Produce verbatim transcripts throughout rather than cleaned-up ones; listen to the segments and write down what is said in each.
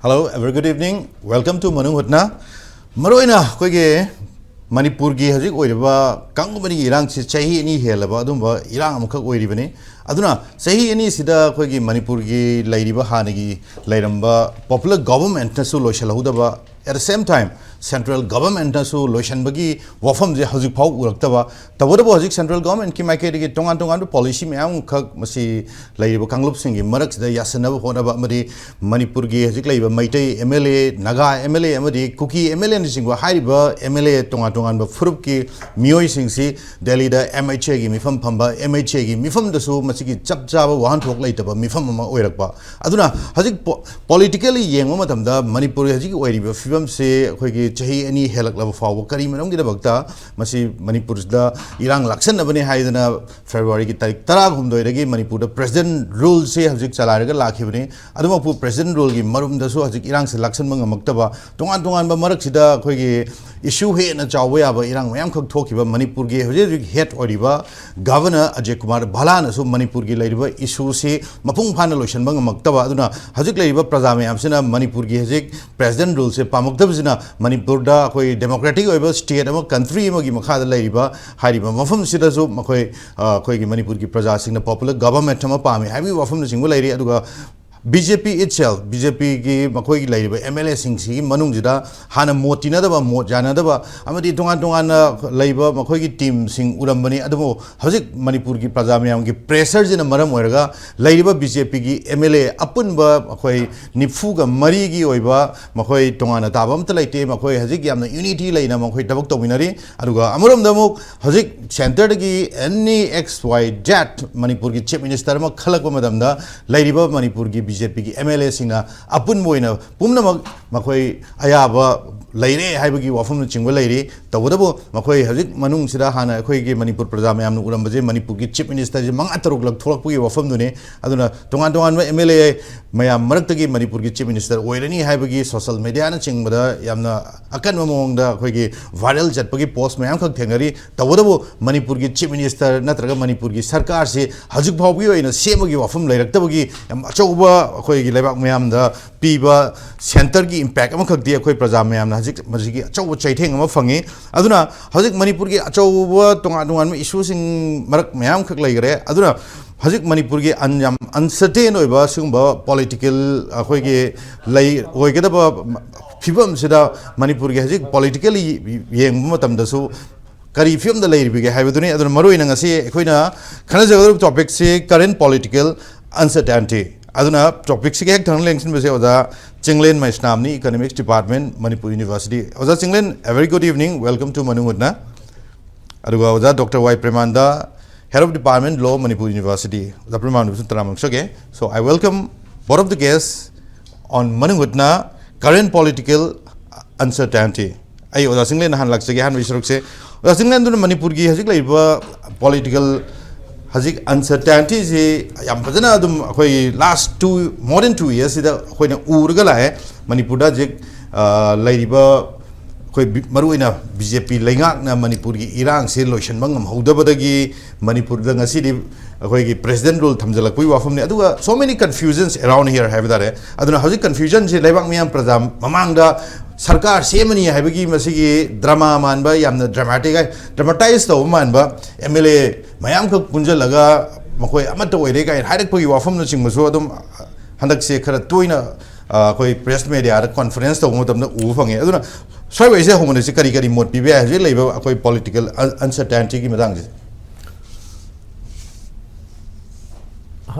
Hello, a very good evening. Welcome to Manung Hutna. ꯃꯔꯨꯑꯣꯏꯅ ꯑꯩꯈꯣꯏꯒꯤ ꯃꯅꯤꯄꯨꯔꯒꯤ ꯍꯧꯖꯤꯛ ꯑꯣꯏꯔꯤꯕ ꯀꯥꯡꯂꯨꯞ ꯑꯅꯤꯒꯤ ꯏꯔꯥꯡꯁꯤ ꯆꯍꯤ ꯑꯅꯤ ꯍꯦꯜꯂꯕ ꯑꯗꯨꯝꯕ ꯏꯔꯥꯡ ꯑꯃꯈꯛ ꯑꯣꯏꯔꯤꯕꯅꯤ꯫ ꯑꯗꯨꯅ ꯆꯍꯤ ꯑꯅꯤꯁꯤꯗ ꯑꯩꯈꯣꯏꯒꯤ ꯃꯅꯤꯄꯨꯔꯒꯤ ꯂꯩꯔꯤꯕ ꯍꯥꯟꯅꯒꯤ ꯂꯩꯔꯝꯕ popular governmentꯅꯁꯨ ꯂꯣꯏꯁꯤꯜꯍꯧꯗꯕ, at the same time central governmentꯅꯁꯨ ꯂꯣꯏꯁꯤꯟꯕꯒꯤ ꯋꯥꯐꯝꯁꯦ ꯍꯧꯖꯤꯛ ꯐꯥꯎ ꯎꯔꯛꯇꯕ꯫ ꯇꯧꯕꯇꯕꯨ ꯍꯧꯖꯤꯛ central governmentꯀꯤ ꯃꯥꯏꯀꯩꯗꯒꯤ ꯇꯣꯉꯥꯟ ꯇꯣꯉꯥꯟꯕ policy ꯃꯌꯥꯝ ꯑꯃꯈꯛ ꯃꯁꯤ ꯂꯩꯔꯤꯕ ꯀꯥꯡꯂꯨꯞꯁꯤꯡꯒꯤ ꯃꯔꯛꯁꯤꯗ ꯌꯥꯁꯟꯅꯕ ꯍꯣꯠꯅꯕ ꯑꯃꯗꯤ ꯃꯅꯤꯄꯨꯔꯒꯤ ꯍꯧꯖꯤꯛ ꯂꯩꯔꯤꯕ ꯃꯩꯇꯩ MLA, ꯅꯥꯒꯥ MLA ꯑꯃꯗꯤ ꯀꯨꯀꯤ MLAꯅꯆꯤꯡꯕ ꯍꯥꯏꯔꯤꯕ MLA ꯇꯣꯉꯥꯟ ꯇꯣꯉꯥꯟꯕ ꯐꯨꯔꯨꯞꯀꯤ ꯃꯤꯑꯣꯏꯁꯤꯡꯁꯤ ꯗꯦꯜꯂꯤꯗ MHAꯒꯤ ꯃꯤꯐꯝ ꯐꯝꯕ, MHAꯒꯤ ꯃꯤꯐꯝꯗꯁꯨ ꯃꯁꯤꯒꯤ ꯆꯞ ꯆꯥꯕ ꯋꯥꯍꯟꯊꯣꯛ ꯂꯩꯇꯕ ꯃꯤꯐꯝ ꯑꯃ ꯑꯣꯏꯔꯛꯄ꯫ ꯑꯗꯨꯅ ꯍꯧꯖꯤꯛ po-, politically ꯌꯦꯡꯕ ꯃꯇꯝꯗ ꯃꯅꯤꯄꯨꯔꯒꯤ ꯍꯧꯖꯤꯛ ꯑꯣꯏꯔꯤꯕ ꯐꯤꯕꯝꯁꯦ ꯑꯩꯈꯣꯏꯒꯤ ꯆꯍꯤ ꯑꯅꯤ ꯍꯦꯜꯂꯛꯂꯕ ꯐꯥꯎꯕ ꯀꯔꯤ ꯃꯔꯝꯒꯤꯗꯃꯛꯇ ꯃꯁꯤ ꯃꯅꯤꯄꯨꯔꯁꯤꯗ ꯏꯔꯥꯡ ꯂꯥꯛꯁꯟꯅꯕꯅꯤ ꯍꯥꯏꯗꯅ Februaryꯒꯤ ꯇꯥꯔꯤꯛ ꯇꯔꯥꯍꯨꯝꯗꯣꯏꯗꯒꯤ ꯃꯅꯤꯄꯨꯔꯗ president ruleꯁꯦ ꯍꯧꯖꯤꯛ ꯆꯂꯥꯏꯔꯒ ꯂꯥꯛꯈꯤꯕꯅꯤ꯫ ꯑꯗꯨꯃꯛꯄꯨ president ruleꯒꯤ ꯃꯔꯨꯝꯗꯁꯨ ꯍꯧꯖꯤꯛ ꯏꯔꯥꯡꯁꯦ ꯂꯥꯛꯁꯟꯕ ꯉꯝꯃꯛꯇꯕ, ꯇꯣꯉꯥꯟ ꯇꯣꯉꯥꯟꯕ ꯃꯔꯛꯁꯤꯗ ꯑꯩꯈꯣꯏꯒꯤ issue ꯍꯦꯟꯅ ꯆꯥꯎꯕ ꯌꯥꯕ ꯏꯔꯥꯡ ꯃꯌꯥꯝꯈꯛ ꯊꯣꯛꯈꯤꯕ, ꯃꯅꯤꯄꯨꯔꯒꯤ ꯍꯧꯖꯤꯛ ꯍꯧꯖꯤꯛ head ꯑꯣꯏꯔꯤꯕ Governor ꯑꯖꯌ ꯀꯨꯃꯥꯔ ꯚꯜꯂꯥꯅꯁꯨ ꯃꯅꯤꯄꯨꯔꯒꯤ ꯂꯩꯔꯤꯕ issueꯁꯤ ꯃꯄꯨꯡ ꯐꯥꯅ ꯂꯣꯏꯁꯤꯟꯕ ꯉꯝꯃꯛꯇꯕ꯫ ꯑꯗꯨꯅ ꯍꯧꯖꯤꯛ ꯂꯩꯔꯤꯕ ꯄ꯭ꯔꯖꯥ ꯃꯌꯥꯝꯁꯤꯅ ꯃꯅꯤꯄꯨꯔꯒꯤ ꯍꯧꯖꯤꯛ president ruleꯁꯦ ꯄꯥꯝꯃꯛꯇꯕꯁꯤꯅ ꯃꯅꯤꯄꯨꯔꯗ ꯑꯩꯈꯣꯏ democratic ꯑꯣꯏꯕ state ꯑꯃ, country ꯑꯃꯒꯤ ꯃꯈꯥꯗ ꯂꯩꯔꯤꯕ ꯍꯥꯏꯔꯤꯕ ꯃꯐꯝꯁꯤꯗꯁꯨ ꯃꯈꯣꯏ, ꯑ, ꯑꯩꯈꯣꯏꯒꯤ ꯃꯅꯤꯄꯨꯔꯒꯤ ꯄ꯭ꯔꯖꯥꯁꯤꯡꯅ popular government ꯑꯃ ꯄꯥꯝꯃꯤ ꯍꯥꯏꯕꯒꯤ ꯋꯥꯐꯝꯅꯆꯤꯡꯕ ꯂꯩꯔꯤ꯫ ꯑꯗꯨꯒ BJP itself, BJPꯒꯤ ꯃꯈꯣꯏꯒꯤ ꯂꯩꯔꯤꯕ MLAꯁꯤꯡꯁꯤꯒꯤ ꯃꯅꯨꯡꯁꯤꯗ ꯍꯥꯟꯅ ꯃꯣꯠ ꯇꯤꯟꯅꯗꯕ, ꯃꯣꯠ ꯌꯥꯅꯗꯕ ꯑꯃꯗꯤ ꯇꯣꯉꯥꯟ ꯇꯣꯉꯥꯟꯅ ꯂꯩꯕ ꯃꯈꯣꯏꯒꯤ teamꯁꯤꯡ ꯎꯔꯝꯕꯅꯤ꯫ ꯑꯗꯨꯕꯨ ꯍꯧꯖꯤꯛ ꯃꯅꯤꯄꯨꯔꯒꯤ ꯄ꯭ꯔꯖꯥ ꯃꯌꯥꯝꯒꯤ pressureꯁꯤꯅ ꯃꯔꯝ ꯑꯣꯏꯔꯒ ꯂꯩꯔꯤꯕ BJPꯒꯤ MLA ꯑꯄꯨꯟꯕ ꯃꯈꯣꯏ ꯅꯤꯐꯨꯒ ꯃꯔꯤꯒꯤ ꯑꯣꯏꯕ ꯃꯈꯣꯏ ꯇꯣꯉꯥꯟꯅ ꯇꯥꯕ ꯑꯝꯇ ꯂꯩꯇꯦ꯫ ꯃꯈꯣꯏ ꯍꯧꯖꯤꯛ ꯌꯥꯝꯅ unity ꯂꯩꯅ ꯃꯈꯣꯏ ꯊꯕꯛ ꯇꯧꯃꯤꯟꯅꯔꯤ꯫ ꯑꯗꯨꯒ ꯑꯃꯔꯣꯝꯗ ꯑꯃꯨꯛ ꯍꯧꯖꯤꯛ centreꯗꯒꯤ any X Y Z ꯃꯅꯤꯄꯨꯔꯒꯤ chief minister ꯑꯃ ꯈꯜꯂꯛꯄ ꯃꯇꯝꯗ ꯂꯩꯔꯤꯕ ꯃꯅꯤꯄꯨꯔꯒꯤ BJPꯒꯤ MLAꯁꯤꯡꯅ ꯑꯄꯨꯟꯕ ꯑꯣꯏꯅ ꯄꯨꯝꯅꯃꯛ ꯃꯈꯣꯏ ꯑꯌꯥꯕ ꯂꯩꯔꯦ ꯍꯥꯏꯕꯒꯤ ꯋꯥꯐꯝꯅꯆꯤꯡꯕ ꯂꯩꯔꯤ꯫ ꯇꯧꯕꯇꯕꯨ ꯃꯈꯣꯏ ꯍꯧꯖꯤꯛ ꯃꯅꯨꯡꯁꯤꯗ ꯍꯥꯟꯅ ꯑꯩꯈꯣꯏꯒꯤ ꯃꯅꯤꯄꯨꯔ ꯄ꯭ꯔꯖꯥ ꯃꯌꯥꯝꯅ ꯎꯔꯝꯕꯁꯦ ꯃꯅꯤꯄꯨꯔꯒꯤ chief ministerꯁꯦ ꯃꯉꯥ ꯇꯔꯨꯛꯂꯛ ꯊꯣꯛꯂꯛꯄꯒꯤ ꯋꯥꯐꯝꯗꯨꯅꯤ꯫ ꯑꯗꯨꯅ ꯇꯣꯉꯥꯟ ꯇꯣꯉꯥꯟꯕ MLA ꯃꯌꯥꯝ ꯃꯔꯛꯇꯒꯤ ꯃꯅꯤꯄꯨꯔꯒꯤ chief minister ꯑꯣꯏꯔꯅꯤ ꯍꯥꯏꯕꯒꯤ social mediaꯅꯆꯤꯡꯕꯗ ꯌꯥꯝꯅ ꯑꯀꯟꯕ ꯃꯑꯣꯡꯗ ꯑꯩꯈꯣꯏꯒꯤ viral ꯆꯠꯄꯒꯤ post ꯃꯌꯥꯝꯈꯛ ꯊꯦꯡꯅꯔꯤ꯫ ꯇꯧꯕꯇꯕꯨ ꯃꯅꯤꯄꯨꯔꯒꯤ chief minister ꯅꯠꯇ꯭ꯔꯒ ꯃꯅꯤꯄꯨꯔꯒꯤ ꯁꯔꯀꯥꯔꯁꯤ ꯍꯧꯖꯤꯛ ꯐꯥꯎꯕꯒꯤ ꯑꯣꯏꯅ ꯁꯦꯝꯕꯒꯤ ꯋꯥꯐꯝ ꯂꯩꯔꯛꯇꯕꯒꯤ ꯌꯥꯝ ꯑꯆꯧꯕ ꯑꯩꯈꯣꯏꯒꯤ ꯂꯩꯕꯥꯛ ꯃꯌꯥꯝꯗ ꯄꯤꯕ ꯁꯦꯟꯇꯔꯒꯤ ꯏꯝꯄꯦꯛ ꯑꯃꯈꯛꯇꯤ ꯑꯩꯈꯣꯏ ꯄ꯭ꯔꯖꯥ ꯃꯌꯥꯝꯅ ꯍꯧꯖꯤꯛ ꯃꯁꯤꯒꯤ ꯑꯆꯧꯕ ꯆꯩꯊꯦꯡ ꯑꯃ ꯐꯪꯉꯤ꯫ ꯑꯗꯨꯅ ꯍꯧꯖꯤꯛ ꯃꯅꯤꯄꯨꯔꯒꯤ ꯑꯆꯧꯕ ꯇꯣꯉꯥꯟ ꯇꯣꯉꯥꯟꯕ ꯏꯁꯨꯁꯤꯡ ꯃꯔꯛ ꯃꯌꯥꯝꯈꯛ ꯂꯩꯈ꯭ꯔꯦ꯫ ꯑꯗꯨꯅ ꯍꯧꯖꯤꯛ ꯃꯅꯤꯄꯨꯔꯒꯤ ꯑꯟ-, ꯌꯥꯝ ꯑꯟꯁꯔꯇꯦꯟ ꯑꯣꯏꯕ ꯁꯤꯒꯨꯝꯕ ꯄꯣꯂꯤꯇꯤꯀꯦꯜ ꯑꯩꯈꯣꯏꯒꯤ ꯂꯩ ꯑꯣꯏꯒꯗꯕ ꯐꯤꯕꯝꯁꯤꯗ ꯃꯅꯤꯄꯨꯔꯒꯤ ꯍꯧꯖꯤꯛ ꯄꯣꯂꯤꯇꯤꯀꯦꯜ ꯌꯦꯡꯕ ꯃꯇꯝꯗꯁꯨ ꯀꯔꯤ ꯐꯤꯕꯝꯗ ꯂꯩꯔꯤꯕꯒꯦ ꯍꯥꯏꯕꯗꯨꯅꯤ꯫ ꯑꯗꯨꯅ ꯃꯔꯨꯑꯣꯏꯅ ꯉꯁꯤ ꯑꯩꯈꯣꯏꯅ ꯈꯟꯅꯖꯒꯗꯧꯔꯤꯕ ꯇꯣꯄꯤꯛꯁꯤ ꯀꯔꯦꯟ ꯄꯣꯂꯤꯇꯤꯀꯦꯜ ꯑꯟꯁꯔꯇꯦꯟꯇꯤ꯫ ꯑꯗꯨꯅ ꯇꯣꯄꯤꯛꯁꯤꯒ ꯍꯦꯛ ꯊꯪꯅ ꯂꯦꯡꯁꯤꯟꯕꯁꯦ ꯑꯣꯖꯥ ꯆꯤꯡꯂꯦꯟ ꯃꯩꯁꯅꯥꯝꯅꯤ, ꯏꯀꯣꯅꯣꯃꯤꯛꯁ ꯗꯤꯄꯥꯔꯠꯃꯦꯟ, ꯃꯅꯤꯄꯨꯔ ꯌꯨꯅꯤꯚꯔꯁꯤꯇꯤ꯫ ꯑꯣꯖꯥ Chinglen, a very good evening, welcome to ꯃꯅꯨꯡ ꯍꯨꯠꯅ꯫ ꯑꯗꯨꯒ ꯑꯣꯖꯥ doctor Y Premananda, Head of Department, Law, Manipur University꯫ ꯑꯣꯖꯥ ꯄ꯭ꯔꯦꯃꯥꯟꯗꯕꯨꯁꯨ ꯇꯔꯥꯝꯅ ꯑꯣꯛꯆꯒꯦ꯫ So I welcome both of the guests on ꯃꯅꯨꯡ ꯍꯨꯠꯅ ꯀꯔꯦꯟ ꯄꯣꯂꯤꯇꯤꯀꯦꯜ ꯑꯟꯁꯔꯇꯦꯟꯇꯤ꯫ ꯑꯩ ꯑꯣꯖꯥ ꯆꯤꯡꯂꯦꯟ ꯍꯥꯟꯅ ꯂꯥꯛꯆꯒꯦ, ꯑꯍꯥꯟꯕꯒꯤ ꯁꯔꯨꯛꯁꯦ꯫ ꯑꯣꯖꯥ ꯆꯤꯡꯂꯦꯟ, ꯑꯗꯨꯅ ꯃꯅꯤꯄꯨꯔꯒꯤ ꯍꯧꯖꯤꯛ ꯂꯩꯔꯤꯕ ꯄꯣꯂꯤꯇꯤꯀꯦꯜ ꯍꯧꯖꯤꯛ ꯑꯟꯁꯔꯇꯦꯟꯇꯤꯁꯤ ꯌꯥꯝ ꯐꯖꯅ ꯑꯗꯨꯝ ꯑꯩꯈꯣꯏ last two, more than two yearsꯁꯤꯗ ꯑꯩꯈꯣꯏꯅ ꯎꯔꯒ ꯂꯥꯛꯑꯦ꯫ ꯃꯅꯤꯄꯨꯔꯗ ꯍꯧꯖꯤꯛ, ꯑ, ꯂꯩꯔꯤꯕ ꯑꯩꯈꯣꯏ ꯕꯤ-, ꯃꯔꯨꯑꯣꯏꯅ ꯕꯤ ꯖꯦ ꯄꯤ ꯂꯩꯉꯥꯛꯅ ꯃꯅꯤꯄꯨꯔꯒꯤ ꯏꯔꯥꯡꯁꯦ ꯂꯣꯏꯁꯤꯟꯕ ꯉꯝꯍꯧꯗꯕꯗꯒꯤ ꯃꯅꯤꯄꯨꯔꯗ ꯉꯁꯤꯗꯤ ꯑꯩꯈꯣꯏꯒꯤ president rule ꯊꯝꯖꯤꯜꯂꯛꯄꯒꯤ ꯋꯥꯐꯝꯅꯤ꯫ ꯑꯗꯨꯒ so many confusions around here ꯍꯥꯏꯕ ꯇꯥꯔꯦ꯫ ꯑꯗꯨꯅ ꯍꯧꯖꯤꯛ confusionꯁꯦ ꯂꯩꯕꯥꯛ ꯃꯤꯌꯥꯝ ꯄ꯭ꯔꯖꯥ ꯃꯃꯥꯡꯗ ꯁꯔꯀꯥꯔ ꯁꯦꯝꯃꯅꯤ ꯍꯥꯏꯕꯒꯤ ꯃꯁꯤꯒꯤ drama ꯃꯥꯟꯕ, ꯌꯥꯝꯅ dramatic, dramatize ꯇꯧꯕ ꯃꯥꯟꯕ, M L A ꯃꯌꯥꯝꯈꯛ ꯄꯨꯟꯁꯤꯜꯂꯒ ꯃꯈꯣꯏ ꯑꯃꯠꯇ ꯑꯣꯏꯔꯦ ꯀꯥꯏꯅ ꯍꯥꯏꯔꯛꯄꯒꯤ ꯋꯥꯐꯝꯅꯆꯤꯡꯕꯁꯨ ꯑꯗꯨꯝ ꯍꯟꯗꯛꯁꯦ ꯈꯔ ꯇꯣꯏꯅ, ꯑ, ꯑꯩꯈꯣꯏ press mediaꯗ conference ꯇꯧꯕ ꯃꯇꯝꯗ ꯎꯕ ꯐꯪꯉꯦ꯫ ꯑꯗꯨꯅ ꯁ꯭ꯋꯥꯏ ꯋꯥꯔꯤꯁꯦ ꯍꯧꯕꯗ ꯁꯤ ꯀꯔꯤ ꯀꯔꯤ ꯃꯣꯠ ꯄꯤꯕ ꯌꯥꯏ ꯍꯧꯖꯤꯛ ꯂꯩꯕ ꯑꯩꯈꯣꯏ ꯄꯣꯂꯤꯇꯤꯀꯦꯜ ꯑꯟ-, ꯑꯟꯁꯔꯇꯦꯟꯇꯤꯒꯤ ꯃꯇꯥꯡꯁꯦ?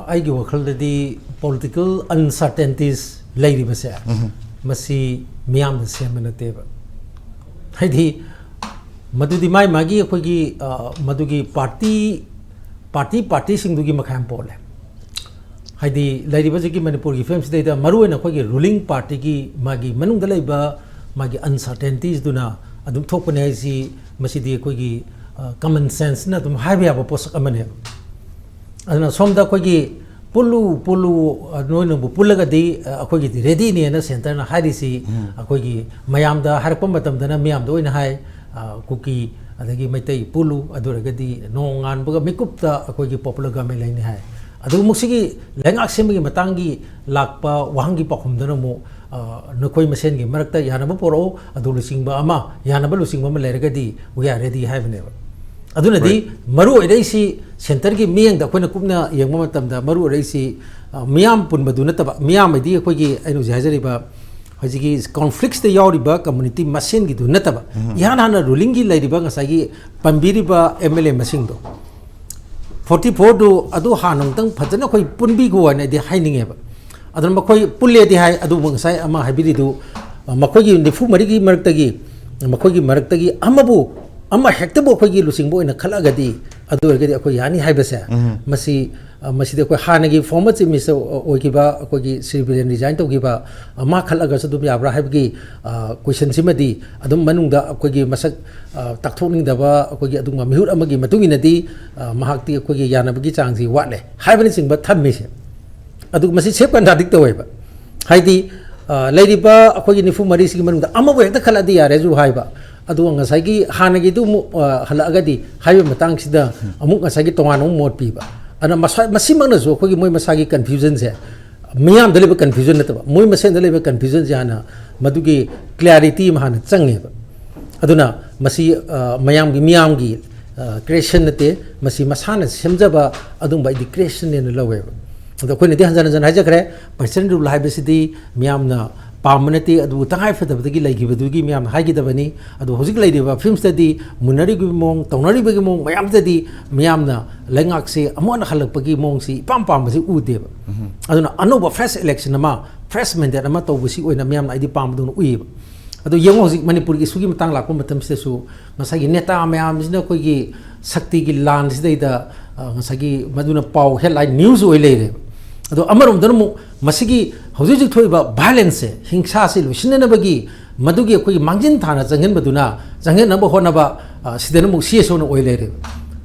ꯑꯩꯒꯤ ꯋꯥꯈꯜꯗꯗꯤ ꯄꯣꯂꯤꯇꯤꯀꯦꯜ ꯑꯟꯁꯔꯇꯦꯟꯇꯤꯁ ꯂꯩꯔꯤꯕꯁꯦ, ꯎꯝ꯫ ꯃꯁꯤ ꯃꯤꯌꯥꯝꯅ ꯁꯦꯝꯕ ꯅꯠꯇꯦꯕ꯫ ꯍꯥꯏꯗꯤ, ꯃꯗꯨꯗꯤ ꯃꯥꯏ ꯃꯥꯒꯤ ꯑꯩꯈꯣꯏꯒꯤ, ꯑ, ꯃꯗꯨꯒꯤ ꯄꯥꯔꯇꯤ, ꯄꯥꯔꯇꯤ, ꯄꯥꯔꯇꯤꯁꯤꯡꯗꯨꯒꯤ ꯃꯈꯥ ꯌꯥꯝ ꯄꯣꯜꯂꯦ꯫ ꯍꯥꯏꯗꯤ, ꯂꯩꯔꯤꯕ ꯍꯧꯖꯤꯛꯀꯤ ꯃꯅꯤꯄꯨꯔꯒꯤ ꯐꯤꯕꯝꯁꯤꯗꯩꯗ ꯃꯔꯨꯑꯣꯏꯅ ꯑꯩꯈꯣꯏꯒꯤ ruling partyꯒꯤ ꯃꯥꯒꯤ ꯃꯅꯨꯡꯗ ꯂꯩꯕ ꯃꯥꯒꯤ uncertaintiesꯗꯨꯅ ꯑꯗꯨꯝ ꯊꯣꯛꯄꯅꯦ ꯍꯥꯏꯁꯤ, ꯃꯁꯤꯗꯤ ꯑꯩꯈꯣꯏꯒꯤ, ꯑ, common senseꯅ ꯑꯗꯨꯝ ꯍꯥꯏꯕ ꯌꯥꯕ ꯄꯣꯠꯁꯛ ꯑꯃꯅꯦꯕ꯫ ꯑꯗꯨꯅ ꯁꯣꯝꯗ ꯑꯩꯈꯣꯏꯒꯤ ꯄꯨꯜꯂꯨ, ꯄꯨꯜꯂꯨ, ꯑ, ꯅꯣꯏꯅꯕꯨ ꯄꯨꯜꯂꯒꯗꯤ, ꯑ, ꯑꯩꯈꯣꯏꯒꯤꯗꯤ readyꯅꯦꯅ centreꯅ ꯍꯥꯏꯔꯤꯁꯤ, ꯎꯝ꯫ ꯑꯩꯈꯣꯏꯒꯤ ꯃꯌꯥꯝꯗ ꯍꯥꯏꯔꯛꯄ ꯃꯇꯝꯗꯅ ꯃꯤꯌꯥꯝꯗ ꯑꯣꯏꯅ ꯍꯥꯏ, ꯑ, ꯀꯨꯀꯤ ꯑꯗꯒꯤ ꯃꯩꯇꯩ ꯄꯨꯜꯂꯨ, ꯑꯗꯨ ꯑꯣꯏꯔꯒꯗꯤ ꯅꯣꯡꯉꯥꯟꯕꯒ ꯃꯤꯀꯨꯞꯇ ꯑꯩꯈꯣꯏꯒꯤ popular government ꯂꯩꯅꯤ ꯍꯥꯏ꯫ ꯑꯗꯨꯒ ꯑꯃꯨꯛ ꯁꯤꯒꯤ ꯂꯩꯉꯥꯛ ꯁꯦꯝꯕꯒꯤ ꯃꯇꯥꯡꯒꯤ ꯂꯥꯛꯄ ꯋꯥꯍꯪꯒꯤ ꯄꯥꯎꯈꯨꯝꯗꯅ ꯑꯃꯨꯛ, ꯑ, ꯅꯈꯣꯏ ꯃꯁꯦꯟꯒꯤ ꯃꯔꯛꯇ ꯌꯥꯅꯕ ꯄꯨꯔꯛꯎ, ꯑꯗꯨ ꯂꯨꯆꯤꯡꯕ ꯑꯃ, ꯌꯥꯅꯕ ꯂꯨꯆꯤꯡꯕ ꯑꯃ ꯂꯩꯔꯒꯗꯤ we are ready ꯍꯥꯏꯕꯅꯦꯕ꯫ ꯑꯗꯨꯅꯗꯤ Right. ꯃꯔꯨ ꯑꯣꯏꯔꯛꯏꯁꯤ centreꯒꯤ ꯃꯤꯠꯌꯦꯡꯗ ꯑꯩꯈꯣꯏꯅ ꯀꯨꯞꯅ ꯌꯦꯡꯕ ꯃꯇꯝꯗ ꯃꯔꯨ ꯑꯣꯏꯔꯛꯏꯁꯤ, ꯑ, ꯃꯤꯌꯥꯝ ꯄꯨꯟꯕꯗꯨ ꯅꯠꯇꯕ, ꯃꯤꯌꯥꯝ ꯍꯥꯏꯗꯤ ꯑꯩꯈꯣꯏꯒꯤ ꯑꯩꯅ ꯍꯧꯖꯤꯛ ꯍꯥꯏꯖꯔꯤꯕ ꯍꯧꯖꯤꯛꯀꯤ conflictsꯇ ꯌꯥꯎꯔꯤꯕ community ꯃꯁꯦꯟꯒꯤꯗꯨ ꯅꯠꯇꯕ, ꯎꯝ꯫ ꯏꯍꯥꯟ ꯍꯥꯟꯅ rulingꯒꯤ ꯂꯩꯔꯤꯕ ꯉꯁꯥꯏꯒꯤ ꯄꯟꯕꯤꯔꯤꯕ MLA ꯃꯁꯤꯡꯗꯣ, forty fourꯗꯨ ꯑꯗꯨ ꯍꯥꯟꯅ ꯑꯃꯨꯛꯇꯪ ꯐꯖꯅ ꯑꯩꯈꯣꯏ ꯄꯨꯟꯕꯤꯈꯣ ꯍꯥꯏꯅ ꯑꯩꯗꯤ ꯍꯥꯏꯅꯤꯡꯉꯦꯕ꯫ ꯑꯗꯨꯅ ꯃꯈꯣꯏ ꯄꯨꯜꯂꯦꯗꯤ ꯍꯥꯏ, ꯑꯗꯨꯕꯨ ꯉꯁꯥꯏ ꯑꯃ ꯍꯥꯏꯕꯤꯔꯤꯗꯨ, ꯑ, ꯃꯈꯣꯏꯒꯤ ꯅꯤꯐꯨ ꯃꯔꯤꯒꯤ ꯃꯔꯛꯇꯒꯤ, ꯃꯈꯣꯏꯒꯤ ꯃꯔꯛꯇꯒꯤ ꯑꯃꯕꯨ, ꯑꯃ ꯍꯦꯛꯇꯕꯨ ꯑꯩꯈꯣꯏꯒꯤ ꯂꯨꯆꯤꯡꯕ ꯑꯣꯏꯅ ꯈꯜꯂꯛꯑꯒꯗꯤ, ꯑꯗꯨ ꯑꯣꯏꯔꯒꯗꯤ ꯑꯩꯈꯣꯏ ꯌꯥꯅꯤ ꯍꯥꯏꯕꯁꯦ, ꯎꯝ꯫ ꯃꯁꯤ, ꯑ, ꯃꯁꯤꯗꯤ ꯑꯩꯈꯣꯏ ꯍꯥꯟꯅꯒꯤ former Chief Minister ꯑꯣꯏꯈꯤꯕ ꯑꯩꯈꯣꯏꯒꯤ ꯁ꯭ꯔꯤ ꯕꯤꯔꯦꯟ resign ꯇꯧꯈꯤꯕ, ꯑ, ꯃꯥ ꯈꯜꯂꯒꯁꯨ ꯑꯗꯨꯝ ꯌꯥꯕ꯭ꯔꯥ ꯍꯥꯏꯕꯒꯤ, ꯑ, questionꯁꯤꯃꯗꯤ ꯑꯗꯨꯝ ꯃꯅꯨꯡꯗ ꯑꯩꯈꯣꯏꯒꯤ ꯃꯁꯛ, ꯑ, ꯇꯥꯛꯊꯣꯛꯅꯤꯡꯗꯕ ꯑꯩꯈꯣꯏꯒꯤ ꯑꯗꯨꯒꯨꯝꯕ ꯃꯤꯍꯨꯠ ꯑꯃꯒꯤ ꯃꯇꯨꯡ ꯏꯟꯅꯗꯤ, ꯑ, ꯃꯍꯥꯛꯇꯤ ꯑꯩꯈꯣꯏꯒꯤ ꯌꯥꯅꯕꯒꯤ ꯆꯥꯡꯁꯤ ꯋꯥꯠꯂꯦ ꯍꯥꯏꯕꯅꯆꯤꯡꯕ ꯊꯝꯃꯤꯁꯦ꯫ ꯑꯗꯨ ꯃꯁꯤ self contradict ꯇꯧꯋꯦꯕ꯫ ꯍꯥꯏꯗꯤ, ꯑ, ꯂꯩꯔꯤꯕ ꯑꯩꯈꯣꯏꯒꯤ ꯅꯤꯐꯨ ꯃꯔꯤꯁꯤꯒꯤ ꯃꯅꯨꯡꯗ ꯑꯃꯕꯨ ꯍꯦꯛꯇ ꯈꯜꯂꯛꯑꯗꯤ ꯌꯥꯔꯦꯁꯨ ꯍꯥꯏꯕ, ꯑꯗꯨꯒ ꯉꯁꯥꯏꯒꯤ ꯍꯥꯟꯅꯒꯤꯗꯨ ꯑꯃꯨꯛ, ꯑ, ꯍꯜꯂꯛꯑꯒꯗꯤ ꯍꯥꯏꯕꯒꯤ ꯃꯇꯥꯡꯁꯤꯗ ꯑꯃꯨꯛ ꯉꯁꯥꯏꯒꯤ ꯇꯣꯉꯥꯟꯅ ꯑꯃꯨꯛ ꯃꯣꯠ ꯄꯤꯕ꯫ ꯑꯗꯨꯅ ꯃꯁꯥ-, ꯃꯁꯤꯃꯛꯅꯁꯨ ꯑꯩꯈꯣꯏꯒꯤ ꯃꯣꯏ ꯃꯁꯥꯒꯤ confusionꯁꯦ, ꯃꯤꯌꯥꯝꯗ ꯂꯩꯕ confusion ꯅꯠꯇꯕ, ꯃꯣꯏ ꯃꯁꯦꯟꯗ ꯂꯩꯕ confusionꯁꯦ ꯍꯥꯟꯅ ꯃꯗꯨꯒꯤ clarity ꯑꯃ ꯍꯥꯟꯅ ꯆꯪꯉꯦꯕ꯫ ꯑꯗꯨꯅ ꯃꯁꯤ, ꯑ, ꯃꯌꯥꯝꯒꯤ, ꯃꯤꯌꯥꯝꯒꯤ, ꯑ, creation ꯅꯠꯇꯦ, ꯃꯁꯤ ꯃꯁꯥꯅ ꯁꯦꯝꯖꯕ ꯑꯗꯨꯝꯕ ꯑꯩꯗꯤ creationꯅꯦꯅ ꯂꯧꯋꯦꯕ꯫ ꯑꯗꯣ ꯑꯩꯈꯣꯏꯅꯗꯤ ꯍꯟꯖꯟ ꯍꯟꯖꯟ ꯍꯥꯏꯖꯈ꯭ꯔꯦ, partisan rule ꯍꯥꯏꯕꯁꯤꯗꯤ ꯃꯤꯌꯥꯝꯅ ꯄꯥꯝꯕ ꯅꯠꯇꯦ, ꯑꯗꯨꯕꯨ ꯇꯉꯥꯏ ꯐꯗꯕꯗꯒꯤ ꯂꯩꯈꯤꯕꯗꯨꯒꯤ ꯃꯤꯌꯥꯝꯅ ꯍꯥꯏꯈꯤꯗꯕꯅꯤ꯫ ꯑꯗꯨ ꯍꯧꯖꯤꯛ ꯂꯩꯔꯤꯕ ꯐꯤꯕꯝꯁꯤꯗꯗꯤ ꯃꯨꯟꯅꯔꯤꯕꯒꯤ ꯃꯑꯣꯡ, ꯇꯧꯅꯔꯤꯕꯒꯤ ꯃꯑꯣꯡ ꯃꯌꯥꯝꯁꯤꯗꯗꯤ ꯃꯤꯌꯥꯝꯅ ꯂꯩꯉꯥꯛꯁꯤ ꯑꯃꯨꯛ ꯍꯟꯅ ꯍꯜꯂꯛꯄꯒꯤ ꯃꯑꯣꯡꯁꯤ ꯏꯄꯥꯝ ꯄꯥꯝꯕꯁꯤ ꯎꯗꯦꯕ꯫ ꯎꯝ꯫ ꯑꯗꯨꯅ ꯑꯅꯧꯕ fresh election ꯑꯃ, fresh mandate ꯑꯃ ꯇꯧꯕꯁꯤ ꯑꯣꯏꯅ ꯃꯤꯌꯥꯝꯅ ꯑꯩꯗꯤ ꯄꯥꯝꯕꯗꯧꯅ ꯎꯏꯌꯦꯕ꯫ ꯑꯗꯣ ꯌꯦꯡꯉꯣ, ꯍꯧꯖꯤꯛ ꯃꯅꯤꯄꯨꯔꯒꯤ issue ꯒꯤ ꯃꯇꯥꯡ ꯂꯥꯛꯄ ꯃꯇꯝꯁꯤꯗꯁꯨ ꯉꯁꯥꯏꯒꯤ ꯅꯦꯇꯥ ꯃꯌꯥꯝꯁꯤꯅ ꯑꯩꯈꯣꯏꯒꯤ ꯁꯛꯇꯤꯒꯤ ꯂꯥꯟꯁꯤꯗꯩꯗ, ꯑ, ꯉꯁꯥꯏꯒꯤ ꯃꯗꯨꯅ ꯄꯥꯎ headline news ꯑꯣꯏ ꯂꯩꯔꯦꯕ꯫ ꯑꯗꯣ ꯑꯃꯔꯣꯝꯗꯅ ꯑꯃꯨꯛ ꯃꯁꯤꯒꯤ ꯍꯧꯖꯤꯛ ꯍꯧꯖꯤꯛ ꯊꯣꯛꯏꯕ violence ꯁꯦ, ꯍꯤꯡꯁꯥꯁꯤ ꯂꯣꯏꯁꯤꯟꯅꯅꯕꯒꯤ ꯃꯗꯨꯒꯤ ꯑꯩꯈꯣꯏꯒꯤ ꯃꯥꯡꯖꯤꯟ ꯊꯥꯅ ꯆꯪꯍꯟꯕꯗꯨꯅ, ꯆꯪꯍꯟꯅꯕ ꯍꯣꯠꯅꯕ, ꯑ, ꯁꯤꯗꯅ ꯑꯃꯨꯛ CSO ꯅ ꯑꯣꯏ ꯂꯩꯔꯦꯕ꯫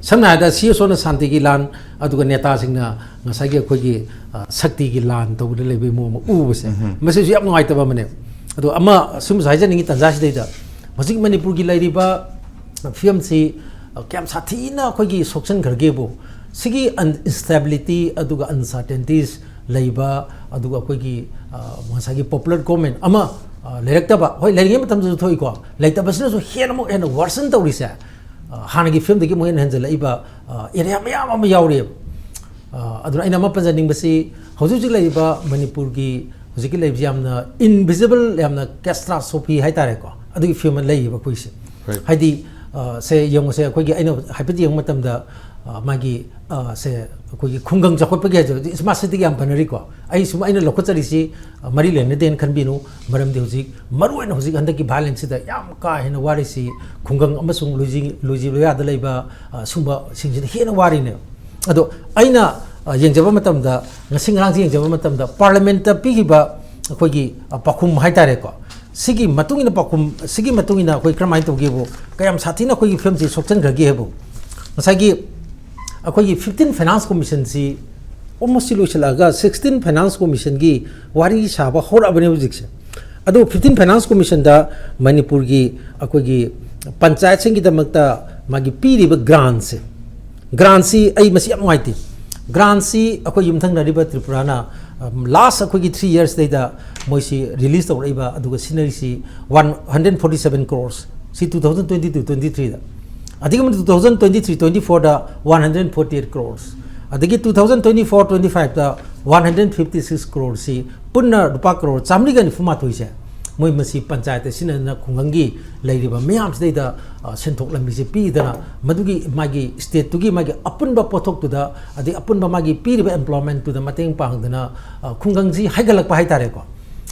ꯁꯝꯅ ꯍꯥꯏꯔꯕꯗ CSO ꯅ ꯁꯥꯟꯇꯤꯒꯤ ꯂꯥꯟ, ꯑꯗꯨꯒ ꯅꯦꯇꯥꯁꯤꯡꯅ ꯉꯁꯥꯏꯒꯤ ꯑꯩꯈꯣꯏꯒꯤ, ꯑ, ꯁꯛꯇꯤꯒꯤ ꯂꯥꯟ ꯇꯧꯗꯨꯅ ꯂꯩꯕꯒꯤ ꯃꯑꯣꯡ ꯑꯃ ꯎꯕꯁꯦ, ꯎꯝ꯫ ꯃꯁꯤꯁꯨ ꯌꯥꯝ ꯅꯨꯡꯉꯥꯏꯇꯕ ꯑꯃꯅꯦꯕ꯫ ꯑꯗꯣ ꯑꯃ ꯁꯨꯝꯁꯨ ꯍꯥꯏꯖꯅꯤꯡꯉꯤ ꯇꯥꯟꯖꯥꯁꯤꯗꯩꯗ, ꯍꯧꯖꯤꯛ ꯃꯅꯤꯄꯨꯔꯒꯤ ꯂꯩꯔꯤꯕ ꯐꯤꯕꯝꯁꯤ, ꯑ, ꯀꯌꯥꯝ ꯁꯥꯊꯤꯅ ꯑꯩꯈꯣꯏꯒꯤ ꯁꯣꯛꯆꯟꯈ꯭ꯔꯒꯦꯕꯨ, ꯁꯤꯒꯤ ꯑꯟ ꯏꯟꯁꯇꯦꯕꯤꯂꯤꯇꯤ ꯑꯗꯨꯒ ꯑꯟꯁꯔꯇꯦꯟꯇꯤꯁ ꯂꯩꯕ, ꯑꯗꯨꯒ ꯑꯩꯈꯣꯏꯒꯤ ꯑ, ꯉꯁꯥꯏꯒꯤ ꯄꯣꯄꯨꯂꯔ ꯒꯣꯔꯃꯦꯟ ꯑꯃ ꯑ, ꯂꯩꯔꯛꯇꯕ, ꯍꯣꯏ, ꯂꯩꯔꯤꯉꯩ ꯃꯇꯝꯗꯁꯨ ꯊꯣꯛꯏꯀꯣ, ꯂꯩꯇꯕꯁꯤꯅꯁꯨ ꯍꯦꯟꯅ ꯑꯃꯨꯛ ꯍꯦꯟꯅ ꯋꯥꯔꯁꯟ ꯇꯧꯔꯤꯁꯦ, ꯑ, ꯍꯥꯟꯅꯒꯤ ꯐꯤꯕꯝꯗꯒꯤ ꯑꯃꯨꯛ ꯍꯦꯟꯅ ꯍꯦꯟꯖꯜꯂꯛꯏꯕ ꯑꯦꯔꯤꯌꯥ ꯃꯌꯥꯝ ꯑꯃ ꯌꯥꯎꯔꯤꯑꯕ꯫ ꯑ, ꯑꯗꯨꯅ ꯑꯩꯅ ꯑꯃ ꯄꯟꯖꯅꯤꯡꯕꯁꯤ, ꯍꯧꯖꯤꯛ ꯍꯧꯖꯤꯛ ꯂꯩꯔꯤꯕ ꯃꯅꯤꯄꯨꯔꯒꯤ ꯍꯧꯖꯤꯛꯀꯤ ꯂꯩꯔꯤꯕꯁꯤ ꯌꯥꯝꯅ ꯏꯟꯚꯤꯖꯤꯕꯜ, ꯌꯥꯝꯅ ꯀꯦꯁꯇ꯭ꯔꯥꯁꯣꯐꯤ ꯍꯥꯏꯇꯥꯔꯦꯀꯣ, ꯑꯗꯨꯒꯤ ꯐꯤꯕꯝ ꯑꯃ ꯂꯩꯌꯦꯕ ꯑꯩꯈꯣꯏꯁꯦ꯫ Right. ꯍꯥꯏꯗꯤ ꯑ, ꯁꯦ ꯌꯦꯡꯉꯨꯁꯦ, ꯑꯩꯈꯣꯏꯒꯤ ꯑꯩꯅ ꯍꯥꯏꯐꯦꯠ ꯌꯦꯡꯕ ꯃꯇꯝꯗ ꯑ, ꯃꯥꯒꯤ ꯑ, ꯁꯦ ꯑꯩꯈꯣꯏꯒꯤ ꯈꯨꯡꯒꯪ ꯆꯥꯎꯈꯠꯄꯒꯤ ꯍꯥꯏꯁꯦ ꯍꯧꯖꯤꯛ ꯏꯁꯃꯥꯔꯠ ꯁꯤꯇꯤꯒꯤ ꯌꯥꯝ ꯄꯟꯅꯔꯤꯀꯣ꯫ ꯑꯩ ꯁꯨꯝ ꯑꯩꯅ ꯂꯧꯈꯠꯆꯔꯤꯁꯤ ꯑ, ꯃꯔꯤ ꯂꯩꯅꯗꯦꯅ ꯈꯟꯕꯤꯅꯨ, ꯃꯔꯝꯗꯤ ꯍꯧꯖꯤꯛ ꯃꯔꯨꯑꯣꯏꯅ ꯍꯧꯖꯤꯛ ꯍꯟꯗꯛꯀꯤ ꯚꯥꯏꯑꯣꯂꯦꯟꯁꯁꯤꯗ ꯌꯥꯝ ꯀꯥ ꯍꯦꯟꯅ ꯋꯥꯔꯤꯁꯤ ꯈꯨꯡꯒꯪ ꯑꯃꯁꯨꯡ ꯂꯣꯏꯖꯤ ꯂꯣꯏꯖꯤ ꯂꯣꯌꯥꯗ ꯂꯩꯕ ꯑ, ꯁꯨꯝꯕꯁꯤꯡꯁꯤꯅ ꯍꯦꯟꯅ ꯋꯥꯔꯤꯅꯦ꯫ ꯑꯗꯣ ꯑꯩꯅ ꯑ, ꯌꯦꯡꯖꯕ ꯃꯇꯝꯗ, ꯉꯁꯤ ꯉꯔꯥꯡꯁꯤ ꯌꯦꯡꯖꯕ ꯃꯇꯝꯗ, ꯄꯥꯔꯂꯤꯌꯥꯃꯦꯟꯠꯇ ꯄꯤꯈꯤꯕ ꯑꯩꯈꯣꯏꯒꯤ ꯑ, ꯄꯥꯎꯈꯨꯝ ꯍꯥꯏꯇꯥꯔꯦꯀꯣ, ꯁꯤꯒꯤ ꯃꯇꯨꯡ ꯏꯟꯅ ꯄꯥꯎꯈꯨꯝ, ꯁꯤꯒꯤ ꯃꯇꯨꯡ ꯏꯟꯅ ꯑꯩꯈꯣꯏ ꯀꯔꯝꯍꯥꯏꯅ ꯇꯧꯒꯦꯕꯨ, ꯀꯌꯥꯝ ꯁꯥꯊꯤꯅ ꯑꯩꯈꯣꯏꯒꯤ ꯐꯤꯕꯝꯁꯤ ꯁꯣꯛꯆꯟꯈ꯭ꯔꯒꯦ ꯍꯥꯏꯕꯨ, ꯉꯁꯥꯏꯒꯤ ꯑꯩꯈꯣꯏꯒꯤ ꯐꯤꯐꯇꯤꯟ ꯐꯥꯏꯅꯥꯟꯁ ꯀꯣꯃꯤꯁꯟꯁꯤ ꯑꯣꯜꯃꯣꯁꯁꯤ ꯂꯣꯏꯁꯤꯜꯂꯛꯑꯒ ꯁꯤꯛꯁꯇꯤꯟ ꯐꯥꯏꯅꯥꯟꯁ ꯀꯣꯃꯤꯁꯟꯒꯤ ꯋꯥꯔꯤ ꯁꯥꯕ ꯍꯧꯔꯛꯑꯕꯅꯦ ꯍꯧꯖꯤꯛꯁꯦ꯫ ꯑꯗꯣ ꯐꯤꯐꯇꯤꯟ ꯐꯥꯏꯅꯥꯟꯁ ꯀꯣꯃꯤꯁꯟꯗ ꯃꯅꯤꯄꯨꯔꯒꯤ ꯑꯩꯈꯣꯏꯒꯤ ꯄꯟꯆꯥꯌꯠꯁꯤꯡꯒꯤꯗꯃꯛꯇ ꯃꯥꯒꯤ ꯄꯤꯔꯤꯕ ꯒ꯭ꯔꯥꯟꯁꯦ, ꯒ꯭ꯔꯥꯟꯁꯤ ꯑꯩ ꯃꯁꯤ ꯌꯥꯝ ꯅꯨꯡꯉꯥꯏꯇꯦ꯫ ꯒ꯭ꯔꯥꯟꯁꯤ ꯑꯩꯈꯣꯏ ꯌꯨꯝꯊꯪꯅꯔꯤꯕ ꯇ꯭ꯔꯤꯄꯨꯔꯥꯅ, ꯑꯝ, ꯂꯥꯁ ꯑꯩꯈꯣꯏꯒꯤ ꯊ꯭ꯔꯤ ꯌꯔꯁꯇꯩꯗ ꯃꯣꯏꯁꯤ ꯔꯤꯂꯤꯁ ꯇꯧꯔꯛꯏꯕ, ꯑꯗꯨꯒ ꯁꯤꯖꯤꯟꯅꯔꯤꯁꯤ one hundred forty seven crores, ꯁꯤ two thousand twenty two twenty ꯊ꯭ꯔꯤꯗ꯫ ꯑꯗꯨꯒꯤ ꯃꯇꯨꯡ two thousand twenty three twenty ꯐꯣꯔꯗ one hundred forty eight crores, ꯑꯗꯒꯤ two thousand twenty four twenty ꯐꯥꯏꯚꯇ ꯋꯥꯟ ꯍꯟꯗ꯭ꯔꯦꯠ ꯐꯤꯐꯇꯤ ꯁꯤꯛꯁ ꯀ꯭ꯔꯣꯔꯁꯤ, ꯄꯨꯟꯅ ꯂꯨꯄꯥ ꯀ꯭ꯔꯣꯔ ꯆꯥꯃꯔꯤꯒ ꯅꯤꯐꯨ ꯃꯥꯊꯣꯏꯁꯦ ꯃꯣꯏ ꯃꯁꯤ ꯄꯟꯆꯥꯌꯠꯇ ꯁꯤꯖꯤꯟꯅꯗꯅ ꯈꯨꯡꯒꯪꯒꯤ ꯂꯩꯔꯤꯕ ꯃꯌꯥꯝꯁꯤꯗꯩꯗ, ꯑ, ꯁꯦꯟꯊꯣꯛ ꯂꯝꯕꯤꯁꯦ ꯄꯤꯗꯅ, ꯃꯗꯨꯒꯤ ꯃꯥꯒꯤ ꯁ꯭ꯇꯦꯠꯇꯨꯒꯤ ꯃꯥꯒꯤ ꯑꯄꯨꯟꯕ ꯄꯣꯠꯊꯣꯛꯇꯨꯗ, ꯑꯗꯩ ꯑꯄꯨꯟꯕ ꯃꯥꯒꯤ ꯄꯤꯔꯤꯕ ꯑꯦꯝꯄ꯭ꯂꯣꯏꯃꯦꯟꯠꯇꯨꯗ ꯃꯇꯦꯡ ꯄꯥꯡꯗꯅ, ꯑ, ꯈꯨꯡꯒꯪꯁꯤ ꯍꯥꯏꯒꯠꯂꯛꯄ ꯍꯥꯏꯇꯥꯔꯦꯀꯣ꯫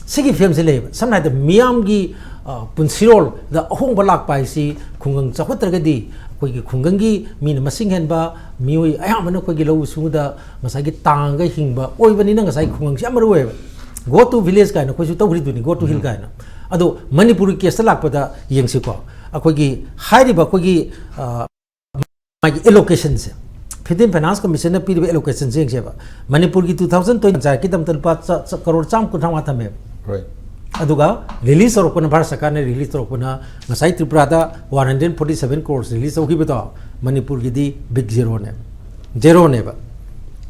ꯁꯤꯒꯤ ꯐꯤꯕꯝꯁꯤ ꯂꯩꯌꯦꯕ꯫ ꯁꯝꯅ ꯍꯥꯏꯔꯕꯗ ꯃꯤꯌꯥꯝꯒꯤ, ꯑ, ꯄꯨꯟꯁꯤꯔꯣꯜꯗ ꯑꯍꯣꯡꯕ ꯂꯥꯛꯄ ꯍꯥꯏꯁꯤ ꯈꯨꯡꯒꯪ ꯆꯥꯎꯈꯠꯇ꯭ꯔꯒꯗꯤ ꯑꯩꯈꯣꯏꯒꯤ ꯈꯨꯡꯒꯪꯒꯤ ꯃꯤꯅ ꯃꯁꯤꯡ ꯍꯦꯟꯕ, ꯃꯤꯑꯣꯏ ꯑꯌꯥꯝꯕꯅ ꯑꯩꯈꯣꯏꯒꯤ ꯂꯧꯎ ꯁꯤꯡꯎꯗ ꯉꯁꯥꯏꯒꯤ ꯇꯥꯡꯉꯒ ꯍꯤꯡꯕ ꯑꯣꯏꯕꯅꯤꯅ ꯉꯁꯥꯏ ꯈꯨꯡꯒꯪꯁꯤ ꯌꯥꯝ ꯃꯔꯨ ꯑꯣꯏꯌꯦꯕ꯫ Go to village ꯀꯥꯏꯅ ꯑꯩꯈꯣꯏꯁꯨ ꯇꯧꯈ꯭ꯔꯤꯗꯨꯅꯤ, go to hill ꯀꯥꯏꯅ꯫ ꯑꯗꯣ ꯃꯅꯤꯄꯨꯔꯒꯤ ꯀꯦꯁꯇ ꯂꯥꯛꯄꯗ ꯌꯦꯡꯁꯤꯀꯣ, ꯑꯩꯈꯣꯏꯒꯤ ꯍꯥꯏꯔꯤꯕ ꯑꯩꯈꯣꯏꯒꯤ, ꯑ, ꯃꯥꯒꯤ ꯑꯦꯂꯣꯀꯦꯁꯟꯁꯦ, ꯐꯤꯐꯇꯤꯟ ꯐꯥꯏꯅꯥꯟꯁ ꯀꯣꯃꯤꯁꯟꯅ ꯄꯤꯔꯤꯕ ꯑꯦꯂꯣꯀꯦꯁꯟꯁꯦ ꯌꯦꯡꯁꯦꯕ꯫ ꯃꯅꯤꯄꯨꯔꯒꯤ ꯇꯨ ꯊꯥꯎꯖꯟ ꯇ꯭ꯋꯦꯟꯇꯤ ꯄꯟꯆꯥꯌꯠꯀꯤꯗꯃꯛꯇ ꯂꯨꯄꯥ ꯆ-, ꯆ-, ꯀꯔꯣꯔ ꯆꯥꯝꯃ ꯀꯨꯟꯊ꯭ꯔꯥ ꯃꯉꯥ ꯊꯝꯃꯦꯕ꯫ Right. ꯑꯗꯨꯒ ꯔꯤꯂꯤꯁ ꯇꯧꯔꯛꯄꯅ, ꯚꯥꯔꯠ ꯁꯔꯀꯥꯔꯅ ꯔꯤꯂꯤꯁ ꯇꯧꯔꯛꯄꯅ ꯉꯁꯥꯏ ꯇ꯭ꯔꯤꯄꯨꯔꯥꯗ one hundred forty seven crores release ꯇꯧꯈꯤꯕꯗꯣ, ꯃꯅꯤꯄꯨꯔꯒꯤꯗꯤ ꯕꯤꯛ ꯖꯦꯔꯣꯅꯦ꯫ ꯖꯦꯔꯣꯅꯦꯕ꯫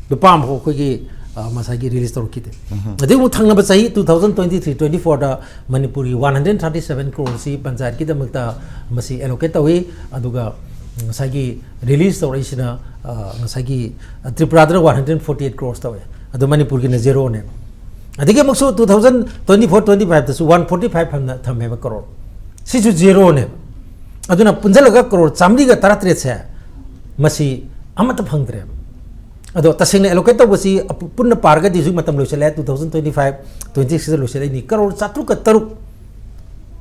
ꯂꯨꯄꯥ ꯑꯃꯐꯥꯎ ꯑꯩꯈꯣꯏꯒꯤ, ꯑ, ꯉꯁꯥꯏꯒꯤ ꯔꯤꯂꯤꯁ ꯇꯧꯔꯛꯈꯤꯗꯦ꯫ ꯑꯗꯩ ꯑꯃꯨꯛ ꯊꯪꯅꯕ ꯆꯍꯤ two thousand twenty three twenty fourꯗ ꯃꯅꯤꯄꯨꯔꯒꯤ one hundred thirty seven crore ꯁꯤ ꯄꯟꯆꯥꯌꯠꯀꯤꯗꯃꯛꯇ ꯃꯁꯤ ꯑꯦꯂꯣꯀꯦꯠ ꯇꯧꯏ꯫ ꯑꯗꯨꯒ ꯉꯁꯥꯏꯒꯤ ꯔꯤꯂꯤꯁ ꯇꯧꯔꯛꯏꯁꯤꯅ, ꯑ, ꯉꯁꯥꯏꯒꯤ, ꯑ, ꯇ꯭ꯔꯤꯄꯨꯔꯥꯗꯅ one hundred forty eight crore ꯇꯧꯋꯦ꯫ ꯑꯗꯣ ꯃꯅꯤꯄꯨꯔꯒꯤꯅ ꯖꯦꯔꯣꯅꯦꯕ꯫ ꯑꯗꯒꯤ ꯑꯃꯨꯛꯁꯨ two thousand twenty four twenty fiveꯇꯁꯨ one forty five ꯊꯝꯅ-, ꯊꯝꯃꯦꯕ ꯀꯔꯣꯔ꯫ ꯁꯤꯁꯨ ꯖꯦꯔꯣꯅꯦꯕ꯫ ꯑꯗꯨꯅ ꯄꯨꯟꯁꯤꯜꯂꯒ ꯀꯔꯣꯔ ꯆꯥꯃꯔꯤꯒ ꯇꯔꯥꯇꯔꯦꯠꯁꯦ ꯃꯁꯤ ꯑꯃꯠꯇ ꯐꯪꯗ꯭ꯔꯦꯕ꯫ ꯑꯗꯣ ꯇꯁꯦꯡꯅ ꯑꯦꯂꯣꯀꯦꯠ ꯇꯧꯕꯁꯤ ꯑꯄꯨ-, ꯄꯨꯟꯅ ꯄꯥꯔꯒꯗꯤ ꯍꯧꯖꯤꯛ ꯃꯇꯝ ꯂꯣꯏꯁꯤꯜꯂꯛꯑꯦ, two thousand twenty five twenty sixꯇ ꯂꯣꯏꯁꯤꯜꯂꯛꯏꯅꯤ꯫ Crore ꯆꯥꯇ꯭ꯔꯨꯛꯀ ꯇꯔꯨꯛ,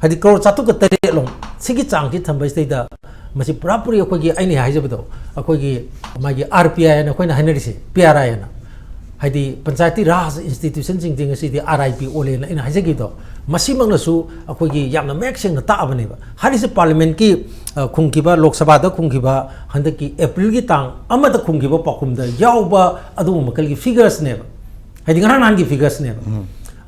ꯍꯥꯏꯗꯤ ꯀꯔꯣꯔ ꯆꯥꯇ꯭ꯔꯨꯛꯀ ꯇꯔꯦꯠ ꯂꯣꯝ꯫ ꯁꯤꯒꯤ ꯆꯥꯡꯁꯤ ꯊꯝꯕꯁꯤꯗꯩꯗ ꯃꯁꯤ ꯄꯨꯔꯥ ꯄꯨꯔꯤ ꯑꯩꯈꯣꯏꯒꯤ, ꯑꯩꯅ ꯍꯥꯏꯖꯕꯗꯣ, ꯑꯩꯈꯣꯏꯒꯤ ꯃꯥꯒꯤ R P I ꯍꯥꯏꯅ ꯑꯩꯈꯣꯏꯅ ꯍꯥꯏꯅꯔꯤꯁꯦ, P R I ꯍꯥꯏꯅ, ꯍꯥꯏꯗꯤ ꯄꯟꯆꯥꯌꯇꯤ ꯔꯥꯖ ꯏꯟꯁꯇꯤꯇ꯭ꯌꯨꯁꯟꯁꯤꯡꯁꯦ ꯉꯁꯤꯗꯤ R I P ꯑꯣꯜꯂꯦꯅ ꯑꯩꯅ ꯍꯥꯏꯖꯈꯤꯕꯗꯣ, ꯃꯁꯤꯃꯛꯅꯁꯨ ꯑꯩꯈꯣꯏꯒꯤ ꯌꯥꯝꯅ ꯃꯌꯦꯛ ꯁꯦꯡꯅ ꯇꯥꯛꯑꯕꯅꯦꯕ꯫ ꯍꯥꯏꯔꯤꯁꯦ ꯄꯥꯔꯂꯤꯌꯥꯃꯦꯟꯠꯀꯤ, ꯑ, ꯈꯨꯝꯈꯤꯕ, ꯂꯣꯛ ꯁꯚꯥꯗ ꯈꯨꯝꯈꯤꯕ ꯍꯟꯗꯛꯀꯤ ꯑꯦꯄ꯭ꯔꯤꯜꯒꯤ ꯇꯥꯡ ꯑꯃꯗ ꯈꯨꯝꯈꯤꯕ ꯄꯥꯎꯈꯨꯝꯗ ꯌꯥꯎꯕ ꯑꯗꯨꯒꯨꯝꯕ ꯃꯈꯜꯒꯤ ꯐꯤꯒꯔꯁꯅꯦꯕ꯫ ꯍꯥꯏꯗꯤ ꯉꯔꯥꯡ ꯅꯍꯥꯟꯒꯤ ꯐꯤꯒꯔꯁꯅꯦꯕ꯫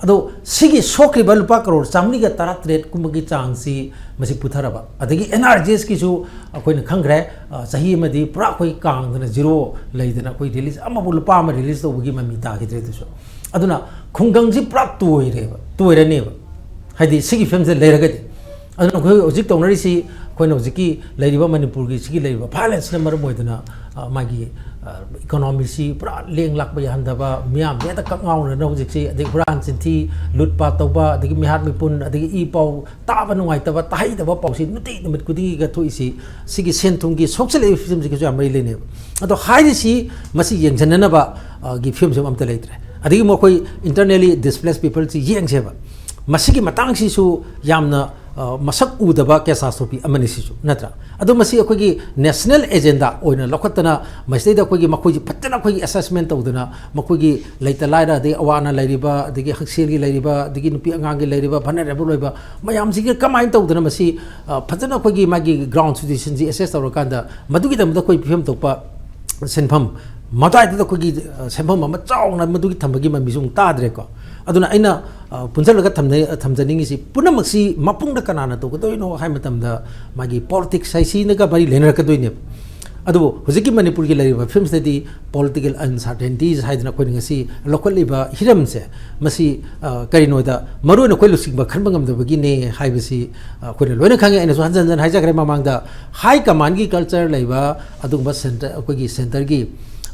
ꯑꯗꯣ ꯁꯤꯒꯤ ꯁꯣꯛꯈ꯭ꯔꯤꯕ ꯂꯨꯄꯥ ꯀꯔꯣꯔ ꯆꯥꯃꯔꯤꯒ ꯇꯔꯥꯇꯔꯦꯠ ꯀꯨꯝꯕꯒꯤ ꯆꯥꯡꯁꯤ ꯃꯁꯤ ꯄꯨꯊꯔꯕ꯫ ꯑꯗꯒꯤ N R G Sꯀꯤꯁꯨ ꯑꯩꯈꯣꯏꯅ ꯈꯪꯈ꯭ꯔꯦ, ꯑ, ꯆꯍꯤ ꯑꯃꯗꯤ ꯄꯨꯔꯥ ꯑꯩꯈꯣꯏ ꯀꯥꯡꯗꯅ ꯖꯤꯔꯣ ꯂꯩꯗꯅ ꯑꯩꯈꯣꯏ ꯔꯤꯂꯤꯁ ꯑꯃꯕꯨ ꯂꯨꯄꯥ ꯑꯃ ꯔꯤꯂꯤꯁ ꯇꯧꯕꯒꯤ ꯃꯃꯤ ꯇꯥꯈꯤꯗ꯭ꯔꯦ꯫ ꯑꯗꯨꯁꯨ ꯑꯗꯨꯅ ꯈꯨꯡꯒꯪꯁꯤ ꯄꯨꯔꯥ ꯇꯣꯏꯔꯦꯕ, ꯇꯣꯏꯔꯅꯦꯕ꯫ ꯍꯥꯏꯗꯤ ꯁꯤꯒꯤ ꯐꯤꯕꯝꯁꯤꯗ ꯂꯩꯔꯒꯗꯤ꯫ ꯑꯗꯨꯅ ꯑꯩꯈꯣꯏ ꯍꯧꯖꯤꯛ ꯇꯧꯅꯔꯤꯁꯤ, ꯑꯩꯈꯣꯏꯅ ꯍꯧꯖꯤꯛꯀꯤ ꯂꯩꯔꯤꯕ ꯃꯅꯤꯄꯨꯔꯒꯤ ꯁꯤꯒꯤ ꯂꯩꯔꯤꯕ violenceꯅ ꯃꯔꯝ ꯑꯣꯏꯗꯅ, ꯑ, ꯃꯥꯒꯤ, ꯑ, economyꯁꯤ ꯄꯨꯔꯥ ꯂꯦꯡ ꯂꯥꯛꯄ ꯌꯥꯍꯟꯗꯕ, ꯃꯤꯌꯥꯝꯁꯦ ꯍꯦꯛꯇ ꯀꯛ ꯉꯥꯎꯅꯅ ꯍꯧꯖꯤꯛꯁꯤ, ꯑꯗꯩ ꯍꯨꯔꯥꯟ ꯆꯤꯟꯊꯤ, ꯂꯨꯠ ꯄꯥꯠ ꯇꯧꯕ, ꯑꯗꯒꯤ ꯃꯤꯍꯥꯠ ꯃꯤꯄꯨꯟ, ꯑꯗꯒꯤ ꯏ ꯄꯥꯎ ꯇꯥꯕ ꯅꯨꯡꯉꯥꯏꯇꯕ, ꯇꯥꯍꯩꯗꯕ ꯄꯥꯎꯁꯤ ꯅꯨꯡꯇꯤ ꯅꯨꯃꯤꯠ ꯈꯨꯗꯤꯡꯒꯤꯒ ꯊꯣꯛꯏꯁꯤ, ꯁꯤꯒꯤ ꯁꯦꯟ ꯊꯨꯝꯒꯤ ꯁꯣꯛꯆꯤꯜꯂꯛꯏꯕ ꯐꯤꯕꯝꯁꯤꯒꯁꯨ ꯌꯥꯝ ꯃꯔꯤ ꯂꯩꯅꯩꯕ꯫ ꯑꯗꯣ ꯍꯥꯏꯔꯤꯁꯤ ꯃꯁꯤ ꯌꯦꯡꯁꯤꯟꯅꯅꯕ, ꯑ, ꯒꯤ ꯐꯤꯕꯝꯁꯤ ꯑꯝꯇ ꯂꯩꯇ꯭ꯔꯦ꯫ ꯑꯗꯒꯤ ꯃꯈꯣꯏ internally displaced peopleꯁꯤ ꯌꯦꯡꯁꯦꯕ꯫ ꯃꯁꯤꯒꯤ ꯃꯇꯥꯡꯁꯤꯁꯨ ꯌꯥꯝꯅ, ꯑ, ꯃꯁꯛ ꯎꯗꯕ catastrophe ꯑꯃꯅꯤ ꯁꯤꯁꯨ, ꯅꯠꯇ꯭ꯔꯥ? ꯑꯗꯣ ꯃꯁꯤ ꯑꯩꯈꯣꯏꯒꯤ national agenda ꯑꯣꯏꯅ ꯂꯧꯈꯠꯇꯅ ꯃꯁꯤꯗꯩꯗ ꯑꯩꯈꯣꯏꯒꯤ ꯃꯈꯣꯏꯁꯤ ꯐꯖꯅ ꯑꯩꯈꯣꯏꯒꯤ assessment ꯇꯧꯗꯅ ꯃꯈꯣꯏꯒꯤ ꯂꯩꯇ ꯂꯥꯏꯔ, ꯑꯗꯒꯤ ꯑꯋꯥ ꯑꯅꯥ ꯂꯩꯔꯤꯕ, ꯑꯗꯒꯤ ꯍꯛꯁꯦꯜꯒꯤ ꯂꯩꯔꯤꯕ, ꯑꯗꯒꯤ ꯅꯨꯄꯤ ꯑꯉꯥꯡꯒꯤ ꯂꯩꯔꯤꯕ, vulnerable ꯑꯣꯏꯕ ꯃꯌꯥꯝꯁꯤꯒꯤ ꯀꯃꯥꯏꯅ ꯇꯧꯗꯅ ꯃꯁꯤ, ꯑ, ꯐꯖꯅ ꯑꯩꯈꯣꯏꯒꯤ ꯃꯥꯒꯤ ground situationꯁꯤ assess ꯇꯧꯔꯀꯥꯟꯗ ꯃꯗꯨꯒꯤꯗꯃꯛꯇ ꯑꯩꯈꯣꯏ ꯄꯤꯐꯝ ꯊꯣꯛꯄ ꯁꯦꯟꯐꯝ, ꯃꯇꯥꯏꯗꯨꯗ ꯑꯩꯈꯣꯏꯒꯤ, ꯑ, ꯁꯦꯟꯐꯝ ꯑꯃ ꯆꯥꯎꯅ ꯃꯗꯨꯒꯤ ꯊꯝꯕꯒꯤ ꯃꯃꯤꯁꯨ ꯑꯃꯨꯛ ꯇꯥꯗ꯭ꯔꯦꯀꯣ꯫ ꯑꯗꯨꯅ ꯑꯩꯅ, ꯑ, ꯄꯨꯟꯁꯤꯜꯂꯒ ꯊꯝꯅ-, ꯊꯝꯖꯅꯤꯡꯉꯤꯁꯤ, ꯄꯨꯝꯅꯃꯛꯁꯤ ꯃꯄꯨꯡꯗ ꯀꯅꯥꯅ ꯇꯧꯒꯗꯣꯏꯅꯣ ꯍꯥꯏ ꯃꯇꯝꯗ ꯃꯥꯒꯤ politics ꯍꯥꯏꯁꯤꯅꯒ ꯃꯔꯤ ꯂꯩꯅꯔꯛꯀꯗꯣꯏꯅꯦꯕ꯫ ꯑꯗꯨꯕꯨ ꯍꯧꯖꯤꯛꯀꯤ ꯃꯅꯤꯄꯨꯔꯒꯤ ꯂꯩꯔꯤꯕ ꯐꯤꯕꯝꯁꯤꯗꯗꯤ political uncertainties ꯍꯥꯏꯗꯅ ꯑꯩꯈꯣꯏꯅ ꯉꯁꯤ ꯂꯧꯈꯠꯂꯤꯕ ꯍꯤꯔꯝꯁꯦ, ꯃꯁꯤ, ꯑ, ꯀꯔꯤꯅꯣꯗ ꯃꯔꯨꯑꯣꯏꯅ ꯑꯩꯈꯣꯏ ꯂꯨꯆꯤꯡꯕ ꯈꯟꯕ ꯉꯝꯗꯕꯒꯤꯅꯦ ꯍꯥꯏꯕꯁꯤ, ꯑ, ꯑꯩꯈꯣꯏꯅ ꯂꯣꯏꯅ ꯈꯪꯉꯦ꯫ ꯑꯩꯅꯁꯨ ꯍꯟꯖꯟ ꯍꯟꯖꯟ ꯍꯥꯏꯖꯈ꯭ꯔꯦ ꯃꯃꯥꯡꯗ, high command ꯀꯤ culture ꯂꯩꯕ ꯑꯗꯨꯒꯨꯝꯕ centre, ꯑꯩꯈꯣꯏꯒꯤ centre ꯒꯤ,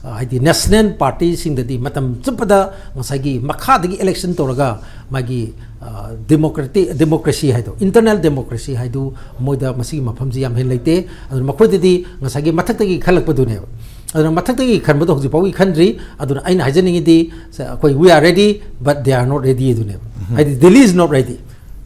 ꯑ, ꯍꯥꯏꯗꯤ national party ꯁꯤꯡꯗꯗꯤ ꯃꯇꯝ ꯆꯨꯞꯄꯗ ꯉꯁꯥꯏꯒꯤ ꯃꯈꯥꯗꯒꯤ election ꯇꯧꯔꯒ ꯃꯥꯒꯤ, ꯑ, democratic, democracy ꯍꯥꯏꯗꯣ, internal democracy ꯍꯥꯏꯗꯨ ꯃꯣꯏꯗ ꯃꯁꯤꯒꯤ ꯃꯐꯝꯁꯤ ꯌꯥꯝ ꯍꯦꯟꯅ ꯂꯩꯇꯦ꯫ ꯑꯗꯨꯅ ꯃꯈꯣꯏꯗꯗꯤ ꯉꯁꯥꯏꯒꯤ ꯃꯊꯛꯇꯒꯤ ꯈꯜꯂꯛꯄꯗꯨꯅꯦꯕ꯫ ꯑꯗꯨꯅ ꯃꯊꯛꯇꯒꯤ ꯈꯟꯕꯗꯣ ꯍꯧꯖꯤꯛ ꯐꯥꯎꯒꯤ ꯈꯟꯗ꯭ꯔꯤ꯫ ꯑꯗꯨꯅ ꯑꯩꯅ ꯍꯥꯏꯖꯅꯤꯡꯉꯤꯗꯤ, ꯁ-, ꯑꯩꯈꯣꯏ we are ready, but they are not ready ꯑꯗꯨꯅꯦꯕ꯫ ꯎꯝ꯫ ꯍꯥꯏꯗꯤ Delhi is not ready꯫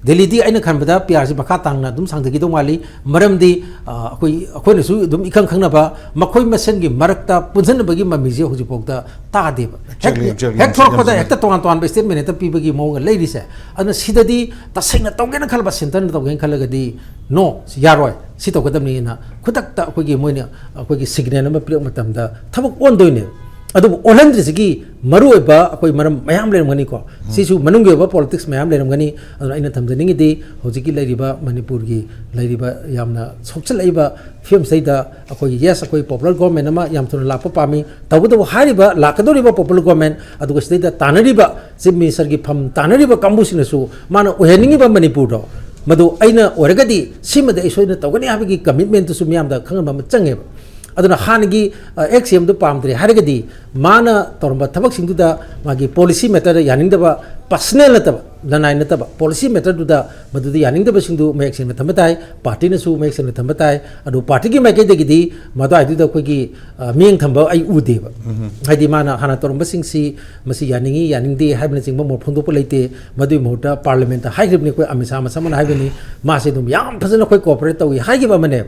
ꯗꯦꯜꯂꯤꯗꯤ ꯑꯩꯅ ꯈꯟꯕꯗ P R ꯁꯤ ꯃꯈꯥ ꯇꯥꯡꯅ ꯑꯗꯨꯝ ꯁꯥꯡꯊꯈꯤꯗꯧ ꯃꯥꯜꯂꯤ꯫ ꯃꯔꯝꯗꯤ, ꯑ, ꯑꯩꯈꯣꯏ, ꯑꯩꯈꯣꯏꯅꯁꯨ ꯑꯗꯨꯝ ꯏꯈꯪ ꯈꯪꯅꯕ ꯃꯈꯣꯏ ꯃꯁꯦꯟꯒꯤ ꯃꯔꯛꯇ ꯄꯨꯟꯁꯤꯟꯅꯕꯒꯤ ꯃꯃꯤꯁꯦ ꯍꯧꯖꯤꯛꯐꯥꯎꯗ ꯇꯥꯗꯦꯕ꯫ ꯍꯦꯛ, Exactly, exactly, ꯍꯦꯛ ꯊꯣꯛꯂꯛꯄꯗ exactly꯫ ꯍꯦꯛꯇ ꯇꯣꯉꯥꯟ ꯇꯣꯉꯥꯟꯕ statement ꯍꯦꯛꯇ ꯄꯤꯕꯒꯤ ꯃꯑꯣꯡꯗ ꯂꯩꯔꯤꯁꯦ꯫ ꯑꯗꯨꯅ ꯁꯤꯗꯗꯤ ꯇꯁꯦꯡꯅ ꯇꯧꯒꯦꯅ ꯈꯜꯂꯕ, centre ꯅ ꯇꯧꯒꯦꯅ ꯈꯜꯂꯒꯗꯤ, "No, ꯁꯤ ꯌꯥꯔꯣꯏ, ꯁꯤ ꯇꯧꯒꯗꯕꯅꯤꯅ" ꯈꯨꯗꯛꯇ ꯑꯩꯈꯣꯏꯒꯤ ꯃꯣꯏꯅ, ꯑꯩꯈꯣꯏꯒꯤ signal ꯑꯃ ꯄꯤꯔꯛꯄ ꯃꯇꯝꯗ ꯊꯕꯛ ꯑꯣꯟꯗꯣꯏꯅꯦꯕ꯫ ꯑꯗꯨꯕꯨ ꯑꯣꯜꯍꯟꯗ꯭ꯔꯤꯁꯤꯒꯤ ꯃꯔꯨꯑꯣꯏꯕ ꯑꯩꯈꯣꯏ ꯃꯔꯝ ꯃꯌꯥꯝ ꯂꯩꯔꯝꯒꯅꯤꯀꯣ꯫ ꯎꯝ꯫ ꯁꯤꯁꯨ ꯃꯅꯨꯡꯒꯤ ꯑꯣꯏꯕ politics ꯃꯌꯥꯝ ꯂꯩꯔꯝꯒꯅꯤ꯫ ꯑꯗꯨꯅ ꯑꯩꯅ ꯊꯝꯖꯅꯤꯡꯉꯤꯗꯤ, ꯍꯧꯖꯤꯛꯀꯤ ꯂꯩꯔꯤꯕ ꯃꯅꯤꯄꯨꯔꯒꯤ ꯂꯩꯔꯤꯕ ꯌꯥꯝꯅ ꯁꯣꯛꯆꯜꯂꯛꯏꯕ ꯐꯤꯕꯝꯁꯤꯗꯩꯗ ꯑꯩꯈꯣꯏꯒꯤ, yes, ꯑꯩꯈꯣꯏ popular government ꯑꯃ ꯌꯥꯝ ꯊꯨꯅ ꯂꯥꯛꯄ ꯄꯥꯝꯃꯤ꯫ ꯇꯧꯕꯇꯕꯨ ꯍꯥꯏꯔꯤꯕ ꯂꯥꯛꯀꯗꯧꯔꯤꯕ popular government, ꯑꯗꯨꯒ ꯁꯤꯗꯩꯗ ꯇꯥꯟꯅꯔꯤꯕ chief minister ꯒꯤ ꯐꯝ ꯇꯥꯟꯅꯔꯤꯕ ꯀꯥꯡꯕꯨꯁꯤꯡꯅꯁꯨ ꯃꯥꯅ ꯑꯣꯏꯍꯟꯅꯤꯡꯉꯤꯕ ꯃꯅꯤꯄꯨꯔꯗꯣ, ꯃꯗꯨ ꯑꯩꯅ ꯑꯣꯏꯔꯒꯗꯤ ꯁꯤꯃꯗꯤ ꯑꯩ ꯁꯣꯏꯗꯅ ꯇꯧꯒꯅꯤ ꯍꯥꯏꯕꯒꯤ commitment ꯇꯨꯁꯨ ꯃꯤꯌꯥꯝꯗ ꯈꯪꯍꯟꯕ ꯑꯃ ꯆꯪꯉꯦꯕ꯫ ꯑꯗꯨꯅ ꯍꯥꯟꯅꯒꯤ, ꯑ, ex C M ꯗꯨ ꯄꯥꯝꯗ꯭ꯔꯦ ꯍꯥꯏꯔꯒꯗꯤ, ꯃꯥꯅ ꯇꯧꯔꯝꯕ ꯊꯕꯛꯁꯤꯡꯗꯨꯗ ꯃꯥꯒꯤ policy matter ꯗ ꯌꯥꯅꯤꯡꯗꯕ, personal ꯅꯠꯇꯕ, ꯂꯅꯥꯏ ꯅꯠꯇꯕ, policy matter ꯗꯨꯗ ꯃꯗꯨꯗ ꯌꯥꯅꯤꯡꯗꯕꯁꯤꯡꯗꯨ ꯃꯌꯦꯛ ꯁꯦꯡꯅ ꯊꯝꯕ ꯇꯥꯏ, party ꯅꯁꯨ ꯃꯌꯦꯛ ꯁꯦꯡꯅ ꯊꯝꯕ ꯇꯥꯏ꯫ ꯑꯗꯨ party ꯒꯤ ꯃꯥꯏꯀꯩꯗꯒꯤꯗꯤ ꯃꯗꯨꯋꯥꯏꯗꯨꯗ ꯑꯩꯈꯣꯏꯒꯤ, ꯑ, ꯃꯤꯠꯌꯦꯡ ꯊꯝꯕ ꯑꯩ ꯎꯗꯦꯕ꯫ ꯎꯝ꯫ ꯍꯥꯏꯗꯤ ꯃꯥꯅ ꯍꯥꯟꯅ ꯇꯧꯔꯝꯕꯁꯤꯡꯁꯤ ꯃꯁꯤ ꯌꯥꯅꯤꯡꯉꯤ, ꯌꯥꯅꯤꯡꯗꯦ ꯍꯥꯏꯕꯅꯆꯤꯡꯕ ꯃꯣꯠ ꯐꯣꯡꯗꯣꯛꯄ ꯂꯩꯇꯦ꯫ ꯃꯗꯨꯒꯤ ꯃꯍꯨꯠꯇ parliament ꯇ ꯍꯥꯏꯈ꯭ꯔꯤꯕꯅꯤ, ꯑꯩꯈꯣꯏ ꯑꯃꯤꯠ ꯁꯥꯍ ꯃꯁꯥꯃꯛꯅ ꯍꯥꯏꯕꯅꯤ, ꯃꯥꯁꯦ ꯑꯗꯨꯝ ꯌꯥꯝ ꯐꯖꯅ ꯑꯩꯈꯣꯏ cooperate ꯇꯧꯏ ꯍꯥꯏꯈꯤꯕ ꯑꯃꯅꯦ꯫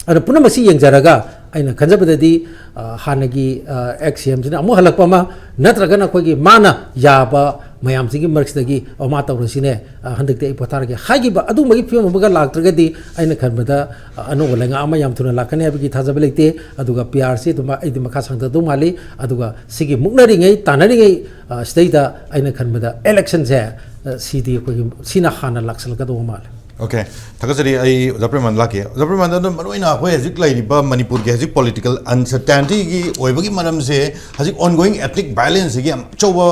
ꯑꯗꯨꯅ ꯄꯨꯝꯅꯃꯛꯁꯤ ꯌꯦꯡꯖꯔꯒ ꯑꯩꯅ ꯈꯟꯖꯕꯗꯗꯤ, ꯑ, ꯍꯥꯟꯅꯒꯤ, ꯑ, ex C M ꯁꯤꯅ ꯑꯃꯨꯛ ꯍꯜꯂꯛꯄ ꯑꯃ, ꯅꯠꯇ꯭ꯔꯒꯅ ꯑꯩꯈꯣꯏꯒꯤ ꯃꯥꯅ ꯌꯥꯕ ꯃꯌꯥꯝꯁꯤꯒꯤ ꯃꯔꯛꯁꯤꯗꯒꯤ, "ꯑꯣ, ꯃꯥ ꯇꯧꯔꯁꯤꯅꯦ, ꯑ, ꯍꯟꯗꯛꯇꯤ ꯑꯩ ꯄꯣꯊꯥꯔꯒꯦ" ꯍꯥꯏꯈꯤꯕ ꯑꯗꯨꯝꯕꯒꯤ ꯐꯤꯕꯝ ꯑꯃꯒ ꯂꯥꯛꯇ꯭ꯔꯒꯗꯤ, ꯑꯩꯅ ꯈꯟꯕꯗ, ꯑ, ꯑꯅꯧꯕ ꯂꯩꯉꯥꯛ ꯑꯃ ꯌꯥꯝ ꯊꯨꯅ ꯂꯥꯛꯀꯅꯤ ꯍꯥꯏꯕꯒꯤ ꯊꯥꯖꯕ ꯂꯩꯇꯦ꯫ ꯑꯗꯨꯒ P R ꯁꯤ ꯑꯗꯨꯝ ꯑꯩꯗꯤ ꯃꯈꯥ ꯁꯥꯡꯊꯗꯧ ꯃꯥꯜꯂꯤ꯫ ꯑꯗꯨꯒ ꯁꯤꯒꯤ ꯃꯨꯛꯅꯔꯤꯉꯩ, ꯇꯥꯟꯅꯔꯤꯉꯩ, ꯑ, ꯁꯤꯗꯩꯗ ꯑꯩꯅ ꯈꯟꯕꯗ election ꯁꯦ, ꯑ, ꯁꯤꯗꯤ ꯑꯩꯈꯣꯏꯒꯤ, ꯁꯤꯅ ꯍꯥꯟꯅ ꯂꯥꯛꯁꯜꯂꯛꯀꯗꯧꯕ ꯃꯥꯜꯂꯦ꯫ ꯑꯣꯀꯦ, ꯊꯥꯒꯠꯆꯔꯤ꯫ ꯑꯩ ꯑꯣꯖꯥ ꯄ꯭ꯔꯦꯃꯥꯟꯗ ꯂꯥꯛꯀꯦ꯫ ꯑꯣꯖꯥ ꯄ꯭ꯔꯦꯃꯥꯟꯗ, ꯑꯗꯨꯝ ꯃꯔꯨꯑꯣꯏꯅ ꯑꯩꯈꯣꯏ ꯍꯧꯖꯤꯛ ꯂꯩꯔꯤꯕ ꯃꯅꯤꯄꯨꯔꯒꯤ ꯍꯧꯖꯤꯛ ꯄꯣꯂꯤꯇꯤꯀꯦꯜ ꯑꯟꯁꯔꯇꯦꯟꯇꯤꯒꯤ ꯑꯣꯏꯕꯒꯤ ꯃꯔꯝꯁꯦ ꯍꯧꯖꯤꯛ ꯑꯣꯟꯒꯣꯋꯤꯡ ꯑꯦꯊꯅꯤꯛ ꯚꯥꯏꯂꯦꯟꯁꯁꯤꯒꯤ ꯌꯥꯝ ꯑꯆꯧꯕ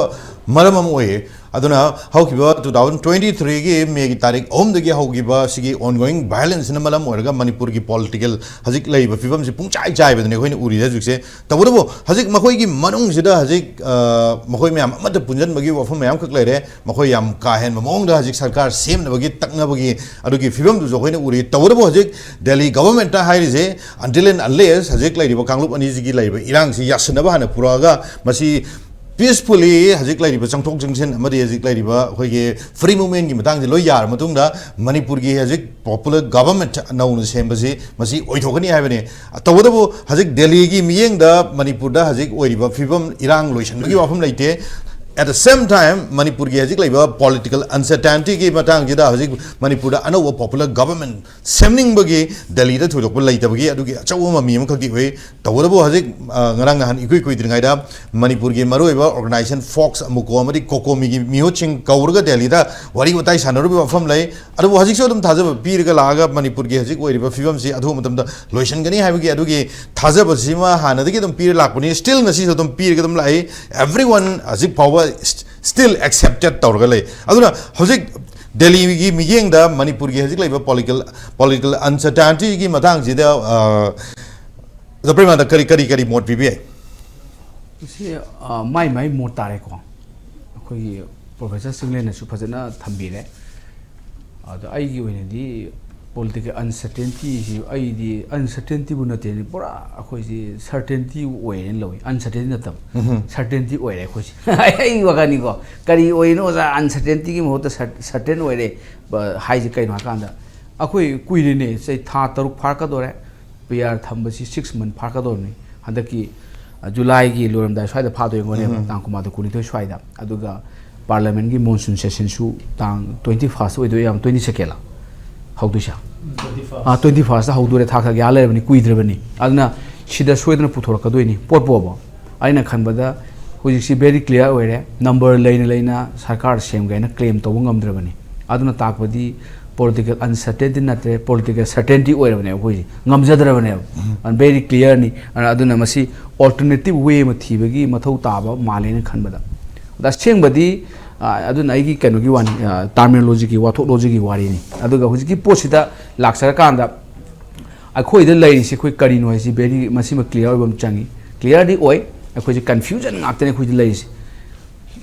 ꯃꯔꯝ ꯑꯃ ꯑꯣꯏꯌꯦ꯫ ꯑꯗꯨꯅ ꯍꯧꯈꯤꯕ ꯇꯨ ꯊꯥꯎꯖꯟ ꯇ꯭ꯋꯦꯟꯇꯤ ꯊ꯭ꯔꯤꯒꯤ ꯃꯦꯒꯤ ꯇꯥꯔꯤꯛ ꯑꯍꯨꯝꯗꯒꯤ ꯍꯧꯈꯤꯕ ꯁꯤꯒꯤ ꯑꯣꯟꯒꯣꯋꯤꯡ ꯚꯥꯏꯂꯦꯟꯁꯁꯤꯅ ꯃꯔꯝ ꯑꯣꯏꯔꯒ ꯃꯅꯤꯄꯨꯔꯒꯤ ꯄꯣꯂꯤꯇꯤꯀꯦꯜ ꯍꯧꯖꯤꯛ ꯂꯩꯔꯤꯕ ꯐꯤꯕꯝꯁꯤ ꯄꯨꯡꯆꯥꯏ ꯆꯥꯏꯕꯗꯨꯅꯦ ꯑꯩꯈꯣꯏꯅ ꯎꯔꯤꯁꯦ ꯍꯧꯖꯤꯛꯁꯦ꯫ ꯇꯧꯕꯇꯕꯨ ꯍꯧꯖꯤꯛ ꯃꯈꯣꯏꯒꯤ ꯃꯅꯨꯡꯁꯤꯗ ꯍꯧꯖꯤꯛ, ꯑ, ꯃꯈꯣꯏ ꯃꯌꯥꯝ ꯑꯃꯠꯇ ꯄꯨꯟꯁꯤꯟꯕꯒꯤ ꯋꯥꯐꯝ ꯃꯌꯥꯝꯈꯛ ꯂꯩꯔꯦ꯫ ꯃꯈꯣꯏ ꯌꯥꯝ ꯀꯥ ꯍꯦꯟꯕ ꯃꯑꯣꯡꯗ ꯍꯧꯖꯤꯛ ꯁꯔꯀꯥꯔ ꯁꯦꯝꯅꯕꯒꯤ ꯇꯛꯅꯕꯒꯤ ꯑꯗꯨꯒꯤ ꯐꯤꯕꯝꯗꯨꯁꯨ ꯑꯩꯈꯣꯏꯅ ꯎꯔꯤ꯫ ꯇꯧꯕꯇꯕꯨ ꯍꯧꯖꯤꯛ ꯗꯦꯜꯂꯤ ꯒꯚꯔꯟꯃꯦꯟꯠꯇ ꯍꯥꯏꯔꯤꯁꯦ, until and unless ꯍꯧꯖꯤꯛ ꯂꯩꯔꯤꯕ ꯀꯥꯡꯂꯨꯞ ꯑꯅꯤꯁꯤꯒꯤ ꯂꯩꯔꯤꯕ ꯏꯔꯥꯡꯁꯤ ꯌꯥꯁꯤꯟꯅꯕ ꯍꯥꯟꯅ ꯄꯨꯔꯛꯑꯒ ꯃꯁꯤ ꯄꯤꯁꯐꯨꯜꯂꯤ ꯍꯧꯖꯤꯛ ꯂꯩꯔꯤꯕ ꯆꯪꯊꯣꯛ ꯆꯪꯁꯤꯟ ꯑꯃꯗꯤ ꯍꯧꯖꯤꯛ ꯂꯩꯔꯤꯕ ꯑꯩꯈꯣꯏꯒꯤ ꯐ꯭ꯔꯤ ꯃꯨꯚꯃꯦꯟꯠꯀꯤ ꯃꯇꯥꯡꯁꯤ ꯂꯣꯏ ꯌꯥꯔ ꯃꯇꯨꯡꯗ ꯃꯅꯤꯄꯨꯔꯒꯤ ꯍꯧꯖꯤꯛ ꯄꯣꯄꯨꯂꯔ ꯒꯚꯔꯟꯃꯦꯟꯠ ꯅꯧꯅ ꯁꯦꯝꯕꯁꯤ ꯃꯁꯤ ꯑꯣꯏꯊꯣꯛꯀꯅꯤ ꯍꯥꯏꯕꯅꯤ꯫ ꯇꯧꯕꯇꯕꯨ ꯍꯧꯖꯤꯛ ꯗꯦꯜꯂꯤꯒꯤ ꯃꯤꯠꯌꯦꯡꯗ ꯃꯅꯤꯄꯨꯔꯗ ꯍꯧꯖꯤꯛ ꯑꯣꯏꯔꯤꯕ ꯐꯤꯕꯝ ꯏꯔꯥꯡ ꯂꯣꯏꯁꯤꯟꯕꯒꯤ ꯋꯥꯐꯝ ꯂꯩꯇꯦ꯫ At the same time, ꯃꯅꯤꯄꯨꯔꯒꯤ ꯍꯧꯖꯤꯛ ꯂꯩꯕ ꯄꯣꯂꯤꯇꯤꯀꯦꯜ ꯑꯟꯁꯔꯇꯦꯟꯇꯤꯒꯤ ꯃꯇꯥꯡꯁꯤꯗ ꯍꯧꯖꯤꯛ ꯃꯅꯤꯄꯨꯔꯗ ꯑꯅꯧꯕ ꯄꯣꯄꯨꯂꯔ ꯒꯚꯔꯟꯃꯦꯟꯠ ꯁꯦꯝꯅꯤꯡꯕꯒꯤ ꯗꯦꯜꯂꯤꯗ ꯊꯣꯏꯗꯣꯛꯄ ꯂꯩꯇꯕꯒꯤ ꯑꯗꯨꯒꯤ ꯑꯆꯧꯕ ꯃꯃꯤ ꯑꯃꯈꯛꯇꯤ ꯑꯣꯏ꯫ ꯇꯧꯕꯇꯕꯨ ꯍꯧꯖꯤꯛ, ꯑ, ꯉꯔꯥꯡ ꯅꯍꯥꯟ ꯏꯀꯨꯏ ꯀꯨꯏꯗ꯭ꯔꯤꯉꯩꯗ ꯃꯅꯤꯄꯨꯔꯒꯤ ꯃꯔꯨꯑꯣꯏꯕ ꯑꯣꯔꯒꯅꯥꯏꯖꯦꯁꯟ ꯐꯣꯛꯁ, ꯑꯃꯨꯀꯣ ꯑꯃꯗꯤ ꯀꯣꯀꯣꯃꯤꯒꯤ ꯃꯤꯍꯨꯠꯁꯤꯡ ꯀꯧꯔꯒ ꯗꯦꯜꯂꯤꯗ ꯋꯥꯔꯤ ꯋꯥꯇꯥꯏ ꯁꯥꯟꯅꯔꯨꯕꯒꯤ ꯋꯥꯐꯝ ꯂꯩ꯫ ꯑꯗꯨꯕꯨ ꯍꯧꯖꯤꯛꯁꯨ ꯑꯗꯨꯝ ꯊꯥꯖꯕ ꯄꯤꯔꯒ ꯂꯥꯛꯑꯒ ꯃꯅꯤꯄꯨꯔꯒꯤ ꯍꯧꯖꯤꯛ ꯑꯣꯏꯔꯤꯕ ꯐꯤꯕꯝꯁꯤ ꯑꯊꯨꯕ ꯃꯇꯝꯗ ꯂꯣꯏꯁꯤꯟꯒꯅꯤ ꯍꯥꯏꯕꯒꯤ ꯑꯗꯨꯒꯤ ꯊꯥꯖꯕꯁꯤꯃ ꯍꯥꯟꯅꯗꯒꯤ ꯑꯗꯨꯝ ꯄꯤꯔ ꯂꯥꯛꯄꯅꯤ꯫ Still ꯉꯁꯤꯁꯨ ꯑꯗꯨꯝ ꯄꯤꯔꯒ ꯑꯗꯨꯝ ꯂꯥꯛꯏ꯫ Everyone ꯍꯧꯖꯤꯛ ꯐꯥꯎꯕ st-, still accepted ꯇꯧꯔꯒ ꯂꯩ꯫ ꯑꯗꯨꯅ ꯍꯧꯖꯤꯛ ꯗꯦꯜꯂꯤꯒꯤ ꯃꯤꯠꯌꯦꯡꯗ ꯃꯅꯤꯄꯨꯔꯒꯤ ꯍꯧꯖꯤꯛ ꯂꯩꯕ ꯄꯣꯂꯤꯀꯦꯜ-, ꯄꯣꯂꯤꯇꯤꯀꯦꯜ ꯑꯟꯁꯔꯇꯦꯟꯇꯤꯒꯤ ꯃꯇꯥꯡꯁꯤꯗ, ꯑ, ꯗꯣꯛꯇꯔ ꯄ꯭ꯔꯦꯃꯥꯅꯟꯗ ꯀꯔꯤ, ꯀꯔꯤ, ꯀꯔꯤ ꯃꯣꯠ ꯄꯤꯕꯤ ꯌꯥꯏ? ꯁꯤ, ꯑ, ꯃꯥꯏ ꯃꯥꯏ ꯃꯣꯠ ꯇꯥꯔꯦꯀꯣ꯫ ꯑꯩꯈꯣꯏꯒꯤ ꯄ꯭ꯔꯣꯐꯦꯁꯔ ꯆꯤꯡꯂꯦꯟꯅꯁꯨ ꯐꯖꯅ ꯊꯝꯕꯤꯔꯦ꯫ ꯑꯗꯣ ꯑꯩꯒꯤ ꯑꯣꯏꯅꯗꯤ ꯄꯣꯂꯤꯇꯤꯀꯦꯜ ꯑꯟꯁꯔꯇꯦꯟꯇꯤꯁꯤ ꯑꯩꯗꯤ ꯑꯟꯁꯔꯇꯦꯟꯇꯤꯕꯨ ꯅꯠꯇꯦ, ꯄꯨꯔꯥ ꯑꯩꯈꯣꯏꯁꯤ ꯁꯔꯇꯦꯟꯇꯤ ꯑꯣꯏꯔꯦꯅ ꯂꯧꯏ꯫ ꯑꯟꯁꯔꯇꯦꯟꯇꯤ ꯅꯠꯇꯕ, ꯎꯝꯍꯨꯝ꯫ ꯁꯔꯇꯦꯟꯇꯤ ꯑꯣꯏꯔꯦ ꯑꯩꯈꯣꯏꯁꯤ꯫ ꯑꯩꯒꯤ ꯋꯥꯈꯜꯅꯤꯀꯣ꯫ ꯀꯔꯤ ꯑꯣꯏꯔꯤꯅꯣ ꯑꯣꯖꯥ, ꯑꯟꯁꯔꯇꯦꯟꯇꯤꯒꯤ ꯃꯍꯨꯠꯇ ꯁꯔ-, ꯁꯔꯇꯦꯟ ꯑꯣꯏꯔꯦ, ꯕ-, ꯍꯥꯏꯁꯦ ꯀꯩꯅꯣ ꯍꯥꯏꯀꯥꯟꯗ, ꯑꯩꯈꯣꯏ ꯀꯨꯏꯔꯦꯅꯦ, ꯆꯍꯤ ꯊꯥ ꯇꯔꯨꯛ ꯐꯥꯔꯛꯀꯗꯧꯔꯦ꯫ ꯄꯤ ꯑꯥꯔ ꯊꯝꯕꯁꯤ ꯁꯤꯛꯁ ꯃꯟꯊ ꯐꯥꯔꯛꯀꯗꯧꯔꯤꯅꯤ꯫ ꯍꯟꯗꯛꯀꯤ, ꯑ, ꯖꯨꯂꯥꯏꯒꯤ ꯂꯣꯏꯔꯝꯗꯥꯏ ꯁ꯭ꯋꯥꯏꯗ ꯐꯥꯗꯣꯏ ꯑꯣꯏꯔꯝꯒꯅꯦꯕ, ꯎꯝ꯫ ꯇꯥꯡ ꯀꯨꯟꯃꯥꯊꯣꯏ, ꯀꯨꯟꯅꯤꯊꯣꯏ ꯁ꯭ꯋꯥꯏꯗ꯫ ꯑꯗꯨꯒ ꯄꯥꯔꯂꯤꯌꯥꯃꯦꯟꯠꯀꯤ ꯃꯣꯟꯁꯨꯟ ꯁꯦꯁꯟꯁꯨ ꯇꯥꯡ ꯇ꯭ꯋꯦꯟꯇꯤ ꯐꯥꯔꯁꯇ ꯑꯣꯏꯗꯣꯏ, ꯌꯥꯝ ꯇ꯭ꯋꯦꯟꯇꯤ ꯁꯦꯀꯦꯟꯂ ꯍꯧꯗꯣꯏꯁꯦ? Twenty first. ꯑꯥ, ꯇ꯭ꯋꯦꯟꯇꯤ ꯐꯥꯔꯁꯇ ꯍꯧꯗꯣꯔꯦ, ꯊꯥ ꯈꯔ ꯌꯥ ꯂꯩꯔꯕꯅꯤ, ꯀꯨꯏꯗ꯭ꯔꯕꯅꯤ꯫ ꯑꯗꯨꯅ ꯁꯤꯗ ꯁꯣꯏꯗꯅ ꯄꯨꯊꯣꯔꯛꯀꯗꯣꯏꯅꯤ ꯄꯣꯠ ꯄꯣꯕ꯫ ꯑꯩꯅ ꯈꯟꯕꯗ ꯍꯧꯖꯤꯛꯁꯤ very clear ꯑꯣꯏꯔꯦ, ꯅꯝꯕꯔ ꯂꯩꯅ ꯂꯩꯅ ꯁꯔꯀꯥꯔ ꯁꯦꯝꯒꯦ ꯍꯥꯏꯅ ꯀ꯭ꯂꯦꯝ ꯇꯧꯕ ꯉꯝꯗ꯭ꯔꯕꯅꯤ꯫ ꯑꯗꯨꯅ ꯇꯥꯛꯄꯗꯤ ꯄꯣꯂꯤꯇꯤꯀꯦꯜ ꯑꯟꯁꯔꯇꯦꯟꯇꯤ ꯅꯠꯇ꯭ꯔꯦ, ꯄꯣꯂꯤꯇꯤꯀꯦꯜ ꯁꯔꯇꯦꯟꯇꯤ ꯑꯣꯏꯔꯕꯅꯦꯕ ꯑꯩꯈꯣꯏꯁꯦ, ꯉꯝꯖꯗ꯭ꯔꯕꯅꯦꯕ꯫ ꯎꯝ꯫ ꯚꯦꯔꯤ ꯀ꯭ꯂꯤꯌꯥꯔꯅꯤ꯫ ꯑꯗꯨꯅ ꯃꯁꯤ ꯑꯣꯜꯇꯔꯅꯦꯇꯤꯞ ꯋꯦ ꯑꯃ ꯊꯤꯕꯒꯤ ꯃꯊꯧ ꯇꯥꯕ ꯃꯥꯜꯂꯦꯅ ꯈꯟꯕꯗ꯫ ꯑꯗ ꯑꯁꯦꯡꯕꯗꯤ, ꯑ, ꯑꯗꯨꯅ ꯑꯩꯒꯤ ꯀꯩꯅꯣꯒꯤ ꯋꯥꯅꯤ, ꯇꯥꯔꯃꯤꯅꯣꯂꯣꯖꯤꯒꯤ, ꯋꯥꯊꯣꯛ ꯂꯣꯖꯤꯛꯀꯤ ꯋꯥꯔꯤꯅꯤ꯫ ꯑꯗꯨꯒ ꯍꯧꯖꯤꯛꯀꯤ ꯄꯣꯠꯁꯤꯗ ꯂꯥꯛꯆꯔꯀꯥꯟꯗ ꯑꯩꯈꯣꯏꯗ ꯂꯩꯔꯤꯁꯤ ꯑꯩꯈꯣꯏ ꯀꯔꯤꯅꯣ ꯍꯥꯏꯁꯤ ꯚꯦꯔꯤ, ꯃꯁꯤꯃ ꯀ꯭ꯂꯤꯌꯥꯔ ꯑꯣꯏꯕ ꯑꯃ ꯆꯪꯉꯤ꯫ ꯀ꯭ꯂꯤꯌꯥꯔꯗꯤ ꯑꯣꯏ꯫ ꯑꯩꯈꯣꯏꯁꯦ ꯀꯟꯐ꯭ꯌꯨꯖꯟ ꯉꯥꯛꯇꯅꯤ ꯑꯩꯈꯣꯏꯗ ꯂꯩꯔꯤꯁꯤ꯫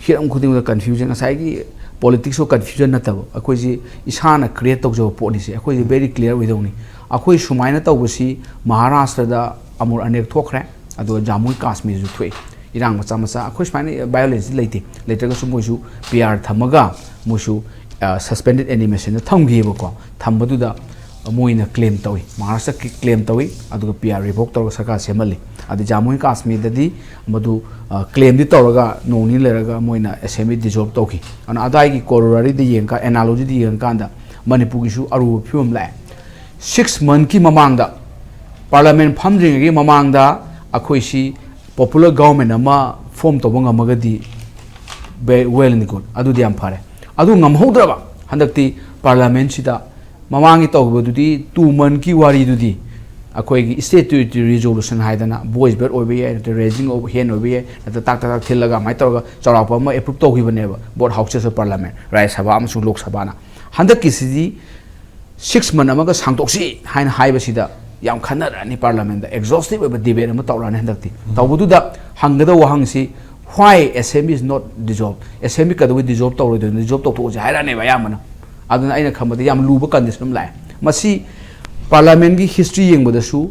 ꯍꯤꯔꯝ ꯈꯨꯗꯤꯡꯃꯛꯇ ꯀꯟꯐ꯭ꯌꯨꯖꯟ, ꯉꯁꯥꯏꯒꯤ ꯄꯣꯂꯤꯇꯤꯛꯁ ꯑꯣꯐ ꯀꯟꯐ꯭ꯌꯨꯖꯟ ꯅꯠꯇꯕ, ꯑꯩꯈꯣꯏꯁꯤ ꯏꯁꯥꯅ ꯀ꯭ꯔꯤꯌꯦꯠ ꯇꯧꯖꯕ ꯄꯣꯠꯅꯤꯁꯦ꯫ ꯑꯩꯈꯣꯏꯁꯦ ꯚꯦꯔꯤ ꯀ꯭ꯂꯤꯌꯥꯔ ꯑꯣꯏꯗꯧꯅꯤ꯫ ꯑꯩꯈꯣꯏ ꯁꯨꯃꯥꯏꯅ ꯇꯧꯕꯁꯤ ꯃꯍꯥꯔꯥꯁꯇ꯭ꯔꯗ ꯑꯃꯨꯔ ꯑꯅꯦꯛ ꯊꯣꯛꯈ꯭ꯔꯦ, ꯑꯗꯨꯒ ꯖꯥꯃꯨ ꯀꯥꯁꯃꯤꯔꯁꯨ ꯊꯣꯛꯏ꯫ ꯏꯔꯥꯡ ꯃꯆꯥ ꯃꯆꯥ ꯑꯩꯈꯣꯏ ꯁꯨꯃꯥꯏꯅ ꯚꯥꯏꯑꯣꯂꯦꯟꯁꯇꯤ ꯂꯩꯇꯦ꯫ ꯂꯩꯇ꯭ꯔꯒꯁꯨ ꯃꯣꯏꯁꯨ ꯄꯤ ꯑꯥꯔ ꯊꯝꯃꯒ ꯃꯣꯏꯁꯨ ꯁꯁꯄꯦꯟꯗꯦꯠ ꯑꯦꯅꯤꯃꯦꯁꯟꯗ ꯊꯝꯈꯤꯑꯕꯀꯣ꯫ ꯊꯝꯕꯗꯨꯗ ꯃꯣꯏꯅ ꯀ꯭ꯂꯦꯝ ꯇꯧꯏ, ꯃꯍꯥꯔꯥꯁꯇ꯭ꯔ ꯀ꯭ꯂꯦꯝ ꯇꯧꯏ, ꯑꯗꯨꯒ ꯄꯤ ꯑꯥꯔ ꯔꯤꯚꯣꯛ ꯇꯧꯔꯒ ꯁꯔꯀꯥꯔ ꯁꯦꯝꯍꯜꯂꯤ꯫ ꯑꯗꯩ ꯖꯥꯃꯨ ꯑꯦꯟ ꯀꯥꯁꯃꯤꯔꯗꯗꯤ ꯃꯗꯨ, ꯑ, ꯀ꯭ꯂꯦꯝꯗꯤ ꯇꯧꯔꯒ ꯅꯣꯡ ꯅꯤꯅꯤ ꯂꯩꯔꯒ ꯃꯣꯏꯅ ꯑꯦꯁꯦꯝꯕ꯭ꯂꯤ ꯗꯤꯖꯣꯜꯕ ꯇꯧꯈꯤ꯫ ꯑꯗꯨꯅ ꯑꯗꯥꯏꯒꯤ ꯀꯣꯔꯣꯂꯔꯤꯗ ꯌꯦꯡꯀꯥꯟ, ꯑꯦꯅꯥꯂꯣꯖꯤꯗ ꯌꯦꯡꯉꯀꯥꯟꯗ ꯃꯅꯤꯄꯨꯔꯒꯤꯁꯨ ꯑꯔꯨꯕ ꯐꯤꯕꯝ ꯂꯥꯛꯑꯦ꯫ ꯁꯤꯛꯁ ꯃꯟꯊꯀꯤ ꯃꯃꯥꯡꯗ, ꯄꯥꯔꯂꯥꯃꯦꯟ ꯐꯝꯗ꯭ꯔꯤꯉꯩꯒꯤ ꯃꯃꯥꯡꯗ ꯑꯩꯈꯣꯏꯁꯤ ꯄꯣꯄꯨꯂꯔ ꯒꯚꯔꯟꯃꯦꯟ ꯑꯃ ꯐꯣꯔꯝ ꯇꯧꯕ ꯉꯝꯃꯒꯗꯤ ꯋꯦꯜ ꯑꯦꯟ ꯒꯨꯗ, ꯑꯗꯨꯗꯤ ꯌꯥꯝ ꯐꯔꯦ꯫ ꯑꯗꯨ ꯉꯝꯍꯧꯗ꯭ꯔꯕ ꯍꯟꯗꯛꯇꯤ ꯄꯥꯔꯂꯥꯃꯦꯟꯁꯤꯗ ꯃꯃꯥꯡꯒꯤ ꯇꯧꯈꯤꯕꯗꯨꯗꯤ ꯇꯨ ꯃꯟꯊꯀꯤ ꯋꯥꯔꯤꯗꯨꯗꯤ ꯑꯩꯈꯣꯏꯒꯤ ꯁ꯭ꯇꯦꯠ ꯇꯦꯔꯤꯇꯣꯔꯤ ꯔꯤꯖꯣꯂꯨꯁꯟ ꯍꯥꯏꯗꯅ ꯚꯣꯏꯁ ꯚꯣꯠ ꯑꯣꯏꯕ ꯌꯥꯏ, ꯅꯠꯇ꯭ꯔꯒ ꯔꯦꯖꯤꯡ ꯑꯣꯐ ꯍꯦꯟ ꯑꯣꯏꯕ ꯌꯥꯏ, ꯅꯠꯇ꯭ꯔꯒ ꯇꯥꯛ ꯇꯥꯛ ꯇꯥꯛ ꯊꯤꯜꯂꯒ ꯑꯗꯨꯃꯥꯏꯅ ꯇꯧꯔꯒ ꯆꯥꯎꯔꯥꯛꯄ ꯑꯃ ꯑꯦꯄ꯭ꯔꯨꯞ ꯇꯧꯈꯤꯕꯅꯦꯕ, ꯕꯣꯠ ꯍꯥꯎꯁꯦꯁ ꯑꯣꯐ ꯄꯥꯔꯂꯥꯃꯦꯟ, ꯔꯥꯖ꯭ꯌ ꯁꯚꯥ ꯑꯃꯁꯨꯡ ꯂꯣꯛ ꯁꯚꯥꯅ꯫ ꯍꯟꯗꯛꯀꯤꯁꯤꯗꯤ ꯁꯤꯛꯁ ꯃꯟꯊ ꯑꯃꯒ ꯁꯥꯡꯗꯣꯛꯁꯤ ꯍꯥꯏꯅ ꯍꯥꯏꯕꯁꯤꯗ ꯌꯥꯝ ꯈꯟꯅꯔꯛꯑꯅꯤ, ꯄꯥꯔꯂꯥꯃꯦꯟꯗ ꯑꯦꯛꯖꯣꯁꯇꯤꯞ ꯑꯣꯏꯕ ꯗꯤꯕꯦꯠ ꯑꯃ ꯇꯧꯔꯛꯑꯅꯤ ꯍꯟꯗꯛꯇꯤ꯫ ꯇꯧꯕꯗꯨꯗ ꯍꯪꯒꯗꯕ ꯋꯥꯍꯪꯁꯤ, why assembly is not dissolved? Assembly ꯀꯩꯗꯧꯕꯩ ꯗꯤꯖꯣꯜꯕ ꯇꯧꯔꯣꯏꯗꯣꯏꯅꯣ? ꯗꯤꯖꯣꯜꯕ ꯇꯧꯊꯣꯛꯑꯁꯤ ꯍꯥꯏꯔꯛꯑꯅꯦꯕ ꯑꯌꯥꯝꯕꯅ꯫ ꯑꯗꯨꯅ ꯑꯩꯅ ꯈꯟꯕꯗ ꯌꯥꯝ ꯂꯨꯕ ꯀꯟꯗꯤꯁꯟ ꯑꯃ ꯂꯥꯛꯑꯦ꯫ ꯃꯁꯤ ꯄꯥꯔꯂꯥꯃꯦꯟꯒꯤ ꯍꯤꯁꯇ꯭ꯔꯤ ꯌꯦꯡꯕꯗꯁꯨ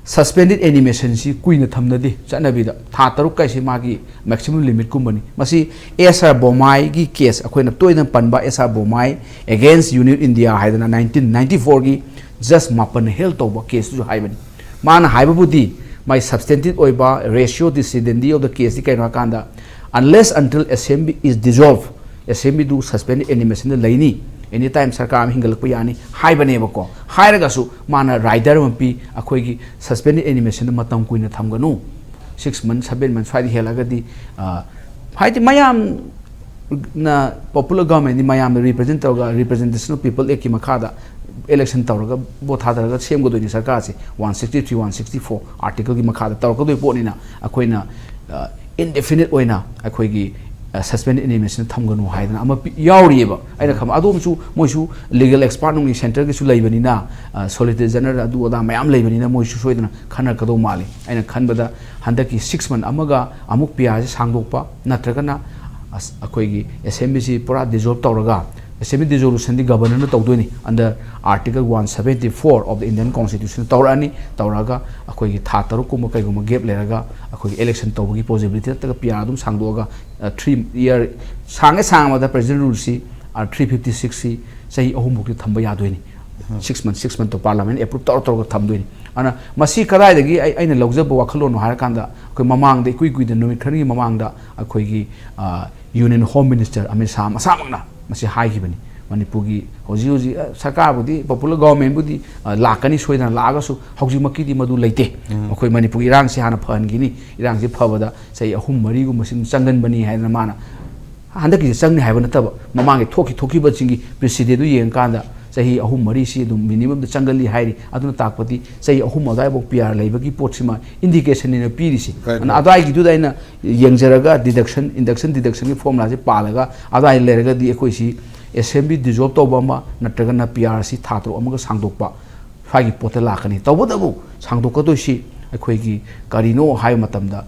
ꯁꯁꯄꯦꯟꯗꯦꯠ ꯑꯦꯅꯤꯃꯦꯁꯟꯁꯤ ꯀꯨꯏꯅ ꯊꯝꯅꯗꯦ ꯆꯠꯅꯕꯤꯗ꯫ ꯊꯥ ꯇꯔꯨꯛ ꯀꯥꯏꯁꯤ ꯃꯥꯒꯤ ꯃꯦꯛꯁꯤꯃꯝ ꯂꯤꯃꯤꯠꯀꯨꯝꯕꯅꯤ꯫ ꯃꯁꯤ ꯑꯦꯁ ꯑꯥꯔ ꯕꯣꯃꯥꯏꯒꯤ ꯀꯦꯁ, ꯑꯩꯈꯣꯏꯅ ꯇꯣꯏꯅ ꯄꯟꯕ ꯑꯦꯁ ꯑꯥꯔ ꯕꯣꯃꯥꯏ against Union India ꯍꯥꯏꯗꯅ ꯅꯥꯏꯟꯇꯤꯟ ꯅꯥꯏꯟꯇꯤ ꯐꯣꯔꯒꯤ ꯖꯁ ꯃꯥꯄꯟꯅ ꯍꯦꯜ ꯇꯧꯕ ꯀꯦꯁꯇꯨꯁꯨ ꯍꯥꯏꯕꯅꯤ꯫ ꯃꯥꯅ ꯍꯥꯏꯕꯕꯨꯗꯤ, ꯃꯥꯏ substantive ꯑꯣꯏꯕ ratio decidendi of the case ꯗꯤ ꯀꯩꯅꯣ ꯍꯥꯏꯀꯥꯟꯗ, unless until assembly is dissolved, ꯑꯦꯁꯦꯝꯕ꯭ꯂꯤꯗꯨ ꯁꯁꯄꯦꯟꯗꯦꯠ ꯑꯦꯅꯤꯃꯦꯁꯟꯗ ꯂꯩꯅꯤ, ꯑꯦꯅꯤ ꯇꯥꯏꯝ ꯁꯔꯀꯥꯔ ꯑꯃ ꯍꯤꯡꯒꯠꯂꯛꯄ ꯌꯥꯅꯤ ꯍꯥꯏꯕꯅꯦꯕꯀꯣ꯫ ꯍꯥꯏꯔꯒꯁꯨ ꯃꯥꯅ ꯔꯥꯏꯗꯔ ꯑꯃ ꯄꯤ, ꯑꯩꯈꯣꯏꯒꯤ ꯁꯁꯄꯦꯟꯗꯦꯠ ꯑꯦꯅꯤꯃꯦꯁꯟꯗ ꯃꯇꯝ ꯀꯨꯏꯅ ꯊꯝꯒꯅꯨ, ꯁꯤꯛꯁ ꯃꯟꯊ, ꯁꯚꯦꯟ ꯃꯟꯊ ꯁ꯭ꯋꯥꯏꯗ ꯍꯦꯜꯂꯒꯗꯤ, ꯑ, ꯍꯥꯏꯗꯤ ꯃꯌꯥꯝ ꯅ ꯄꯣꯄꯨꯂꯔ ꯒꯚꯔꯟꯃꯦꯟꯗꯤ ꯃꯌꯥꯝꯅ ꯔꯤꯄ꯭ꯔꯖꯦꯟ ꯇꯧꯔꯒ Representation of People Actꯀꯤ ꯃꯈꯥꯗ ꯏꯂꯦꯛꯁꯟ ꯇꯧꯔꯒ ꯚꯣꯠ ꯊꯥꯗꯔꯒ ꯁꯦꯝꯒꯗꯣꯏꯅꯤ ꯁꯔꯀꯥꯔꯁꯦ꯫ One sixty three, one sixty four Articleꯒꯤ ꯃꯈꯥꯗ ꯇꯧꯔꯛꯀꯗꯣꯏ ꯄꯣꯠꯅꯤꯅ ꯑꯩꯈꯣꯏꯅ ꯏꯟꯗꯦꯐꯤꯅꯤꯠ ꯑꯣꯏꯅ ꯑꯩꯈꯣꯏꯒꯤ ꯁꯁꯄꯦꯟꯗꯦꯗ ꯑꯦꯅꯤꯃꯦꯁꯟ ꯊꯝꯒꯅꯨ ꯍꯥꯏꯗꯅ ꯑꯃ ꯄꯤ- ꯌꯥꯎꯔꯤꯑꯕ꯫ ꯑꯩꯅ ꯈꯪꯕ ꯑꯗꯣꯝꯁꯨ ꯃꯣꯏꯁꯨ ꯂꯤꯒꯦꯜ ꯑꯦꯛꯁꯄꯥꯔꯠ ꯅꯨꯡꯒꯤ ꯁꯦꯟꯇꯔꯒꯤꯁꯨ ꯂꯩꯕꯅꯤꯅ, ꯁꯣꯂꯤꯁꯤꯇꯔ ꯖꯦꯅꯔꯦꯜ ꯑꯗꯨ ꯑꯗꯥ ꯃꯌꯥꯝ ꯂꯩꯕꯅꯤꯅ ꯃꯣꯏꯁꯨ ꯁꯣꯏꯗꯅ ꯈꯟꯅꯔꯛꯀꯗꯧ ꯃꯥꯜꯂꯤ꯫ ꯑꯩꯅ ꯈꯟꯕꯗ ꯍꯟꯗꯛꯀꯤ ꯁꯤꯛꯁ ꯃꯟ ꯑꯃꯒ ꯑꯃꯨꯛ ꯄꯤ ꯑꯥꯔꯁꯤ ꯁꯥꯡꯗꯣꯛꯄ ꯅꯠꯇ꯭ꯔꯒꯅ ꯑꯁ, ꯑꯩꯈꯣꯏꯒꯤ ꯑꯦꯁꯦꯝꯕ꯭ꯂꯤꯁꯤ ꯄꯨꯔꯥ ꯗꯤꯖꯣꯜꯕ ꯇꯧꯔꯒ, ꯑꯦꯁꯦꯝꯕ꯭ꯂꯤ ꯗꯤꯖꯣꯂꯨꯁꯟꯗꯤ ꯒꯕꯔꯅꯔꯅ ꯇꯧꯗꯣꯏꯅꯤ, under Article one seventy four of the Indian Constitution ꯇꯧꯔꯛꯑꯅꯤ꯫ ꯇꯧꯔꯛꯑꯒ ꯑꯩꯈꯣꯏꯒꯤ ꯊꯥ ꯇꯔꯨꯛꯀꯨꯝꯕ ꯀꯩꯒꯨꯝꯕ ꯒꯦꯞ ꯂꯩꯔꯒ ꯑꯩꯈꯣꯏꯒꯤ ꯏꯂꯦꯛꯁꯟ ꯇꯧꯕꯒꯤ ꯄꯣꯁꯤꯕꯤꯂꯤꯇꯤ ꯅꯠꯇ꯭ꯔꯒ ꯄꯤ ꯑꯥꯔ ꯑꯗꯨꯝ ꯁꯥꯡꯗꯣꯛꯑꯒ, ꯊ꯭ꯔꯤ ꯏꯌꯔ, ꯁꯥꯡꯉꯦ ꯁꯥꯡꯉꯕꯗ ꯄ꯭ꯔꯦꯁꯤꯗꯦꯟ ꯔꯨꯜꯁꯤ, ꯊ꯭ꯔꯤ ꯐꯤꯐꯇꯤ ꯁꯤꯛꯁꯁꯤ ꯆꯍꯤ ꯑꯍꯨꯝꯐꯥꯎꯗꯤ ꯊꯝꯕ ꯌꯥꯗꯣꯏꯅꯤ꯫ ꯁꯤꯛꯁ ꯃꯟ ꯁꯤꯛꯁ ꯃꯟꯇꯣ ꯄꯥꯔꯂꯥꯃꯦꯟ ꯑꯦꯄ꯭ꯔꯨꯞ ꯇꯧꯔ ꯇꯧꯔꯒ ꯊꯝꯗꯣꯏꯅꯤ꯫ ꯑꯗꯨꯅ ꯃꯁꯤ ꯀꯗꯥꯏꯗꯒꯤ ꯑꯩ, ꯑꯩꯅ ꯂꯧꯖꯕ ꯋꯥꯈꯜꯂꯣꯟꯅꯣ ꯍꯥꯏꯔꯀꯥꯟꯗ, ꯑꯩꯈꯣꯏ ꯃꯃꯥꯡꯗ, ꯏꯀꯨꯏ ꯀꯨꯏꯗꯅ, ꯅꯨꯃꯤꯠ ꯈꯔꯒꯤ ꯃꯃꯥꯡꯗ ꯑꯩꯈꯣꯏꯒꯤ union home minister Amit Shah ꯃꯁꯥꯃꯛꯅ ꯃꯁꯤ ꯍꯥꯏꯈꯤꯕꯅꯤ꯫ ꯃꯅꯤꯄꯨꯔꯒꯤ ꯍꯧꯖꯤꯛ ꯍꯧꯖꯤꯛ, ꯑ, ꯁꯔꯀꯥꯔꯕꯨꯗꯤ, ꯄꯣꯄꯨꯂꯔ ꯒꯣꯚꯔꯟꯃꯦꯟꯕꯨꯗꯤ, ꯑ, ꯂꯥꯛꯀꯅꯤ ꯁꯣꯏꯗꯅ, ꯂꯥꯛꯑꯒꯁꯨ ꯍꯧꯖꯤꯛꯃꯛꯀꯤꯗꯤ ꯃꯗꯨ ꯂꯩꯇꯦ꯫ ꯑꯩꯈꯣꯏ ꯃꯅꯤꯄꯨꯔꯒꯤ ꯏꯔꯥꯡꯁꯤ ꯍꯥꯟꯅ ꯐꯍꯟꯈꯤꯅꯤ, ꯏꯔꯥꯡꯁꯤ ꯐꯕꯗ ꯆꯍꯤ ꯑꯍꯨꯝ ꯃꯔꯤꯒꯨꯝꯕꯁꯤ ꯑꯗꯨꯝ ꯆꯪꯒꯟꯕꯅꯤ ꯍꯥꯏꯗꯅ ꯃꯥꯅ ꯍꯟꯗꯛꯀꯤꯁꯦ ꯆꯪꯅꯤ ꯍꯥꯏꯕ ꯅꯠꯇꯕ, ꯃꯃꯥꯡꯒꯤ ꯊꯣꯛꯈꯤ ꯊꯣꯛꯈꯤꯕꯁꯤꯡꯒꯤ ꯄ꯭ꯔꯤꯁꯤꯗꯦꯟꯗꯨ ꯌꯦꯡꯉꯀꯥꯟꯗ ꯆꯍꯤ ꯑꯍꯨꯝ ꯃꯔꯤꯁꯤ ꯑꯗꯨꯝ ꯃꯤꯅꯤꯃꯝꯗ ꯆꯪꯒꯜꯂꯤ ꯍꯥꯏꯔꯤ꯫ ꯑꯗꯨꯅ ꯇꯥꯛꯄꯗꯤ ꯆꯍꯤ ꯑꯍꯨꯝ ꯑꯗꯨꯋꯥꯏꯐꯥꯎ ꯄꯤ ꯑꯥꯔ ꯂꯩꯕꯒꯤ ꯄꯣꯠꯁꯤꯃ ꯏꯟꯗꯤꯀꯦꯁꯟꯅꯦꯅ ꯄꯤꯔꯤꯁꯤ꯫ Right, right. ꯑꯗꯨꯅ ꯑꯗꯨꯋꯥꯏꯒꯤꯗꯨꯗ ꯑꯩꯅ ꯌꯦꯡꯖꯔꯒ deduction, induction deductionꯒꯤ formulaꯁꯦ ꯄꯥꯜꯂꯒ ꯑꯗꯨꯋꯥꯏ ꯂꯩꯔꯒꯗꯤ ꯑꯩꯈꯣꯏꯁꯤ ꯑꯦꯁꯦꯝꯕ꯭ꯂꯤ ꯗꯤꯖꯣꯜꯕ ꯇꯧꯕ ꯑꯃ ꯅꯠꯇ꯭ꯔꯒꯅ ꯄꯤ ꯑꯥꯔꯁꯤ ꯊꯥ ꯇꯔꯨꯛ ꯑꯃꯒ ꯁꯥꯡꯗꯣꯛꯄ ꯁ꯭ꯋꯥꯏꯒꯤ ꯄꯣꯠꯇ ꯂꯥꯛꯀꯅꯤ꯫ ꯇꯧꯕꯇꯕꯨ ꯁꯥꯡꯗꯣꯛꯀꯗꯣꯏꯁꯤ ꯑꯩꯈꯣꯏꯒꯤ ꯀꯔꯤꯅꯣ ꯍꯥꯏꯕ ꯃꯇꯝꯗ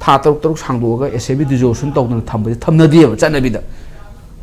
ꯊꯥ ꯇꯔꯨꯛ ꯇꯔꯨꯛ ꯁꯥꯡꯗꯣꯛꯑꯒ ꯑꯦꯁꯦꯝꯕ꯭ꯂꯤ ꯗꯤꯖꯣꯂꯨꯁꯟ ꯇꯧꯗꯅ ꯊꯝꯕꯁꯦ ꯊꯝꯅꯗꯦꯕ ꯆꯠꯅꯕꯤꯗ꯫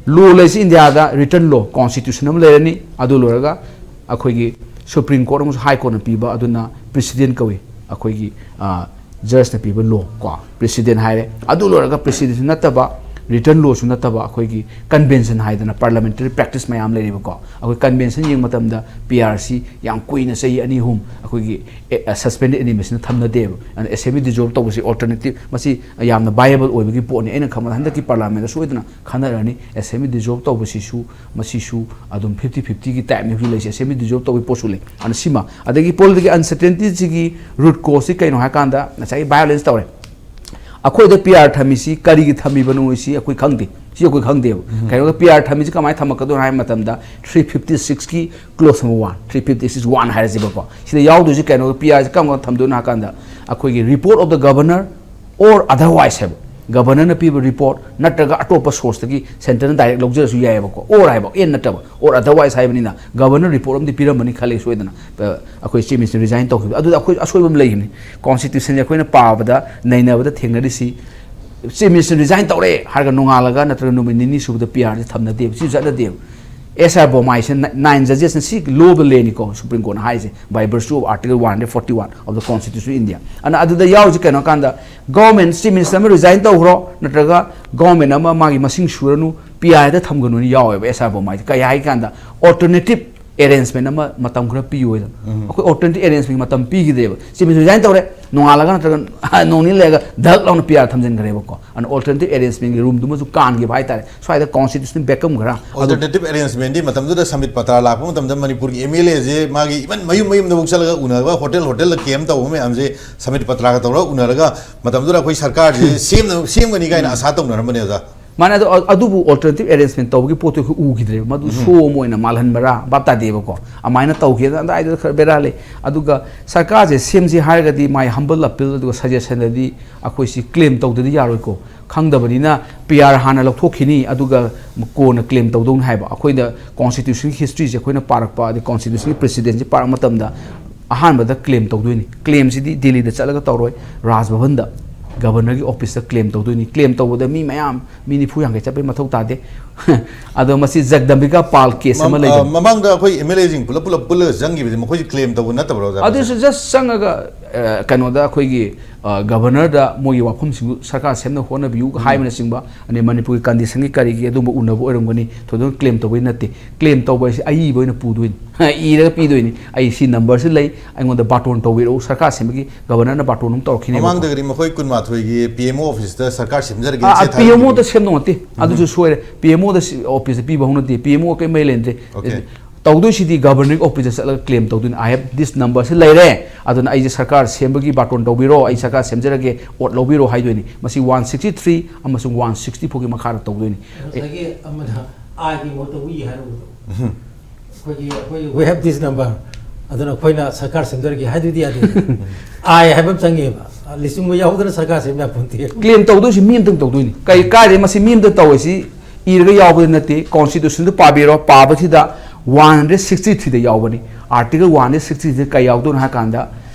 ꯂꯣ ꯂꯩꯁꯤ ꯏꯟꯗꯤꯌꯥꯗ, ꯔꯤꯇꯟ ꯂꯣ, ꯀꯣꯟꯁꯇꯤꯇ꯭ꯌꯨꯁꯟ ꯑꯃ ꯂꯩꯔꯅꯤ꯫ ꯑꯗꯨ ꯂꯣꯏꯔꯒ ꯑꯩꯈꯣꯏꯒꯤ ꯁꯨꯄ꯭ꯔꯤꯝ ꯀꯣꯔꯠ ꯑꯃꯁꯨꯡ ꯍꯥꯏ ꯀꯣꯔꯠꯅ ꯄꯤꯕ, ꯑꯗꯨꯅ ꯄ꯭ꯔꯤꯁꯤꯗꯦꯟ ꯀꯧꯏ꯫ ꯑꯩꯈꯣꯏꯒꯤ, ꯑ, ꯖꯖꯅ ꯄꯤꯕ ꯂꯣ ꯀꯣ, ꯄ꯭ꯔꯤꯁꯤꯗꯦꯟ ꯍꯥꯏꯔꯦ꯫ ꯑꯗꯨ ꯂꯣꯏꯔꯒ ꯄ꯭ꯔꯤꯁꯤꯗꯦꯟꯁꯨ ꯅꯠꯇꯕ, ꯔꯤꯇꯟ ꯂꯣꯁꯨ ꯅꯠꯇꯕ, ꯑꯩꯈꯣꯏꯒꯤ ꯀꯟꯚꯦꯟꯁꯟ ꯍꯥꯏꯗꯅ ꯄꯥꯔꯂꯥꯃꯦꯟꯇꯔꯤ ꯄ꯭ꯔꯦꯛꯇꯤꯁ ꯃꯌꯥꯝ ꯂꯩꯔꯤꯕꯀꯣ꯫ ꯑꯩꯈꯣꯏ ꯀꯟꯚꯦꯟꯁꯟ ꯌꯦꯡꯕ ꯃꯇꯝꯗ ꯄꯤ ꯑꯥꯔ ꯁꯤ ꯌꯥꯝ ꯀꯨꯏꯅ, ꯆꯍꯤ ꯑꯅꯤ ꯑꯍꯨꯝ, ꯑꯩꯈꯣꯏꯒꯤ, ꯑꯦ, ꯑ, ꯁꯁꯄꯦꯟꯗꯦꯗ ꯑꯦꯅꯤꯃꯦꯁꯟ ꯊꯝꯅꯗꯦꯕ꯫ ꯑꯗꯨꯅ ꯑꯦꯁꯦꯝꯕ꯭ꯂꯤ ꯗꯤꯖꯣꯜꯕ ꯇꯧꯕꯁꯤ ꯑꯜꯇꯔꯅꯦꯇꯤꯕ, ꯃꯁꯤ ꯌꯥꯝꯅ ꯚꯥꯏꯑꯦꯕꯜ ꯑꯣꯏꯕꯒꯤ ꯄꯣꯠꯅꯤ꯫ ꯑꯩꯅ ꯈꯟꯕꯗ ꯍꯟꯗꯛꯀꯤ ꯄꯥꯔꯂꯥꯃꯦꯟꯗ ꯁꯣꯏꯗꯅ ꯈꯟꯅꯔꯅꯤ꯫ ꯑꯦꯁꯦꯝꯕ꯭ꯂꯤ ꯗꯤꯖꯣꯜꯕ ꯇꯧꯕꯁꯤꯁꯨ, ꯃꯁꯤꯁꯨ ꯑꯗꯨꯝ ꯐꯤꯐꯇꯤ ꯐꯤꯐꯇꯤꯒꯤ ꯇꯥꯏꯞꯅꯤ ꯍꯧꯖꯤꯛ ꯂꯩꯔꯤꯁꯦ꯫ ꯑꯦꯁꯦꯝꯕ꯭ꯂꯤ ꯗꯤꯖꯣꯜꯕ ꯇꯧꯕꯒꯤ ꯄꯣꯠꯁꯨ ꯂꯩ꯫ ꯑꯗꯨꯅ ꯁꯤꯃ, ꯑꯗꯒꯤ ꯄꯣꯂꯤꯇꯤꯀꯦꯜ ꯑꯟꯁꯔꯇꯦꯟꯇꯤꯁꯤꯒꯤ ꯔꯨꯠ ꯀꯣꯁꯁꯤ ꯀꯩꯅꯣ ꯍꯥꯏꯀꯥꯟꯗ, ꯉꯁꯥꯏꯒꯤ ꯚꯥꯏꯑꯣꯂꯦꯟꯁ ꯇꯧꯔꯦ꯫ ꯑꯩꯈꯣꯏꯗ ꯄꯤ ꯑꯥꯔ ꯊꯝꯃꯤꯁꯤ ꯀꯔꯤꯒꯤ ꯊꯝꯃꯤꯕꯅꯣ ꯁꯤ ꯑꯩꯈꯣꯏ ꯈꯪꯗꯦ꯫ ꯁꯤ ꯑꯩꯈꯣꯏ ꯈꯪꯗꯦꯕ꯫ ꯀꯩꯅꯣꯗ ꯄꯤ ꯑꯥꯔ ꯊꯝꯃꯤꯁꯤ ꯀꯃꯥꯏꯅ ꯊꯝꯃꯛꯀꯗꯣꯏꯅꯣ ꯍꯥꯏꯕ ꯃꯇꯝꯗ, three fifty six ꯀꯤ clause number one, three fifty six one ꯍꯥꯏꯔꯁꯤꯕꯀꯣ, ꯁꯤꯗ ꯌꯥꯎꯗꯣꯏꯁꯤ ꯀꯩꯅꯣ, ꯄꯤ ꯑꯥꯔꯁꯤ ꯀꯔꯝ ꯀꯥꯟꯗ ꯊꯝꯗꯣꯏꯅꯣ ꯍꯥꯏ ꯀꯥꯟꯗ, ꯑꯩꯈꯣꯏꯒꯤ report of the governor or otherwise ꯍꯥꯏꯕ, ꯒꯕꯔꯅꯔꯅ ꯄꯤꯕ ꯔꯤꯄꯣꯔꯠ ꯅꯠꯇ꯭ꯔꯒ ꯑꯇꯣꯞꯄ ꯁꯣꯔꯁꯇꯒꯤ, ꯁꯦꯟꯇꯔꯅ ꯗꯥꯏꯔꯦꯛ ꯂꯧꯖꯔꯁꯨ ꯌꯥꯏꯑꯕꯀꯣ, ꯑꯣꯔ ꯍꯥꯏꯕ, ꯑꯦꯟ ꯅꯠꯇꯕ, ꯑꯣꯔ ꯑꯗꯔꯋꯥꯏꯁ ꯍꯥꯏꯕꯅꯤꯅ, ꯒꯕꯔꯅꯔ ꯔꯤꯄꯣꯔꯠ ꯑꯃꯗꯤ ꯄꯤꯔꯝꯃꯅꯤ ꯈꯜꯂꯤ ꯁꯣꯏꯗꯅ꯫ ꯑ, ꯑꯩꯈꯣꯏ ꯆꯤꯐ ꯃꯤꯅꯤꯁꯇꯔ ꯔꯤꯖꯥꯏꯟ ꯇꯧꯈꯤꯕꯗ ꯑꯗꯨꯗ ꯑꯩꯈꯣꯏ ꯑꯁꯣꯏꯕ ꯑꯃ ꯂꯩꯈꯤꯕꯅꯤ꯫ ꯀꯣꯟꯁꯇꯤꯇ꯭ꯌꯨꯁꯟꯁꯦ ꯑꯩꯈꯣꯏꯅ ꯄꯥꯕꯗ, ꯅꯩꯅꯕꯗ ꯊꯦꯡꯅꯔꯤꯁꯤ, ꯆꯤꯐ ꯃꯤꯅꯤꯁꯇꯔ ꯔꯤꯖꯥꯏꯟ ꯇꯧꯔꯦ ꯍꯥꯏꯔꯒ ꯅꯣꯡꯉꯥꯜꯂꯒ ꯅꯠꯇ꯭ꯔꯒ ꯅꯨꯃꯤꯠ ꯅꯤꯅꯤ ꯁꯨꯕꯗ ꯄꯤ ꯑꯥꯔꯁꯦ ꯊꯝꯅꯗꯦꯕ, ꯁꯤ ꯆꯠꯅꯗꯦꯕ꯫ ꯑꯦꯁ ꯑꯥꯔ ꯕꯣꯃꯥꯏꯁꯦ, ꯅꯥꯏꯟ ꯖꯖꯦꯁꯅ, ꯁꯤ ꯂꯣ ꯑꯣꯐ ꯗ ꯂꯦꯟꯅꯤꯀꯣ, ꯁꯨꯄ꯭ꯔꯤꯝ ꯀꯣꯔꯠꯅ ꯍꯥꯏꯁꯦ, by virtue of Article one hundred forty one of the Constitution of India꯫ ꯑꯗꯨꯅ ꯑꯗꯨꯗ ꯌꯥꯎꯔꯤꯁꯦ ꯀꯩꯅꯣ ꯀꯥꯟꯗ, ꯒꯣꯔꯃꯦꯟ, ꯆꯤꯐ ꯃꯤꯅꯤꯁꯇꯔ ꯑꯃ ꯔꯤꯖꯥꯏꯟ ꯇꯧꯈ꯭ꯔꯣ, ꯅꯠꯇ꯭ꯔꯒ ꯒꯣꯔꯃꯦꯟ ꯑꯃ ꯃꯥꯒꯤ ꯃꯁꯤꯡ ꯁꯨꯔꯅꯨ, ꯄꯤ ꯑꯥꯏꯗ ꯊꯝꯒꯅꯨꯅ ꯌꯥꯎꯋꯦꯕ ꯑꯦꯁ ꯑꯥꯔ ꯕꯣꯃꯥꯏꯁꯦ꯫ ꯀꯩ ꯍꯥꯏ ꯀꯥꯟꯗ, ꯑꯣꯜꯇꯔꯅꯦꯇꯤꯞ ꯑꯦꯔꯦꯟꯖꯃꯦꯟ ꯑꯃ ꯃꯇꯝ ꯈꯔ ꯄꯤꯌꯣꯏꯗꯅ꯫ ꯑꯩꯈꯣꯏ ꯑꯣꯜꯇꯔꯅꯦꯇꯤꯞ ꯑꯦꯔꯦꯟꯖꯃꯦꯟ ꯃꯇꯝ ꯄꯤꯈꯤꯗꯦꯕ꯫ ꯆꯤꯐ ꯃꯤꯅꯤꯁꯇꯔ ꯔꯤꯖꯥꯏꯟ ꯇꯧꯔꯦ, ꯅꯣꯡꯉꯥꯜꯂꯒ ꯅꯠꯇ꯭ꯔꯒ ꯅꯣꯡ ꯅꯤꯅꯤ ꯂꯩꯔꯒ ꯙꯛ ꯂꯥꯎꯅ ꯄꯤ ꯑꯥꯔ ꯊꯝꯖꯤꯟꯈ꯭ꯔꯦꯕꯀꯣ꯫ ꯑꯗꯨꯅ ꯑꯣꯜꯇꯔꯅꯦꯇꯤꯞ ꯑꯦꯔꯦꯟꯖꯃꯦꯟꯒꯤ ꯔꯨꯝꯗꯨꯃꯁꯨ ꯀꯥꯟꯈꯤꯕ ꯍꯥꯏꯇꯥꯔꯦ꯫ ꯁ꯭ꯋꯥꯏꯗ ꯀꯣꯟꯁꯇꯤꯇ꯭ꯌꯨꯁꯟ ꯕꯦꯛꯀꯝ ꯈꯔ ꯑꯗꯨ ꯑꯣꯜꯇꯔꯅꯦꯇꯤꯞ ꯑꯦꯔꯦꯟꯖꯃꯦꯟꯗꯤ ꯃꯇꯝꯗꯨꯗ ꯁꯃꯤꯠ ꯄꯇ꯭ꯔꯥ ꯂꯥꯛꯄ ꯃꯇꯝꯗ ꯃꯅꯤꯄꯨꯔꯒꯤ ꯑꯦꯝ ꯑꯦꯜ ꯑꯦꯁꯦ ꯃꯥꯒꯤ ꯏꯚꯟ ꯃꯌꯨꯝ ꯃꯌꯨꯝꯗꯐꯥꯎ ꯆꯠꯂꯒ ꯎꯅꯕ, ꯍꯣꯇꯦꯜ ꯍꯣꯇꯦꯜꯗ ꯀꯦꯝ ꯇꯧꯕ ꯃꯌꯥꯝꯁꯦ ꯁꯃꯤꯠ ꯄꯇ꯭ꯔꯥꯒ ꯇꯧꯔꯒ ꯎꯅꯔꯒ ꯃꯇꯝꯗꯨꯗ ꯑꯩꯈꯣꯏ ꯁꯔꯀꯥꯔꯁꯦ ꯁꯦꯝꯅ-, ꯁꯦꯝꯒꯅꯤ ꯀꯥꯏꯅ ꯑꯁꯥ ꯇꯧꯅꯔꯝꯕꯅꯦ ꯑꯣꯖꯥ꯫ ꯃꯥꯅ ꯑꯗꯨ, ꯑꯗꯨꯕꯨ ꯑꯣꯜꯇꯔꯅꯦꯇꯤꯞ ꯑꯦꯔꯦꯟꯖꯃꯦꯟ ꯇꯧꯕꯒꯤ ꯄꯣꯠꯇꯨ ꯑꯩꯈꯣꯏ ꯎꯈꯤꯗ꯭ꯔꯦꯕ꯫ ꯃꯗꯨ ꯁꯣ ꯑꯃ ꯑꯣꯏꯅ ꯃꯥꯜꯍꯟꯕꯔꯥ ꯚꯥꯞ ꯇꯥꯗꯦꯕꯀꯣ꯫ ꯑꯗꯨꯃꯥꯏꯅ ꯇꯧꯈꯤ꯫ ꯑꯗꯨꯗꯥꯏꯗꯨꯗ ꯈꯔ ꯕꯦꯔꯥ ꯂꯩ꯫ ꯑꯗꯨꯒ ꯁꯔꯀꯥꯔꯁꯦ ꯁꯦꯝꯁꯤ ꯍꯥꯏꯔꯒꯗꯤ, my humble appeal, ꯑꯗꯨꯒ ꯁꯖꯦꯁꯟꯗꯗꯤ, ꯑꯩꯈꯣꯏꯁꯤ ꯀ꯭ꯂꯦꯝ ꯇꯧꯗꯗꯤ ꯌꯥꯔꯣꯏꯀꯣ꯫ ꯈꯪꯗꯕꯅꯤꯅ ꯄꯤ ꯑꯥꯔ ꯍꯥꯟꯅ ꯂꯧꯊꯣꯛꯈꯤꯅꯤ, ꯑꯗꯨꯒ ꯀꯣꯟꯅ ꯀ꯭ꯂꯦꯝ ꯇꯧꯗꯧꯅꯤ ꯍꯥꯏꯕ꯫ ꯑꯩꯈꯣꯏꯗ ꯀꯣꯟꯁꯇꯤꯇ꯭ꯌꯨꯁꯟꯒꯤ ꯍꯤꯁꯇ꯭ꯔꯤꯁꯦ ꯑꯩꯈꯣꯏꯅ ꯄꯥꯔꯛꯄ, ꯑꯗꯩ ꯀꯣꯟꯁꯇꯤꯇ꯭ꯌꯨꯁꯟꯒꯤ ꯄ꯭ꯔꯦꯁꯤꯗꯦꯟꯁꯤ ꯄꯥꯔꯛꯄ ꯃꯇꯝꯗ ꯑꯍꯥꯟꯕꯗ ꯀ꯭ꯂꯦꯝ ꯇꯧꯗꯣꯏꯅꯤ꯫ ꯀ꯭ꯂꯦꯝꯁꯤꯗꯤ ꯗꯤꯜꯂꯤꯗ ꯆꯠꯂꯒ ꯇꯧꯔꯣꯏ, ꯔꯥꯖ ꯚꯕꯟꯗ, ꯒꯕꯔꯅꯔꯒꯤ ꯑꯣꯐꯤꯁꯇ ꯀ꯭ꯂꯦꯝ ꯇꯧꯗꯣꯏꯅꯤ꯫ ꯀ꯭ꯂꯦꯝ ꯇꯧꯕꯗ ꯃꯤ ꯃꯌꯥꯝ, ꯃꯤ ꯅꯤꯐꯨ ꯌꯥꯡꯈꯩ ꯆꯠꯄꯩ ꯃꯊꯧ ꯇꯥꯗꯦ꯫ ꯑꯗꯣ ꯃꯁꯤ ꯖꯒꯗꯝꯕꯤꯀꯥ ꯄꯥꯜ ꯀꯦꯁ ꯑꯃ ꯃꯝ-, ꯂꯩꯗꯅ꯫ ꯑ, ꯃꯃꯥꯡꯗ ꯑꯩꯈꯣꯏ ꯑꯦꯝ ꯑꯦꯜ ꯑꯦꯁꯤꯡ ꯄꯨꯂꯞ, ꯄꯨꯂꯞ ꯄꯨꯜꯂꯒ ꯆꯪꯈꯤꯕꯁꯦ ꯃꯈꯣꯏꯁꯦ ꯀ꯭ꯂꯦꯝ ꯇꯧꯕ ꯅꯠꯇꯕ꯭ꯔꯣ, ꯑꯣꯖꯥ? ꯑꯗꯨꯁꯨ ꯖꯁ ꯆꯪꯉꯒ, ꯑ, ꯀꯩꯅꯣꯗ ꯑꯩꯈꯣꯏꯒꯤ, ꯑ, ꯒꯕꯔꯅꯔꯗ ꯃꯣꯏꯒꯤ ꯋꯥꯐꯝꯁꯤꯡꯗꯨ ꯁꯔꯀꯥꯔ ꯁꯦꯝꯅꯕ ꯍꯣꯠꯅꯕꯤꯌꯨ ꯍꯥꯏꯕꯅꯆꯤꯡꯕ, ꯑꯗꯩ ꯃꯅꯤꯄꯨꯔꯒꯤ ꯀꯟꯗꯤꯁꯟꯒꯤ ꯀꯔꯤꯒꯤ ꯑꯗꯨꯝꯕ ꯎꯅꯕ ꯑꯣꯏꯔꯝꯒꯅꯤ꯫ ꯊꯣꯏꯗꯣꯛꯅ ꯀ꯭ꯂꯦꯝ ꯇꯧꯕꯩ ꯅꯠꯇꯦ꯫ ꯀ꯭ꯂꯦꯝ ꯇꯧꯕ ꯍꯥꯏꯁꯦ ꯑꯏꯕ ꯑꯣꯏꯅ ꯄꯨꯗꯣꯏꯅꯤ꯫ ꯏꯔꯒ ꯄꯤꯗꯣꯏꯅꯤ꯫ ꯑꯩ ꯁꯤ ꯅꯝꯕꯔꯁꯤ ꯂꯩ, ꯑꯩꯉꯣꯟꯗ ꯕꯥꯇꯣꯟ ꯇꯧꯕꯤꯔꯛꯎ, ꯁꯔꯀꯥꯔ ꯁꯦꯝꯕꯒꯤ ꯒꯕꯔꯅꯔꯅ ꯕꯥꯇꯣꯟ ꯑꯃ ꯇꯧꯔꯛꯈꯤꯅꯦꯕꯀꯣ꯫ ꯃꯃꯥꯡꯗꯒꯗꯤ ꯃꯈꯣꯏ ꯀꯨꯟꯃꯥꯊꯣꯏꯒꯤ ꯄꯤ ꯑꯦꯝ ꯑꯣ ꯑꯣꯐꯤꯁꯇ ꯁꯔꯀꯥꯔ ꯁꯦꯝꯖꯔꯒꯦ ꯑꯥ, ꯁꯦ ꯄꯤ ꯑꯦꯝ ꯑꯣꯗ ꯊꯥꯖꯤꯟꯈꯤꯕꯅꯤ꯫ ꯁꯦꯝꯗꯧ ꯅꯠꯇꯦ, ꯑꯗꯨꯁꯨ ꯁꯣꯏꯔꯦ꯫ ꯄꯤ ꯑꯦꯝ ꯑꯣꯗ ꯁꯤ-, ꯑꯣꯐꯤꯁꯇ ꯄꯤꯕ ꯍꯧꯅꯗꯦ, ꯄꯤ ꯑꯦꯝ ꯑꯣ ꯀꯔꯤꯝ ꯃꯔꯤ ꯂꯩꯅꯗꯦ꯫ ꯑꯣꯀꯦ꯫ ꯇꯧꯗꯣꯏꯁꯤꯗꯤ ꯒꯕꯔꯅꯤꯡ ꯑꯣꯐꯤꯁꯇ ꯆꯠꯂꯒ ꯀ꯭ꯂꯦꯝ ꯇꯧꯗꯣꯏꯅꯤ, "ꯑꯥꯏ ꯍꯦꯞ ꯗꯤꯁ ꯅꯝꯕꯔꯁꯤ ꯂꯩꯔꯦ, ꯑꯗꯨꯅ ꯑꯩꯁꯦ ꯁꯔꯀꯥꯔ ꯁꯦꯝꯕꯒꯤ ꯕꯥꯇꯣꯟ ꯇꯧꯕꯤꯔꯣ, ꯑꯩ ꯁꯔꯀꯥꯔ ꯁꯦꯝꯖꯔꯒꯦ, ꯑꯣꯠ ꯂꯧꯕꯤꯔꯣ" ꯍꯥꯏꯗꯣꯏꯅꯤ꯫ ꯃꯁꯤ ꯋꯥꯟ ꯁꯤꯛꯁꯇꯤ ꯊ꯭ꯔꯤ ꯑꯃꯁꯨꯡ ꯋꯥꯟ ꯁꯤꯛꯁꯇꯤ ꯐꯣꯔꯒꯤ ꯃꯈꯥꯗ ꯇꯧꯗꯣꯏꯅꯤ꯫ ꯉꯁꯥꯏꯒꯤ ꯑꯃꯅ ꯑꯥꯏꯒꯤ ꯃꯍꯨꯠꯇ ꯋꯤ ꯍꯥꯏꯔꯨꯕꯗꯣ, ꯑꯩꯈꯣꯏꯒꯤ, ꯑꯩꯈꯣꯏꯒꯤ "We have this number", ꯑꯗꯨꯅ ꯑꯩꯈꯣꯏꯅ ꯁꯔꯀꯥꯔ ꯁꯦꯝꯖꯔꯒꯦ ꯍꯥꯏꯗꯨꯗꯤ ꯌꯥꯗꯦ꯫ ꯑꯥꯏ ꯍꯥꯏꯕ ꯑꯃ ꯆꯪꯉꯦꯕ꯫ ꯂꯤꯁꯤꯡ ꯑꯃ ꯌꯥꯎꯗꯅ ꯁꯔꯀꯥꯔ ꯁꯦꯝ ꯌꯥꯄꯣꯟꯇꯦ꯫ ꯀ꯭ꯂꯦꯝ ꯇꯧꯗꯣꯏꯁꯤ ꯃꯤ ꯑꯃꯇꯪ ꯇꯧꯗꯣꯏꯅꯤ꯫ ꯀꯩ ꯀꯥꯏꯗꯩ ꯃꯁꯤ ꯃꯤ ꯑꯃꯇꯪ ꯇꯧꯋꯦ, ꯁꯤ ꯏꯔꯒ ꯌꯥꯎꯕꯗꯤ ꯅꯠꯇꯦ꯫ ꯀꯣꯟꯁꯇꯤꯇ꯭ꯌꯨꯁꯟꯗꯨ ꯄꯥꯕꯤꯔꯣ, ꯄꯥꯕꯁꯤꯗ ꯋꯥꯟ ꯍꯟꯗ꯭ꯔꯦꯠ ꯁꯤꯛꯁꯇꯤ ꯊ꯭ꯔꯤꯗ ꯌꯥꯎꯕꯅꯤ꯫ ꯑꯥꯔꯇꯤꯀꯜ ꯋꯥꯟ ꯍꯟꯗ꯭ꯔꯦꯠ ꯁꯤꯛꯁꯇꯤ ꯊ꯭ꯔꯤꯗ ꯀꯩ ꯌꯥꯎꯗꯣꯏꯅꯣ ꯍꯥꯏ ꯀꯥꯟꯗ,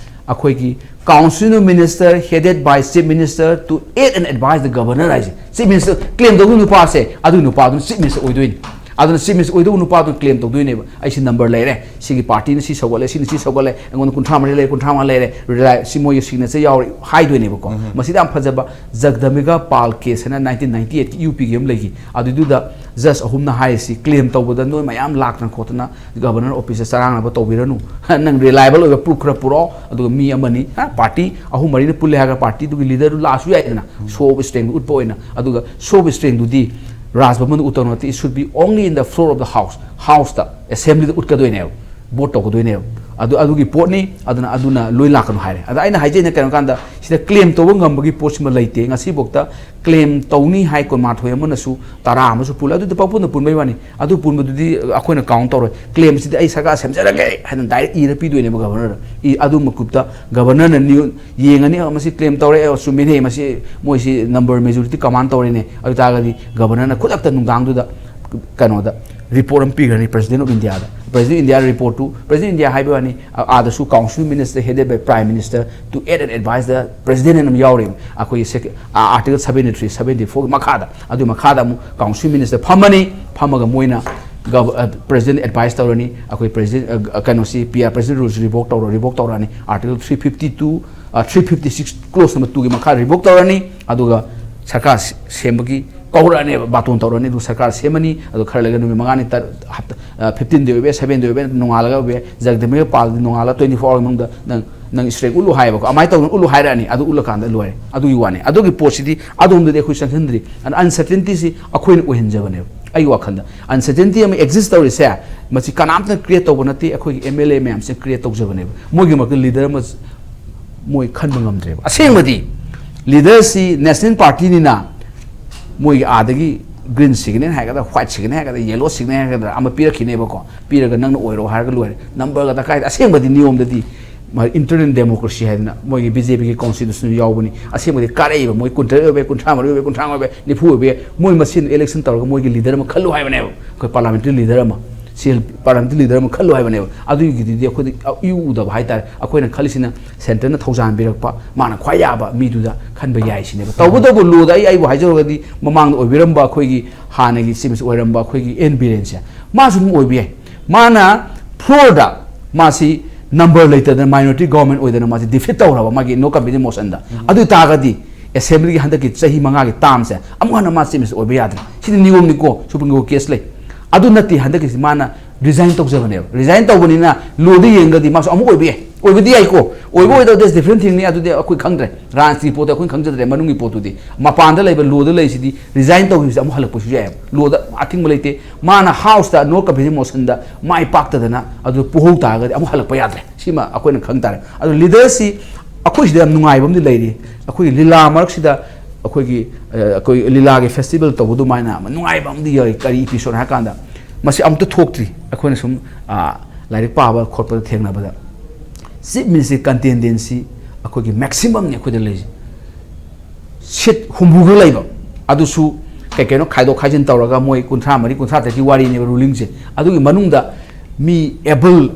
ꯑꯩꯈꯣꯏꯒꯤ "Council of Minister headed by Chief Minister to aid and advise the Governor" ꯍꯥꯏꯁꯦ꯫ ꯆꯤꯐ ꯃꯤꯅꯤꯁꯇꯔ ꯀ꯭ꯂꯦꯝ ꯇꯧꯗꯣꯏ ꯅꯨꯄꯥꯁꯦ, ꯑꯗꯨꯒꯤ ꯅꯨꯄꯥꯗꯨꯅ ꯆꯤꯐ ꯃꯤꯅꯤꯁꯇꯔ ꯑꯣꯏꯗꯣꯏꯅꯤ꯫ ꯑꯗꯨꯅ ꯆꯤꯐ ꯃꯤꯅꯤꯁꯇꯔ ꯑꯣꯏꯗꯧꯕ ꯅꯨꯄꯥꯗꯨꯅ ꯀ꯭ꯂꯦꯝ ꯇꯧꯗꯣꯏꯅꯦꯕ, "ꯑꯩ ꯁꯤ ꯅꯝꯕꯔ ꯂꯩꯔꯦ, ꯁꯤꯒꯤ ꯄꯥꯔꯇꯤꯅ ꯁꯤ ꯁꯧꯒꯠꯂꯦ, ꯁꯤꯅ ꯁꯤ ꯁꯧꯒꯠꯂꯦ, ꯑꯩꯉꯣꯟꯗ ꯀꯨꯟꯊ꯭ꯔꯥ ꯃꯔꯤ ꯂꯩꯔꯦ, ꯀꯨꯟꯊ꯭ꯔꯥ ꯃꯉꯥ ꯂꯩꯔꯦ, ꯔꯤꯂꯥꯏ-, ꯁꯤ ꯃꯣꯏꯒꯤ ꯁꯤꯒꯅꯦꯆꯔ ꯌꯥꯎꯔꯦ" ꯍꯥꯏꯗꯣꯏꯅꯦꯕꯀꯣ꯫ ꯃꯁꯤꯗ ꯌꯥꯝ ꯐꯖꯕ ꯖꯒꯗꯝꯕꯤꯀꯥ ꯄꯥꯜ ꯀꯦꯁ ꯍꯥꯏꯅ ꯅꯥꯏꯟꯇꯤꯟ ꯅꯥꯏꯟꯇꯤ ꯑꯩꯠꯀꯤ ꯌꯨ ꯄꯤꯒꯤ ꯑꯃ ꯂꯩꯈꯤ꯫ ꯑꯗꯨꯏꯗꯨꯗ ꯖꯁ ꯑꯍꯨꯝꯅ ꯍꯥꯏꯔꯤꯁꯤ, ꯀ꯭ꯂꯦꯝ ꯇꯧꯕꯗ ꯅꯣꯏ ꯃꯌꯥꯝ ꯂꯥꯛꯇꯅ ꯈꯣꯠꯇꯅ ꯒꯕꯔꯅꯔ ꯑꯣꯐꯤꯁꯇ ꯆꯔꯥꯡꯅꯕ ꯇꯧꯕꯤꯔꯅꯨ꯫ ꯅꯪ ꯔꯤꯂꯥꯏꯕꯜ ꯑꯣꯏꯕ ꯄ꯭ꯔꯨꯐ ꯈꯔ ꯄꯨꯔꯛꯑꯣ, ꯑꯗꯨꯒ ꯃꯤ ꯑꯃꯅꯤ, ꯍꯥ, ꯄꯥꯔꯇꯤ ꯑꯍꯨꯝ ꯃꯔꯤꯅ ꯄꯨꯜꯂꯦ ꯍꯥꯏꯔꯒ ꯄꯥꯔꯇꯤꯗꯨꯒꯤ ꯂꯤꯗꯔꯗꯨ ꯂꯥꯛꯑꯁꯨ ꯌꯥꯏꯗꯅ, ꯁꯣ ꯑꯣꯐ ꯁ꯭ꯇ꯭ꯔꯦꯡꯗꯨ ꯎꯠꯄ ꯑꯣꯏꯅ꯫ ꯑꯗꯨꯒ ꯁꯣ ꯑꯣꯐ ꯁ꯭ꯇ꯭ꯔꯦꯡꯗꯨꯗꯤ ꯔꯥꯖ ꯚꯕꯟꯗ ꯎꯠꯇꯧ ꯅꯠꯇꯦ, it should be only in the floor of the house, ꯍꯥꯎꯁꯇ, ꯑꯦꯁꯦꯝꯕ꯭ꯂꯤꯗ ꯎꯠꯀꯗꯣꯏꯅꯦꯕ, ꯚꯣꯠ ꯇꯧꯒꯗꯣꯏꯅꯦꯕ꯫ ꯑꯗꯨ, ꯑꯗꯨꯒꯤ ꯄꯣꯠꯅꯤ, ꯑꯗꯨꯅ, ꯑꯗꯨꯅ ꯂꯣꯏ ꯂꯥꯛꯀꯅꯨ ꯍꯥꯏꯔꯦ꯫ ꯑꯗ ꯑꯩꯅ ꯍꯥꯏꯖꯩꯅ ꯀꯩꯅꯣ ꯀꯥꯟꯗ, ꯁꯤꯗ ꯀ꯭ꯂꯦꯝ ꯇꯧꯕ ꯉꯝꯕꯒꯤ ꯄꯣꯠꯁꯤꯃ ꯂꯩꯇꯦ꯫ ꯉꯁꯤꯐꯥꯎꯗ ꯀ꯭ꯂꯦꯝ ꯇꯧꯅꯤ ꯍꯥꯏ ꯀꯨꯟꯃꯥꯊꯣꯏ ꯑꯃꯅꯁꯨ, ꯇꯔꯥ ꯑꯃꯁꯨ ꯄꯨꯜꯂꯦ, ꯑꯗꯨꯗꯤ ꯄꯪꯄꯨꯟꯗ ꯄꯨꯟꯕꯩ ꯋꯥꯅꯤ꯫ ꯑꯗꯨ ꯄꯨꯟꯕꯗꯨꯗꯤ ꯑꯩꯈꯣꯏꯅ ꯀꯥꯎꯟ ꯇꯧꯔꯣꯏ꯫ ꯀ꯭ꯂꯦꯝꯁꯤꯗꯤ ꯑꯩ ꯁꯔꯀꯥꯔ ꯁꯦꯝꯖꯔꯒꯦ ꯍꯥꯏꯅ ꯗꯥꯏꯔꯦꯛ ꯏꯔ ꯄꯤꯗꯣꯏꯅꯦꯕ ꯒꯚꯔꯅꯔꯗ꯫ ꯏ-, ꯑꯗꯨ ꯃꯀꯨꯞꯇ ꯒꯚꯔꯅꯔꯅ ꯅꯤꯌꯨ-, ꯌꯦꯡꯉꯅꯤ, "ꯑ, ꯃꯁꯤ ꯀ꯭ꯂꯦꯝ ꯇꯧꯔꯦ, ꯑ, ꯆꯨꯝꯃꯤꯅꯦ, ꯃꯁꯤ ꯃꯣꯏꯁꯤ ꯅꯝꯕꯔ ꯃꯦꯖꯣꯔꯤꯇꯤ ꯀꯃꯥꯟ ꯇꯧꯔꯦꯅꯦ", ꯑꯗꯨ ꯇꯥꯔꯒꯗꯤ ꯒꯚꯔꯅꯔꯅ ꯈꯨꯗꯛꯇ ꯅꯨꯡꯗꯥꯡꯗꯨꯗ ꯀꯩꯅꯣꯗ ꯔꯤꯄꯣꯔꯠ ꯑꯃ ꯄꯤꯈ꯭ꯔꯅꯤ ꯄ꯭ꯔꯦꯁꯤꯗꯦꯟ ꯑꯣꯐ ꯏꯟꯗꯤꯌꯥꯗ꯫ ꯄ꯭ꯔꯦꯁꯤꯗꯦꯟ ꯏꯟꯗꯤꯌꯥ ꯔꯤꯄꯣꯔꯠꯇꯨ, ꯄ꯭ꯔꯦꯁꯤꯗꯦꯟ ꯏꯟꯗꯤꯌꯥ ꯍꯥꯏꯕ ꯋꯥꯅꯤ, ꯑ-, ꯑꯥꯗꯁꯨ council minister headed by prime minister to aid and advise the president ꯍꯥꯏꯅ ꯑꯃ ꯌꯥꯎꯔꯦꯕ꯫ ꯑꯩꯈꯣꯏꯒꯤ ꯁꯦꯛ-, ꯑ-, ꯑꯥꯔꯇꯤꯀꯜ ꯁꯚꯦꯟꯇꯤ ꯊ꯭ꯔꯤ, ꯁꯚꯦꯟꯇꯤ ꯐꯣꯔꯒꯤ ꯃꯈꯥꯗ, ꯑꯗꯨꯒꯤ ꯃꯈꯥꯗ ꯑꯃꯨꯛ council minister ꯐꯝꯃꯅꯤ, ꯐꯝꯃꯒ ꯃꯣꯏꯅ ꯒꯚ-, ꯑ, ꯄ꯭ꯔꯦꯁꯤꯗꯦꯟ ꯑꯦꯗꯚꯥꯏꯁ ꯇꯧꯔꯅꯤ, ꯑꯩꯈꯣꯏ ꯄ꯭ꯔꯦꯁꯤꯗꯦꯟ, ꯑ, ꯀꯩꯅꯣꯁꯤ, P R president rules revoke ꯇꯧꯔ-, ꯔꯤꯚꯣꯛ ꯇꯧꯔꯛꯑꯅꯤ, ꯑꯥꯔꯇꯤꯀꯜ ꯊ꯭ꯔꯤ ꯐꯤꯐꯇꯤ ꯇꯨ, ꯑ, three fifty six close number ꯇꯨꯒꯤ ꯃꯈꯥ ꯔꯤꯚꯣꯛ ꯇꯧꯔꯅꯤ, ꯑꯗꯨꯒ ꯁꯔꯀꯥꯔ ꯁꯦ-, ꯁꯦꯝꯕꯒꯤ ꯀꯧꯔꯛꯑꯅꯦꯕ, ꯕꯥꯇꯣꯟ ꯇꯧꯔꯅꯤ, ꯑꯗꯨꯒ ꯁꯔꯀꯥꯔ ꯁꯦꯝꯃꯅꯤ꯫ ꯑꯗꯨ ꯈꯔ ꯂꯩꯔꯒ ꯅꯨꯃꯤꯠ ꯃꯉꯥꯅꯤ, ꯇꯔ-, ꯍꯞꯇꯥ, ꯑ, ꯐꯤꯐꯇꯤꯟꯗ ꯑꯣꯏꯕ ꯌꯥꯏ, ꯁꯚꯦꯟꯗ ꯑꯣꯏꯕ ꯌꯥꯏ, ꯅꯣꯡꯉꯥꯜꯂꯒ ꯑꯣꯏꯕ ꯌꯥꯏ, ꯖꯒꯗꯝꯕꯤꯀꯥ ꯄꯥꯜꯗꯤ ꯅꯣꯡꯉꯥꯜꯂꯒ ꯇ꯭ꯋꯦꯟꯇꯤ ꯐꯣꯔ ꯑꯋꯥꯔ ꯃꯅꯨꯡꯗ ꯅꯪ, ꯅꯪ ꯁ꯭ꯇ꯭ꯔꯦꯛ ꯎꯠꯂꯨ ꯍꯥꯏꯌꯦꯕꯀꯣ꯫ ꯑꯗꯨꯃꯥꯏꯅ ꯇꯧꯗꯅ ꯎꯠꯂꯨ ꯍꯥꯏꯔꯛꯑꯅꯤ, ꯑꯗꯨ ꯎꯠꯂꯀꯥꯟꯗ ꯂꯣꯏꯔꯦ, ꯑꯗꯨꯒꯤ ꯋꯥꯅꯤ꯫ ꯑꯗꯨꯒꯤ ꯄꯣꯠꯁꯤꯗꯤ ꯑꯗꯣꯝꯗꯗꯤ ꯑꯩꯈꯣꯏ ꯆꯪꯁꯤꯟꯗ꯭ꯔꯤ꯫ ꯑꯟꯁꯔꯇꯦꯟꯇꯤꯁꯤ ꯑꯩꯈꯣꯏꯅ ꯑꯣꯏꯍꯟꯖꯕꯅꯦꯕ꯫ ꯑꯩꯒꯤ ꯋꯥꯈꯜꯗ ꯑꯟꯁꯔꯇꯦꯟꯇꯤ ꯑꯃ ꯑꯦꯛꯖꯤꯁ ꯇꯧꯔꯤꯁꯦ, ꯃꯁꯤ ꯀꯅꯥꯝꯇꯅ ꯀ꯭ꯔꯤꯌꯦꯠ ꯇꯧꯕ ꯅꯠꯇꯦ, ꯑꯩꯈꯣꯏꯒꯤ ꯑꯦꯝ ꯑꯦꯜ ꯑꯦ ꯃꯌꯥꯝꯁꯤꯅ ꯀ꯭ꯔꯤꯌꯦꯠ ꯇꯧꯖꯕꯅꯦꯕ꯫ ꯃꯣꯏꯒꯤ ꯃꯔꯛꯇ ꯂꯤꯗꯔ ꯑꯃ ꯃꯣꯏ ꯈꯟꯕ ꯉꯝꯗ꯭ꯔꯦꯕ꯫ ꯑꯁꯦꯡꯕꯗꯤ ꯂꯤꯗꯔꯁꯤ ꯅꯦꯁꯅꯦꯜ ꯄꯥꯔꯇꯤꯅꯤꯅ ꯃꯣꯏꯒꯤ ꯑꯥꯗꯒꯤ ꯒ꯭ꯔꯤꯟ ꯁꯤꯒꯅꯦꯜ ꯍꯥꯏꯒꯗ꯭ꯔꯥ, ꯋꯥꯏꯠ ꯁꯤꯒꯅꯦꯜ ꯍꯥꯏꯒꯗ꯭ꯔꯥ, ꯌꯦꯂꯣ ꯁꯤꯒꯅꯦꯜ ꯍꯥꯏꯒꯗ꯭ꯔꯥ ꯑꯃ ꯄꯤꯔꯛꯈꯤꯅꯦꯕꯀꯣ꯫ ꯄꯤꯔꯒ ꯅꯪꯅ ꯑꯣꯏꯔꯣ ꯍꯥꯏꯔꯒ ꯂꯣꯏꯔꯦ꯫ ꯅꯝꯕꯔꯒ ꯗꯔꯀꯥꯔ ꯂꯩꯇꯦ꯫ ꯑꯁꯦꯡꯕꯗꯤ ꯅꯤꯌꯣꯝꯗꯗꯤ ꯃꯥ ꯏꯟꯇꯔꯅꯦꯜ ꯗꯦꯃꯣꯀ꯭ꯔꯦꯁꯤ ꯍꯥꯏꯗꯅ ꯃꯣꯏꯒꯤ ꯕꯤ ꯖꯦ ꯄꯤꯒꯤ ꯀꯣꯟꯁꯇꯤꯇ꯭ꯌꯨꯁꯟ ꯌꯥꯎꯕꯅꯤ꯫ ꯑꯁꯦꯡꯕꯗꯤ ꯀꯥꯔꯛꯏꯕ ꯃꯣꯏ ꯀꯨꯟꯇꯔꯦꯠ ꯑꯣꯏꯕ ꯌꯥꯏ, ꯀꯨꯟꯊ꯭ꯔꯥ ꯃꯔꯤ ꯑꯣꯏꯕ ꯌꯥꯏ, ꯀꯨꯟꯊ꯭ꯔꯥ ꯑꯣꯏꯕ ꯌꯥꯏ, ꯅꯤꯐꯨ ꯑꯣꯏꯕ ꯌꯥꯏ, ꯃꯣꯏ ꯃꯁꯦꯟ ꯏꯂꯦꯛꯁꯟ ꯇꯧꯔꯒ ꯃꯣꯏꯒꯤ ꯂꯤꯗꯔ ꯑꯃ ꯈꯜꯂꯨ ꯍꯥꯏꯕꯅꯦꯕ꯫ ꯑꯩꯈꯣꯏ ꯄꯥꯔꯂꯥꯃꯦꯟꯇꯔꯤ ꯂꯤꯗꯔ ꯑꯃ, ꯁꯤ ꯄꯥꯔꯂꯥꯃꯦꯟꯇꯔꯤ ꯂꯤꯗꯔ ꯑꯃ ꯈꯜꯂꯨ ꯍꯥꯏꯕꯅꯦꯕ꯫ ꯑꯗꯨꯒꯤꯗꯨꯗꯤ ꯑꯩꯈꯣꯏꯗ ꯏꯎ ꯎꯗꯕ ꯍꯥꯏꯇꯥꯔꯦ꯫ ꯑꯩꯈꯣꯏꯅ ꯈꯜꯂꯤꯁꯤꯅ ꯁꯦꯟꯇꯔꯅ ꯊꯧꯖꯥꯟꯕꯤꯔꯛꯄ, ꯃꯥꯅ ꯈ꯭ꯋꯥꯏ ꯌꯥꯕ ꯃꯤꯗꯨꯗ ꯈꯟꯕ ꯌꯥꯏ ꯁꯤꯅꯦꯕ꯫ ꯇꯧꯕꯇꯕꯨ ꯂꯣꯗ ꯑꯩ, ꯑꯩꯕꯨ ꯍꯥꯏꯖꯔꯨꯔꯒꯗꯤ ꯃꯃꯥꯡꯗ ꯑꯣꯏꯕꯤꯔꯝꯕ ꯑꯩꯈꯣꯏꯒꯤ ꯍꯥꯟꯅꯒꯤ ꯆꯤꯞ ꯃꯤꯅꯤꯁꯇꯔ ꯑꯣꯏꯔꯝꯕ ꯑꯩꯈꯣꯏꯒꯤ ꯑꯦꯟ ꯕꯤꯔꯦꯟꯁꯦ, ꯃꯥꯁꯨ ꯑꯗꯨꯝ ꯑꯣꯏꯕ ꯌꯥꯏ꯫ ꯃꯥꯅ ꯐ꯭ꯂꯣꯔꯗ ꯃꯥꯁꯤ ꯅꯝꯕꯔ ꯂꯩꯇꯗꯅ ꯃꯥꯏꯅꯣꯔꯤꯇꯤ ꯒꯣꯔꯃꯦꯟ ꯑꯣꯏꯗꯅ ꯃꯥꯁꯤ ꯗꯤꯐꯤꯠ ꯇꯧꯔꯕ ꯃꯥꯒꯤ ꯅꯣ ꯀꯟꯐꯤꯗꯦꯟꯁ ꯃꯣꯁꯟꯗ꯫ ꯑꯗꯨ ꯑꯣꯏ ꯇꯥꯔꯒꯗꯤ ꯑꯦꯁꯦꯝꯕ꯭ꯂꯤꯒꯤ ꯍꯟꯗꯛꯀꯤ ꯆꯍꯤ ꯃꯉꯥꯒꯤ ꯇꯥꯝꯁꯦ ꯑꯃꯨꯛ ꯍꯟꯅ ꯃꯥ ꯆꯤꯞ ꯃꯤꯅꯤꯁꯇꯔ ꯑꯣꯏꯕ ꯌꯥꯗ꯭ꯔꯦ꯫ ꯁꯤꯗꯤ ꯅꯤꯌꯣꯝꯅꯤꯀꯣ, ꯁꯨꯄ꯭ꯔꯤꯝ ꯀꯣꯔꯠ ꯀꯦꯁ ꯂꯩ꯫ ꯑꯗꯨ ꯅꯠꯇꯦ, ꯍꯟꯗꯛꯀꯤꯁꯤ ꯃꯥꯅ ꯔꯤꯖꯥꯏꯟ ꯇꯧꯖꯕꯅꯦꯕ꯫ ꯔꯤꯖꯥꯏꯟ ꯇꯧꯕꯅꯤꯅ ꯂꯣꯗ ꯌꯦꯡꯉꯒꯗꯤ ꯃꯥꯁꯨ ꯑꯃꯨꯛ ꯑꯣꯏꯕ ꯌꯥꯏ, ꯑꯣꯏꯕꯗꯤ ꯌꯥꯏꯀꯣ꯫ ꯑꯣꯏꯕ ꯑꯣꯏꯗꯕ that's different thingꯅꯤ, ꯑꯗꯨꯗꯤ ꯑꯩꯈꯣꯏ ꯈꯪꯗ꯭ꯔꯦ꯫ ꯔꯥꯖꯅꯤꯇꯤ ꯄꯣꯠꯇ ꯑꯩꯈꯣꯏꯅ ꯈꯪꯖꯗ꯭ꯔꯦ, ꯃꯅꯨꯡꯒꯤ ꯄꯣꯠꯇꯨꯗꯤ꯫ ꯃꯄꯥꯟꯗ ꯂꯩꯕ ꯂꯣꯗ ꯂꯩꯁꯤꯗꯤ ꯔꯤꯖꯥꯏꯟ ꯇꯧꯈꯤꯕꯁꯦ ꯑꯃꯨꯛ ꯍꯜꯂꯛꯄꯁꯨ ꯌꯥꯏꯑꯕ꯫ ꯂꯣꯗ ꯑꯊꯤꯡꯕ ꯂꯩꯇꯦ꯫ ꯃꯥꯅ ꯍꯥꯎꯁꯇ ꯅꯣ ꯀꯟꯐꯤꯗꯦꯟꯁ ꯃꯣꯁꯟꯗ ꯃꯥꯏ ꯄꯥꯛꯇꯗꯅ ꯑꯗꯨ ꯄꯨꯍꯧ ꯇꯥꯔꯒꯗꯤ ꯑꯃꯨꯛ ꯍꯜꯂꯛꯄ ꯌꯥꯗ꯭ꯔꯦ꯫ ꯁꯤꯃ ꯑꯩꯈꯣꯏꯅ ꯈꯪ ꯇꯥꯔꯦ꯫ ꯑꯗꯣ ꯂꯤꯗꯔꯁꯤ ꯑꯩꯈꯣꯏ ꯁꯤꯗ ꯌꯥꯝ ꯅꯨꯡꯉꯥꯏꯕ ꯑꯃꯗꯤ ꯂꯩꯔꯤ꯫ ꯑꯩꯈꯣꯏꯒꯤ ꯂꯤꯂꯥ ꯃꯔꯛꯁꯤꯗ ꯑꯩꯈꯣꯏꯒꯤ, ꯑ, ꯑꯩꯈꯣꯏ ꯂꯤꯂꯥꯒꯤ ꯐꯦꯁꯇꯤꯚꯦꯜ ꯇꯧꯕ ꯑꯗꯨꯃꯥꯏꯅ ꯑꯃ ꯅꯨꯡꯉꯥꯏꯕ ꯑꯃꯗꯤ ꯌꯥꯎꯔꯤ꯫ ꯀꯔꯤ ꯏꯄꯤꯁꯣꯗ ꯍꯥꯏ ꯀꯥꯟꯗ ꯃꯁꯤ ꯑꯃꯨꯛꯇ ꯊꯣꯛꯇ꯭ꯔꯤ꯫ ꯑꯩꯈꯣꯏꯅ ꯁꯨꯝ, ꯑ, ꯂꯥꯏꯔꯤꯛ ꯄꯥꯕ ꯈꯣꯠꯄꯗ ꯊꯦꯡꯅꯕꯗ ꯆꯤꯞ ꯃꯤꯅꯤꯁꯇꯔ ꯀꯟꯇꯦꯟꯗꯦꯟꯁꯤ ꯑꯩꯈꯣꯏꯒꯤ ꯃꯦꯛꯁꯤꯃꯝꯅꯤ ꯑꯩꯈꯣꯏꯗ ꯂꯩꯔꯤꯁꯦ꯫ ꯁꯤꯠ ꯍꯨꯝꯐꯨꯒ ꯂꯩꯕ, ꯑꯗꯨꯁꯨ ꯀꯩ ꯀꯩꯅꯣ ꯈꯥꯏꯗꯣꯛ ꯈꯥꯏꯖꯤꯟ ꯇꯧꯔꯒ ꯃꯣꯏ ꯀꯨꯟꯊ꯭ꯔꯥ ꯃꯔꯤ, ꯀꯨꯟꯊ꯭ꯔꯥ ꯇꯔꯦꯠꯀꯤ ꯋꯥꯔꯤꯅꯦꯕ ꯔꯨꯂꯤꯡꯁꯦ꯫ ꯑꯗꯨꯒꯤ ꯃꯅꯨꯡꯗ ꯃꯤ ꯑꯦꯕꯜ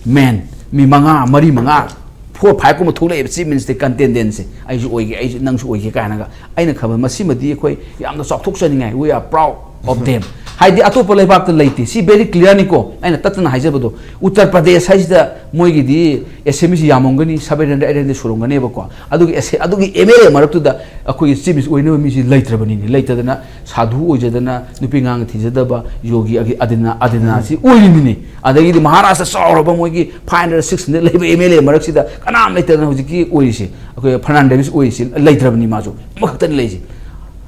ꯃꯦꯟ, ꯃꯤ ꯃꯉꯥ, ꯃꯔꯤ, ꯃꯉꯥ, ꯐꯣꯔ ꯐꯥꯏꯚ ꯀꯨꯝꯕ ꯊꯣꯛꯂꯛꯑꯦꯕ ꯆꯤꯞ ꯃꯤꯅꯤꯁꯇꯔ ꯀꯟꯇꯦꯟꯗꯦꯟꯁꯦ꯫ ꯑꯩꯁꯨ ꯑꯣꯏꯒꯦ, ꯑꯩꯁꯨ, ꯅꯪꯁꯨ ꯑꯣꯏꯒꯦ ꯀꯥꯏꯅꯒ꯫ ꯑꯩꯅ ꯈꯟꯕꯗ ꯃꯁꯤꯃꯗꯤ ꯑꯩꯈꯣꯏ ꯌꯥꯝꯅ ꯆꯥꯎꯊꯣꯛꯆꯅꯤꯡꯉꯥꯏ, we are proud of them꯫ ꯍꯥꯏꯗꯤ ꯑꯇꯣꯞꯄ ꯂꯩꯕꯥꯛꯇ ꯂꯩꯇꯦ꯫ ꯁꯤ very clearꯅꯤꯀꯣ, ꯑꯩꯅ ꯇꯠꯇꯅ ꯍꯥꯏꯖꯕꯗꯣ꯫ ꯎꯠꯇꯔ ꯄ꯭ꯔꯗꯦꯁ ꯍꯥꯏꯁꯤꯗ ꯃꯣꯏꯒꯤꯗꯤ ꯑꯦꯁꯦꯝꯕ꯭ꯂꯤꯁꯤ ꯌꯥꯝꯃꯝꯒꯅꯤ, seven hundred, eight hundred ꯁꯨꯔꯝꯒꯅꯦꯕꯀꯣ꯫ ꯑꯗꯨꯒꯤ ꯑꯦꯁꯦ-, ꯑꯗꯨꯒꯤ ꯑꯦꯝ ꯑꯦꯜ ꯑꯦ ꯃꯔꯛꯇꯨꯗ ꯑꯩꯈꯣꯏꯒꯤ ꯆꯤꯞ ꯃꯤꯅꯤꯁꯇꯔ ꯑꯣꯏꯅꯕ ꯃꯤꯁꯤ ꯂꯩꯇ꯭ꯔꯕꯅꯤꯅꯦ꯫ ꯂꯩꯇꯗꯅ ꯁꯥꯙꯨ ꯑꯣꯏꯖꯗꯅ, ꯅꯨꯄꯤ ꯑꯉꯥꯡ ꯊꯤꯖꯗꯕ ꯌꯣꯒꯤ ꯑꯗꯤ-, ꯑꯗꯤꯅꯥ-, ꯑꯗꯤꯅꯥꯁꯤ ꯑꯣꯏꯔꯤꯃꯤꯅꯦ꯫ ꯑꯗꯒꯤꯗꯤ ꯃꯍꯥꯔꯥꯁꯇ꯭ꯔ ꯆꯥꯎꯔꯕ ꯃꯣꯏꯒꯤ five hundred, six hundred ꯂꯩꯕ ꯑꯦꯝ ꯑꯦꯜ ꯑꯦ ꯃꯔꯛꯁꯤꯗ ꯀꯅꯥꯝ ꯂꯩꯇꯗꯅ ꯍꯧꯖꯤꯛꯀꯤ ꯑꯣꯏꯔꯤꯁꯦ, ꯑꯩꯈꯣꯏ ꯐꯔꯅꯥꯟꯗꯦꯁ ꯑꯣꯏꯔꯤꯁꯦ ꯂꯩꯇ꯭ꯔꯕꯅꯤ, ꯃꯥꯁꯨ ꯑꯃꯈꯛꯇꯅꯤ ꯂꯩꯔꯤꯁꯦ꯫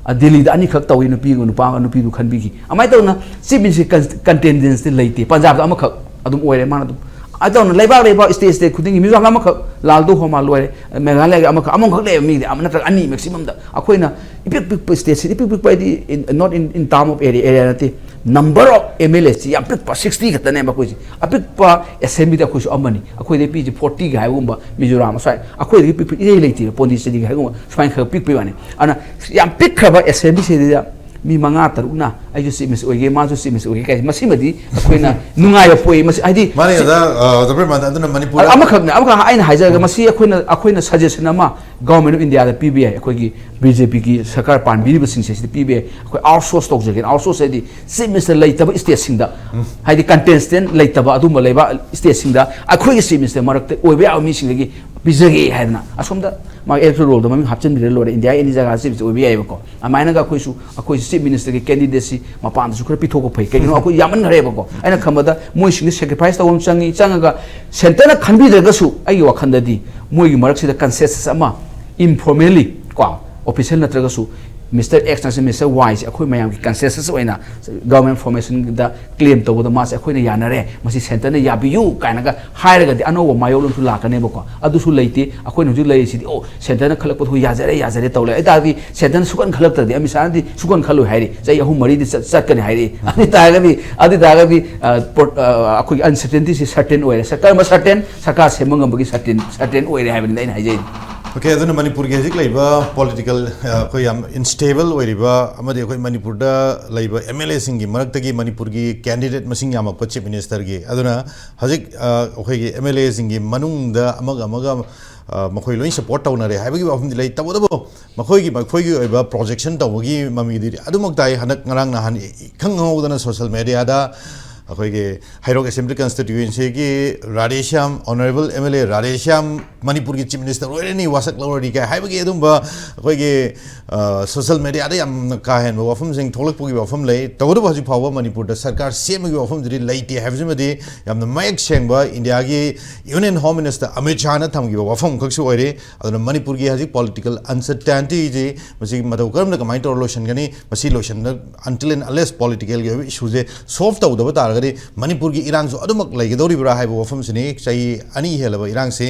ꯑ, ꯗꯤꯜꯂꯤꯗ ꯑꯅꯤꯈꯛ ꯇꯧꯏ, ꯅꯨꯄꯤꯒ ꯅꯨꯄꯥꯒ, ꯅꯨꯄꯤꯗꯨ ꯈꯟꯕꯤꯈꯤ꯫ ꯑꯗꯨꯃꯥꯏꯅ ꯇꯧꯅ Chief Minister ꯀꯟ-, contingent ꯁꯤ ꯂꯩꯇꯦ꯫ ꯄꯟꯖꯥꯕꯇ ꯑꯃꯈꯛ ꯑꯗꯨꯝ ꯑꯣꯏꯔꯦ, ꯃꯥꯅ ꯑꯗꯨꯝ꯫ ꯑꯗꯨꯃꯥꯏꯅ ꯇꯧꯅ ꯂꯩꯕꯥꯛ, ꯂꯩꯕꯥꯛ, state, state ꯈꯨꯗꯤꯡꯒꯤ ꯃꯤꯖꯣꯔꯥꯝꯗ ꯑꯃꯈꯛ, ꯂꯥꯜꯗꯣ ꯍꯣꯃꯥ ꯂꯣꯏꯔꯦ, ꯃꯦꯘꯥꯂꯌꯒꯤ ꯑꯃꯈꯛ, ꯑꯃꯈꯛ ꯂꯩꯕ ꯃꯤꯗꯤ ꯑꯃ ꯅꯠꯇ꯭ꯔꯒ ꯑꯅꯤ maximum ꯗ꯫ ꯑꯩꯈꯣꯏꯅ ꯏꯄꯤꯛ ꯄꯤꯛꯄ state ꯁꯤ, ꯏꯄꯤꯛ ꯄꯤꯛꯄ ꯍꯥꯏꯗꯤ in, not in, in term of area, area ꯅꯠꯇꯦ, number of M L A ꯁꯤ ꯌꯥꯝ ꯄꯤꯛꯄ, sixty ꯈꯛꯇꯅꯦꯕ ꯑꯩꯈꯣꯏꯁꯦ꯫ ꯑꯄꯤꯛꯄ assembly ꯗ ꯑꯩꯈꯣꯏꯁꯨ ꯑꯃꯅꯤ, ꯑꯩꯈꯣꯏꯗ ꯄꯤꯁꯦ forty ꯒ ꯍꯥꯏꯕꯒꯨꯝꯕ, ꯃꯤꯖꯣꯔꯥꯝ ꯑꯁ꯭ꯋꯥꯏ, ꯑꯩꯈꯣꯏꯗꯒꯤ ꯄꯤꯛꯄ ꯏꯔꯩ ꯂꯩꯇꯦꯕ, ꯄꯣꯟꯗꯤꯆꯦꯔꯤꯒ ꯍꯥꯏꯕꯒꯨꯝꯕ, ꯁꯨꯃꯥꯏꯅ ꯈꯔ ꯄꯤꯛꯄꯩ ꯋꯥꯅꯤ꯫ ꯑꯗꯨꯅ ꯌꯥꯝ ꯄꯤꯛꯈ꯭ꯔꯕ assembly ꯁꯤꯗꯩꯗ ꯃꯤ ꯃꯉꯥ ꯇꯔꯨꯛꯅ ꯑꯩꯁꯨ Chief Minister ꯑꯣꯏꯒꯦ, ꯃꯥꯁꯨ Chief Minister ꯑꯣꯏꯒꯦ ꯀꯥꯏ, ꯃꯁꯤꯃꯗꯤ ꯑꯩꯈꯣꯏꯅ ꯅꯨꯡꯉꯥꯏꯕ ꯄꯣꯛꯏ꯫ ꯃꯁꯤ ꯍꯥꯏꯗꯤ ꯃꯥꯅꯦ, ꯁꯤ ꯑꯣꯖꯥ, ꯑ, ꯑꯣꯖꯥ ꯄ꯭ꯔꯦꯝ, ꯑꯗꯨꯅ ꯃꯅꯤꯄꯨꯔ ꯑ-, ꯑꯃꯈꯛꯅꯦ, ꯑꯃꯈꯛ ꯑꯩꯅ ꯍꯥꯏꯖꯔꯒ, ꯃꯁꯤ ꯑꯩꯈꯣꯏꯅ, ꯑꯩꯈꯣꯏꯅ suggestion ꯑꯃ Government of India ꯗ ꯄꯤꯕ ꯌꯥꯏ, ꯑꯩꯈꯣꯏꯒꯤ B J P ꯒꯤ ꯁꯔꯀꯥꯔ ꯄꯥꯟꯕꯤꯔꯤꯕꯁꯤꯡꯁꯦ ꯁꯤꯗ ꯄꯤꯕ ꯌꯥꯏ꯫ ꯑꯩꯈꯣꯏ outsource ꯇꯧꯖꯒꯦ, outsource ꯍꯥꯏꯗꯤ Chief Minister ꯂꯩꯇꯕ state ꯁꯤꯡꯗ, ꯎꯝ꯫ ꯍꯥꯏꯗꯤ contestant ꯂꯩꯇꯕ ꯑꯗꯨꯝꯕ ꯂꯩꯕ state ꯁꯤꯡꯗ ꯑꯩꯈꯣꯏꯒꯤ Chief Minister ꯃꯔꯛꯇ ꯑꯣꯏꯕ ꯌꯥꯕ ꯃꯤꯁꯤꯡꯗꯒꯤ ꯄꯤꯖꯒꯦ ꯍꯥꯏꯗꯅ ꯑꯁꯣꯝꯗ ꯃꯥꯒꯤ electoral roll ꯗ ꯃꯃꯤꯡ ꯍꯥꯞꯆꯤꯟꯕꯤꯔ ꯂꯣꯏꯔꯦ, India any ꯖꯒꯥ Chief Minister ꯑꯣꯏꯕ ꯌꯥꯏꯑꯕꯀꯣ꯫ ꯑꯗꯨꯃꯥꯏꯅꯒ ꯑꯩꯈꯣꯏꯁꯨ, ꯑꯩꯈꯣꯏꯁꯨ Chief Minister ꯒꯤ candidate ꯁꯤ ꯃꯄꯥꯟꯗꯁꯨ ꯈꯔ ꯄꯤꯊꯣꯛꯄ ꯐꯩ꯫ ꯀꯩꯒꯤꯅꯣ, ꯑꯩꯈꯣꯏ ꯌꯥꯝꯃꯟꯈ꯭ꯔꯦꯕꯀꯣ꯫ ꯑꯩꯅ ꯈꯟꯕꯗ ꯃꯣꯏꯁꯤꯡꯗꯤ sacrifice ꯇꯧꯕ ꯑꯃ ꯆꯪꯉꯤ, ꯆꯪꯉꯒ centre ꯅ ꯈꯟꯕꯤꯗ꯭ꯔꯒꯁꯨ ꯑꯩꯒꯤ ꯋꯥꯈꯜꯗꯗꯤ ꯃꯣꯏꯒꯤ ꯃꯔꯛꯁꯤꯗ consensus ꯑꯃ informally ꯀꯣ, official ꯅꯠꯇ꯭ꯔꯒꯁꯨ Mister X ꯅꯠꯇ꯭ꯔꯒ Mister Y ꯁꯦ ꯑꯩꯈꯣꯏ ꯃꯌꯥꯝꯒꯤ consensus ꯑꯣꯏꯅ government formation ꯗ claim ꯇꯧꯕꯗ ꯃꯥꯁꯦ ꯑꯩꯈꯣꯏꯅ ꯌꯥꯅꯔꯦ, ꯃꯁꯤ centre ꯅ ꯌꯥꯕꯤꯌꯨ ꯀꯥꯏꯅꯒ ꯍꯥꯏꯔꯒꯗꯤ ꯑꯅꯧꯕ ꯃꯥꯌꯣꯛ ꯑꯃꯁꯨ ꯂꯥꯛꯀꯅꯦꯕꯀꯣ꯫ ꯑꯗꯨꯁꯨ ꯂꯩꯇꯦ꯫ ꯑꯩꯈꯣꯏꯅ ꯍꯧꯖꯤꯛ ꯂꯩꯔꯤꯁꯤꯗꯤ, "ꯑꯣ, centre ꯅ ꯈꯜꯂꯛꯄꯗꯨ ꯌꯥꯖꯔꯦ, ꯌꯥꯖꯔꯦ" ꯇꯧ ꯂꯩ꯫ ꯑꯗꯨ ꯇꯥꯔꯗꯤ centre ꯅ ꯁꯨꯛꯈꯟ ꯈꯜꯂꯛꯇ꯭ꯔꯗꯤ ꯑꯃꯤꯠ ꯁꯥꯍꯅꯗꯤ ꯁꯨꯛꯈꯟ ꯈꯜꯂꯣꯏ ꯍꯥꯏꯔꯤ, ꯆꯍꯤ ꯑꯍꯨꯝ ꯃꯔꯤꯗꯤ ꯆꯠ-, ꯆꯠꯀꯅꯤ ꯍꯥꯏꯔꯤ꯫ ꯑꯗꯨ ꯇꯥꯔꯒꯗꯤ, ꯑꯗꯨ ꯇꯥꯔꯒꯗꯤ, ꯑ, ꯄꯣꯠ-, ꯑ, ꯑꯩꯈꯣꯏꯒꯤ uncertainty ꯁꯤ certain ꯑꯣꯏꯔꯦ꯫ ꯁꯔꯀꯥꯔ ꯑꯃ certain, ꯁꯔꯀꯥꯔ ꯁꯦꯝꯕ ꯉꯝꯕꯒꯤ certain, certain ꯑꯣꯏꯔꯦ ꯍꯥꯏꯕꯅꯤꯗ ꯑꯩꯅ ꯍꯥꯏꯖꯩ꯫ OK, ꯑꯗꯨꯅ ꯃꯅꯤꯄꯨꯔꯒꯤ ꯍꯧꯖꯤꯛ ꯂꯩꯔꯤꯕ political, ꯑ, ꯑꯩꯈꯣꯏ ꯌꯥꯝ unstable ꯑꯣꯏꯔꯤꯕ ꯑꯃꯗꯤ ꯑꯩꯈꯣꯏ ꯃꯅꯤꯄꯨꯔꯗ ꯂꯩꯕ M L A ꯁꯤꯡꯒꯤ ꯃꯔꯛꯇꯒꯤ ꯃꯅꯤꯄꯨꯔꯒꯤ candidate ꯃꯁꯤꯡ ꯌꯥꯝꯃꯛꯄ Chief Minister ꯒꯤ꯫ ꯑꯗꯨꯅ ꯍꯧꯖꯤꯛ, ꯑ, ꯑꯩꯈꯣꯏꯒꯤ M L A ꯁꯤꯡꯒꯤ ꯃꯅꯨꯡꯗ ꯑꯃꯒ ꯑꯃꯒ, ꯑ, ꯃꯈꯣꯏ ꯂꯣꯏ support ꯇꯧꯅꯔꯦ ꯍꯥꯏꯕꯒꯤ ꯋꯥꯐꯝꯗꯤ ꯂꯩ꯫ ꯇꯧꯕꯇꯕꯨ ꯃꯈꯣꯏꯒꯤ, ꯃꯈꯣꯏꯒꯤ ꯑꯣꯏꯕ projection ꯇꯧꯕꯒꯤ ꯃꯃꯤꯗꯤ ꯑꯗꯨꯃꯛ ꯇꯥꯏ꯫ ꯍꯟꯗꯛ ꯉꯔꯥꯡ ꯅꯍꯥꯟ ꯏꯈꯪ ꯈꯪꯍꯧꯗꯅ social media ꯗ ꯑꯩꯈꯣꯏꯒꯤ ꯍꯩꯔꯣꯛ ꯑꯦꯁꯦꯝꯕ꯭ꯂꯤ ꯀꯟꯁꯇꯤꯇ꯭ꯌꯨꯌꯦꯟꯁꯤꯒꯤ Radheshyam, honourable M L A Radheshyam ꯃꯅꯤꯄꯨꯔꯒꯤ ꯆꯤꯐ ꯃꯤꯅꯤꯁꯇꯔ ꯑꯣꯏꯔꯅꯤ, ꯋꯥꯁꯛ ꯂꯧꯔꯅꯤ ꯀꯥꯏ ꯍꯥꯏꯕꯒꯤ ꯑꯗꯨꯝꯕ ꯑꯩꯈꯣꯏꯒꯤ ꯁꯣꯁꯤꯌꯦꯜ ꯃꯦꯗꯤꯌꯥꯗ ꯌꯥꯝꯅ ꯀꯥ ꯍꯦꯟꯕ ꯋꯥꯐꯝꯁꯤꯡ ꯊꯣꯛꯂꯛꯄꯒꯤ ꯋꯥꯐꯝ ꯂꯩ꯫ ꯇꯧꯕꯇꯕꯨ ꯍꯧꯖꯤꯛ ꯐꯥꯎꯕ ꯃꯅꯤꯄꯨꯔꯗ ꯁꯔꯀꯥꯔ ꯁꯦꯝꯕꯒꯤ ꯋꯥꯐꯝꯗꯨꯗꯤ ꯂꯩꯇꯦ ꯍꯥꯏꯕꯁꯤꯃꯗꯤ ꯌꯥꯝꯅ ꯃꯌꯦꯛ ꯁꯦꯡꯕ ꯏꯟꯗꯤꯌꯥꯒꯤ ꯌꯨꯅꯤꯌꯟ ꯍꯣꯝ ꯃꯤꯅꯤꯁꯇꯔ ꯑꯃꯤꯠ ꯁꯥꯍꯅ ꯊꯝꯈꯤꯕ ꯋꯥꯐꯝ ꯈꯛꯁꯨ ꯑꯣꯏꯔꯤ꯫ ꯑꯗꯨꯅ ꯃꯅꯤꯄꯨꯔꯒꯤ ꯍꯧꯖꯤꯛ ꯄꯣꯂꯤꯇꯤꯀꯦꯜ ꯑꯟꯁꯔꯇꯦꯟꯇꯤꯁꯦ ꯃꯁꯤ ꯃꯇꯧ ꯀꯔꯝꯅ ꯀꯃꯥꯏꯅ ꯇꯧꯔ ꯂꯣꯏꯁꯤꯟꯒꯅꯤ? ꯃꯁꯤ ꯂꯣꯏꯁꯤꯟꯅ until and unless ꯄꯣꯂꯤꯇꯤꯀꯦꯜꯒꯤ ꯑꯣꯏꯕ ꯏꯁꯨꯁꯦ ꯁꯣꯜꯕ ꯇꯧꯗꯕ ꯇꯥꯔꯒꯗꯤ ꯃꯅꯤꯄꯨꯔꯒꯤ ꯏꯔꯥꯡꯁꯨ ꯑꯗꯨꯃꯛ ꯂꯩꯒꯗꯧꯔꯤꯕ꯭ꯔꯥ ꯍꯥꯏꯕ ꯋꯥꯐꯝꯁꯤꯅꯤ꯫ ꯆꯍꯤ ꯑꯅꯤ ꯍꯦꯜꯂꯕ ꯏꯔꯥꯡꯁꯤ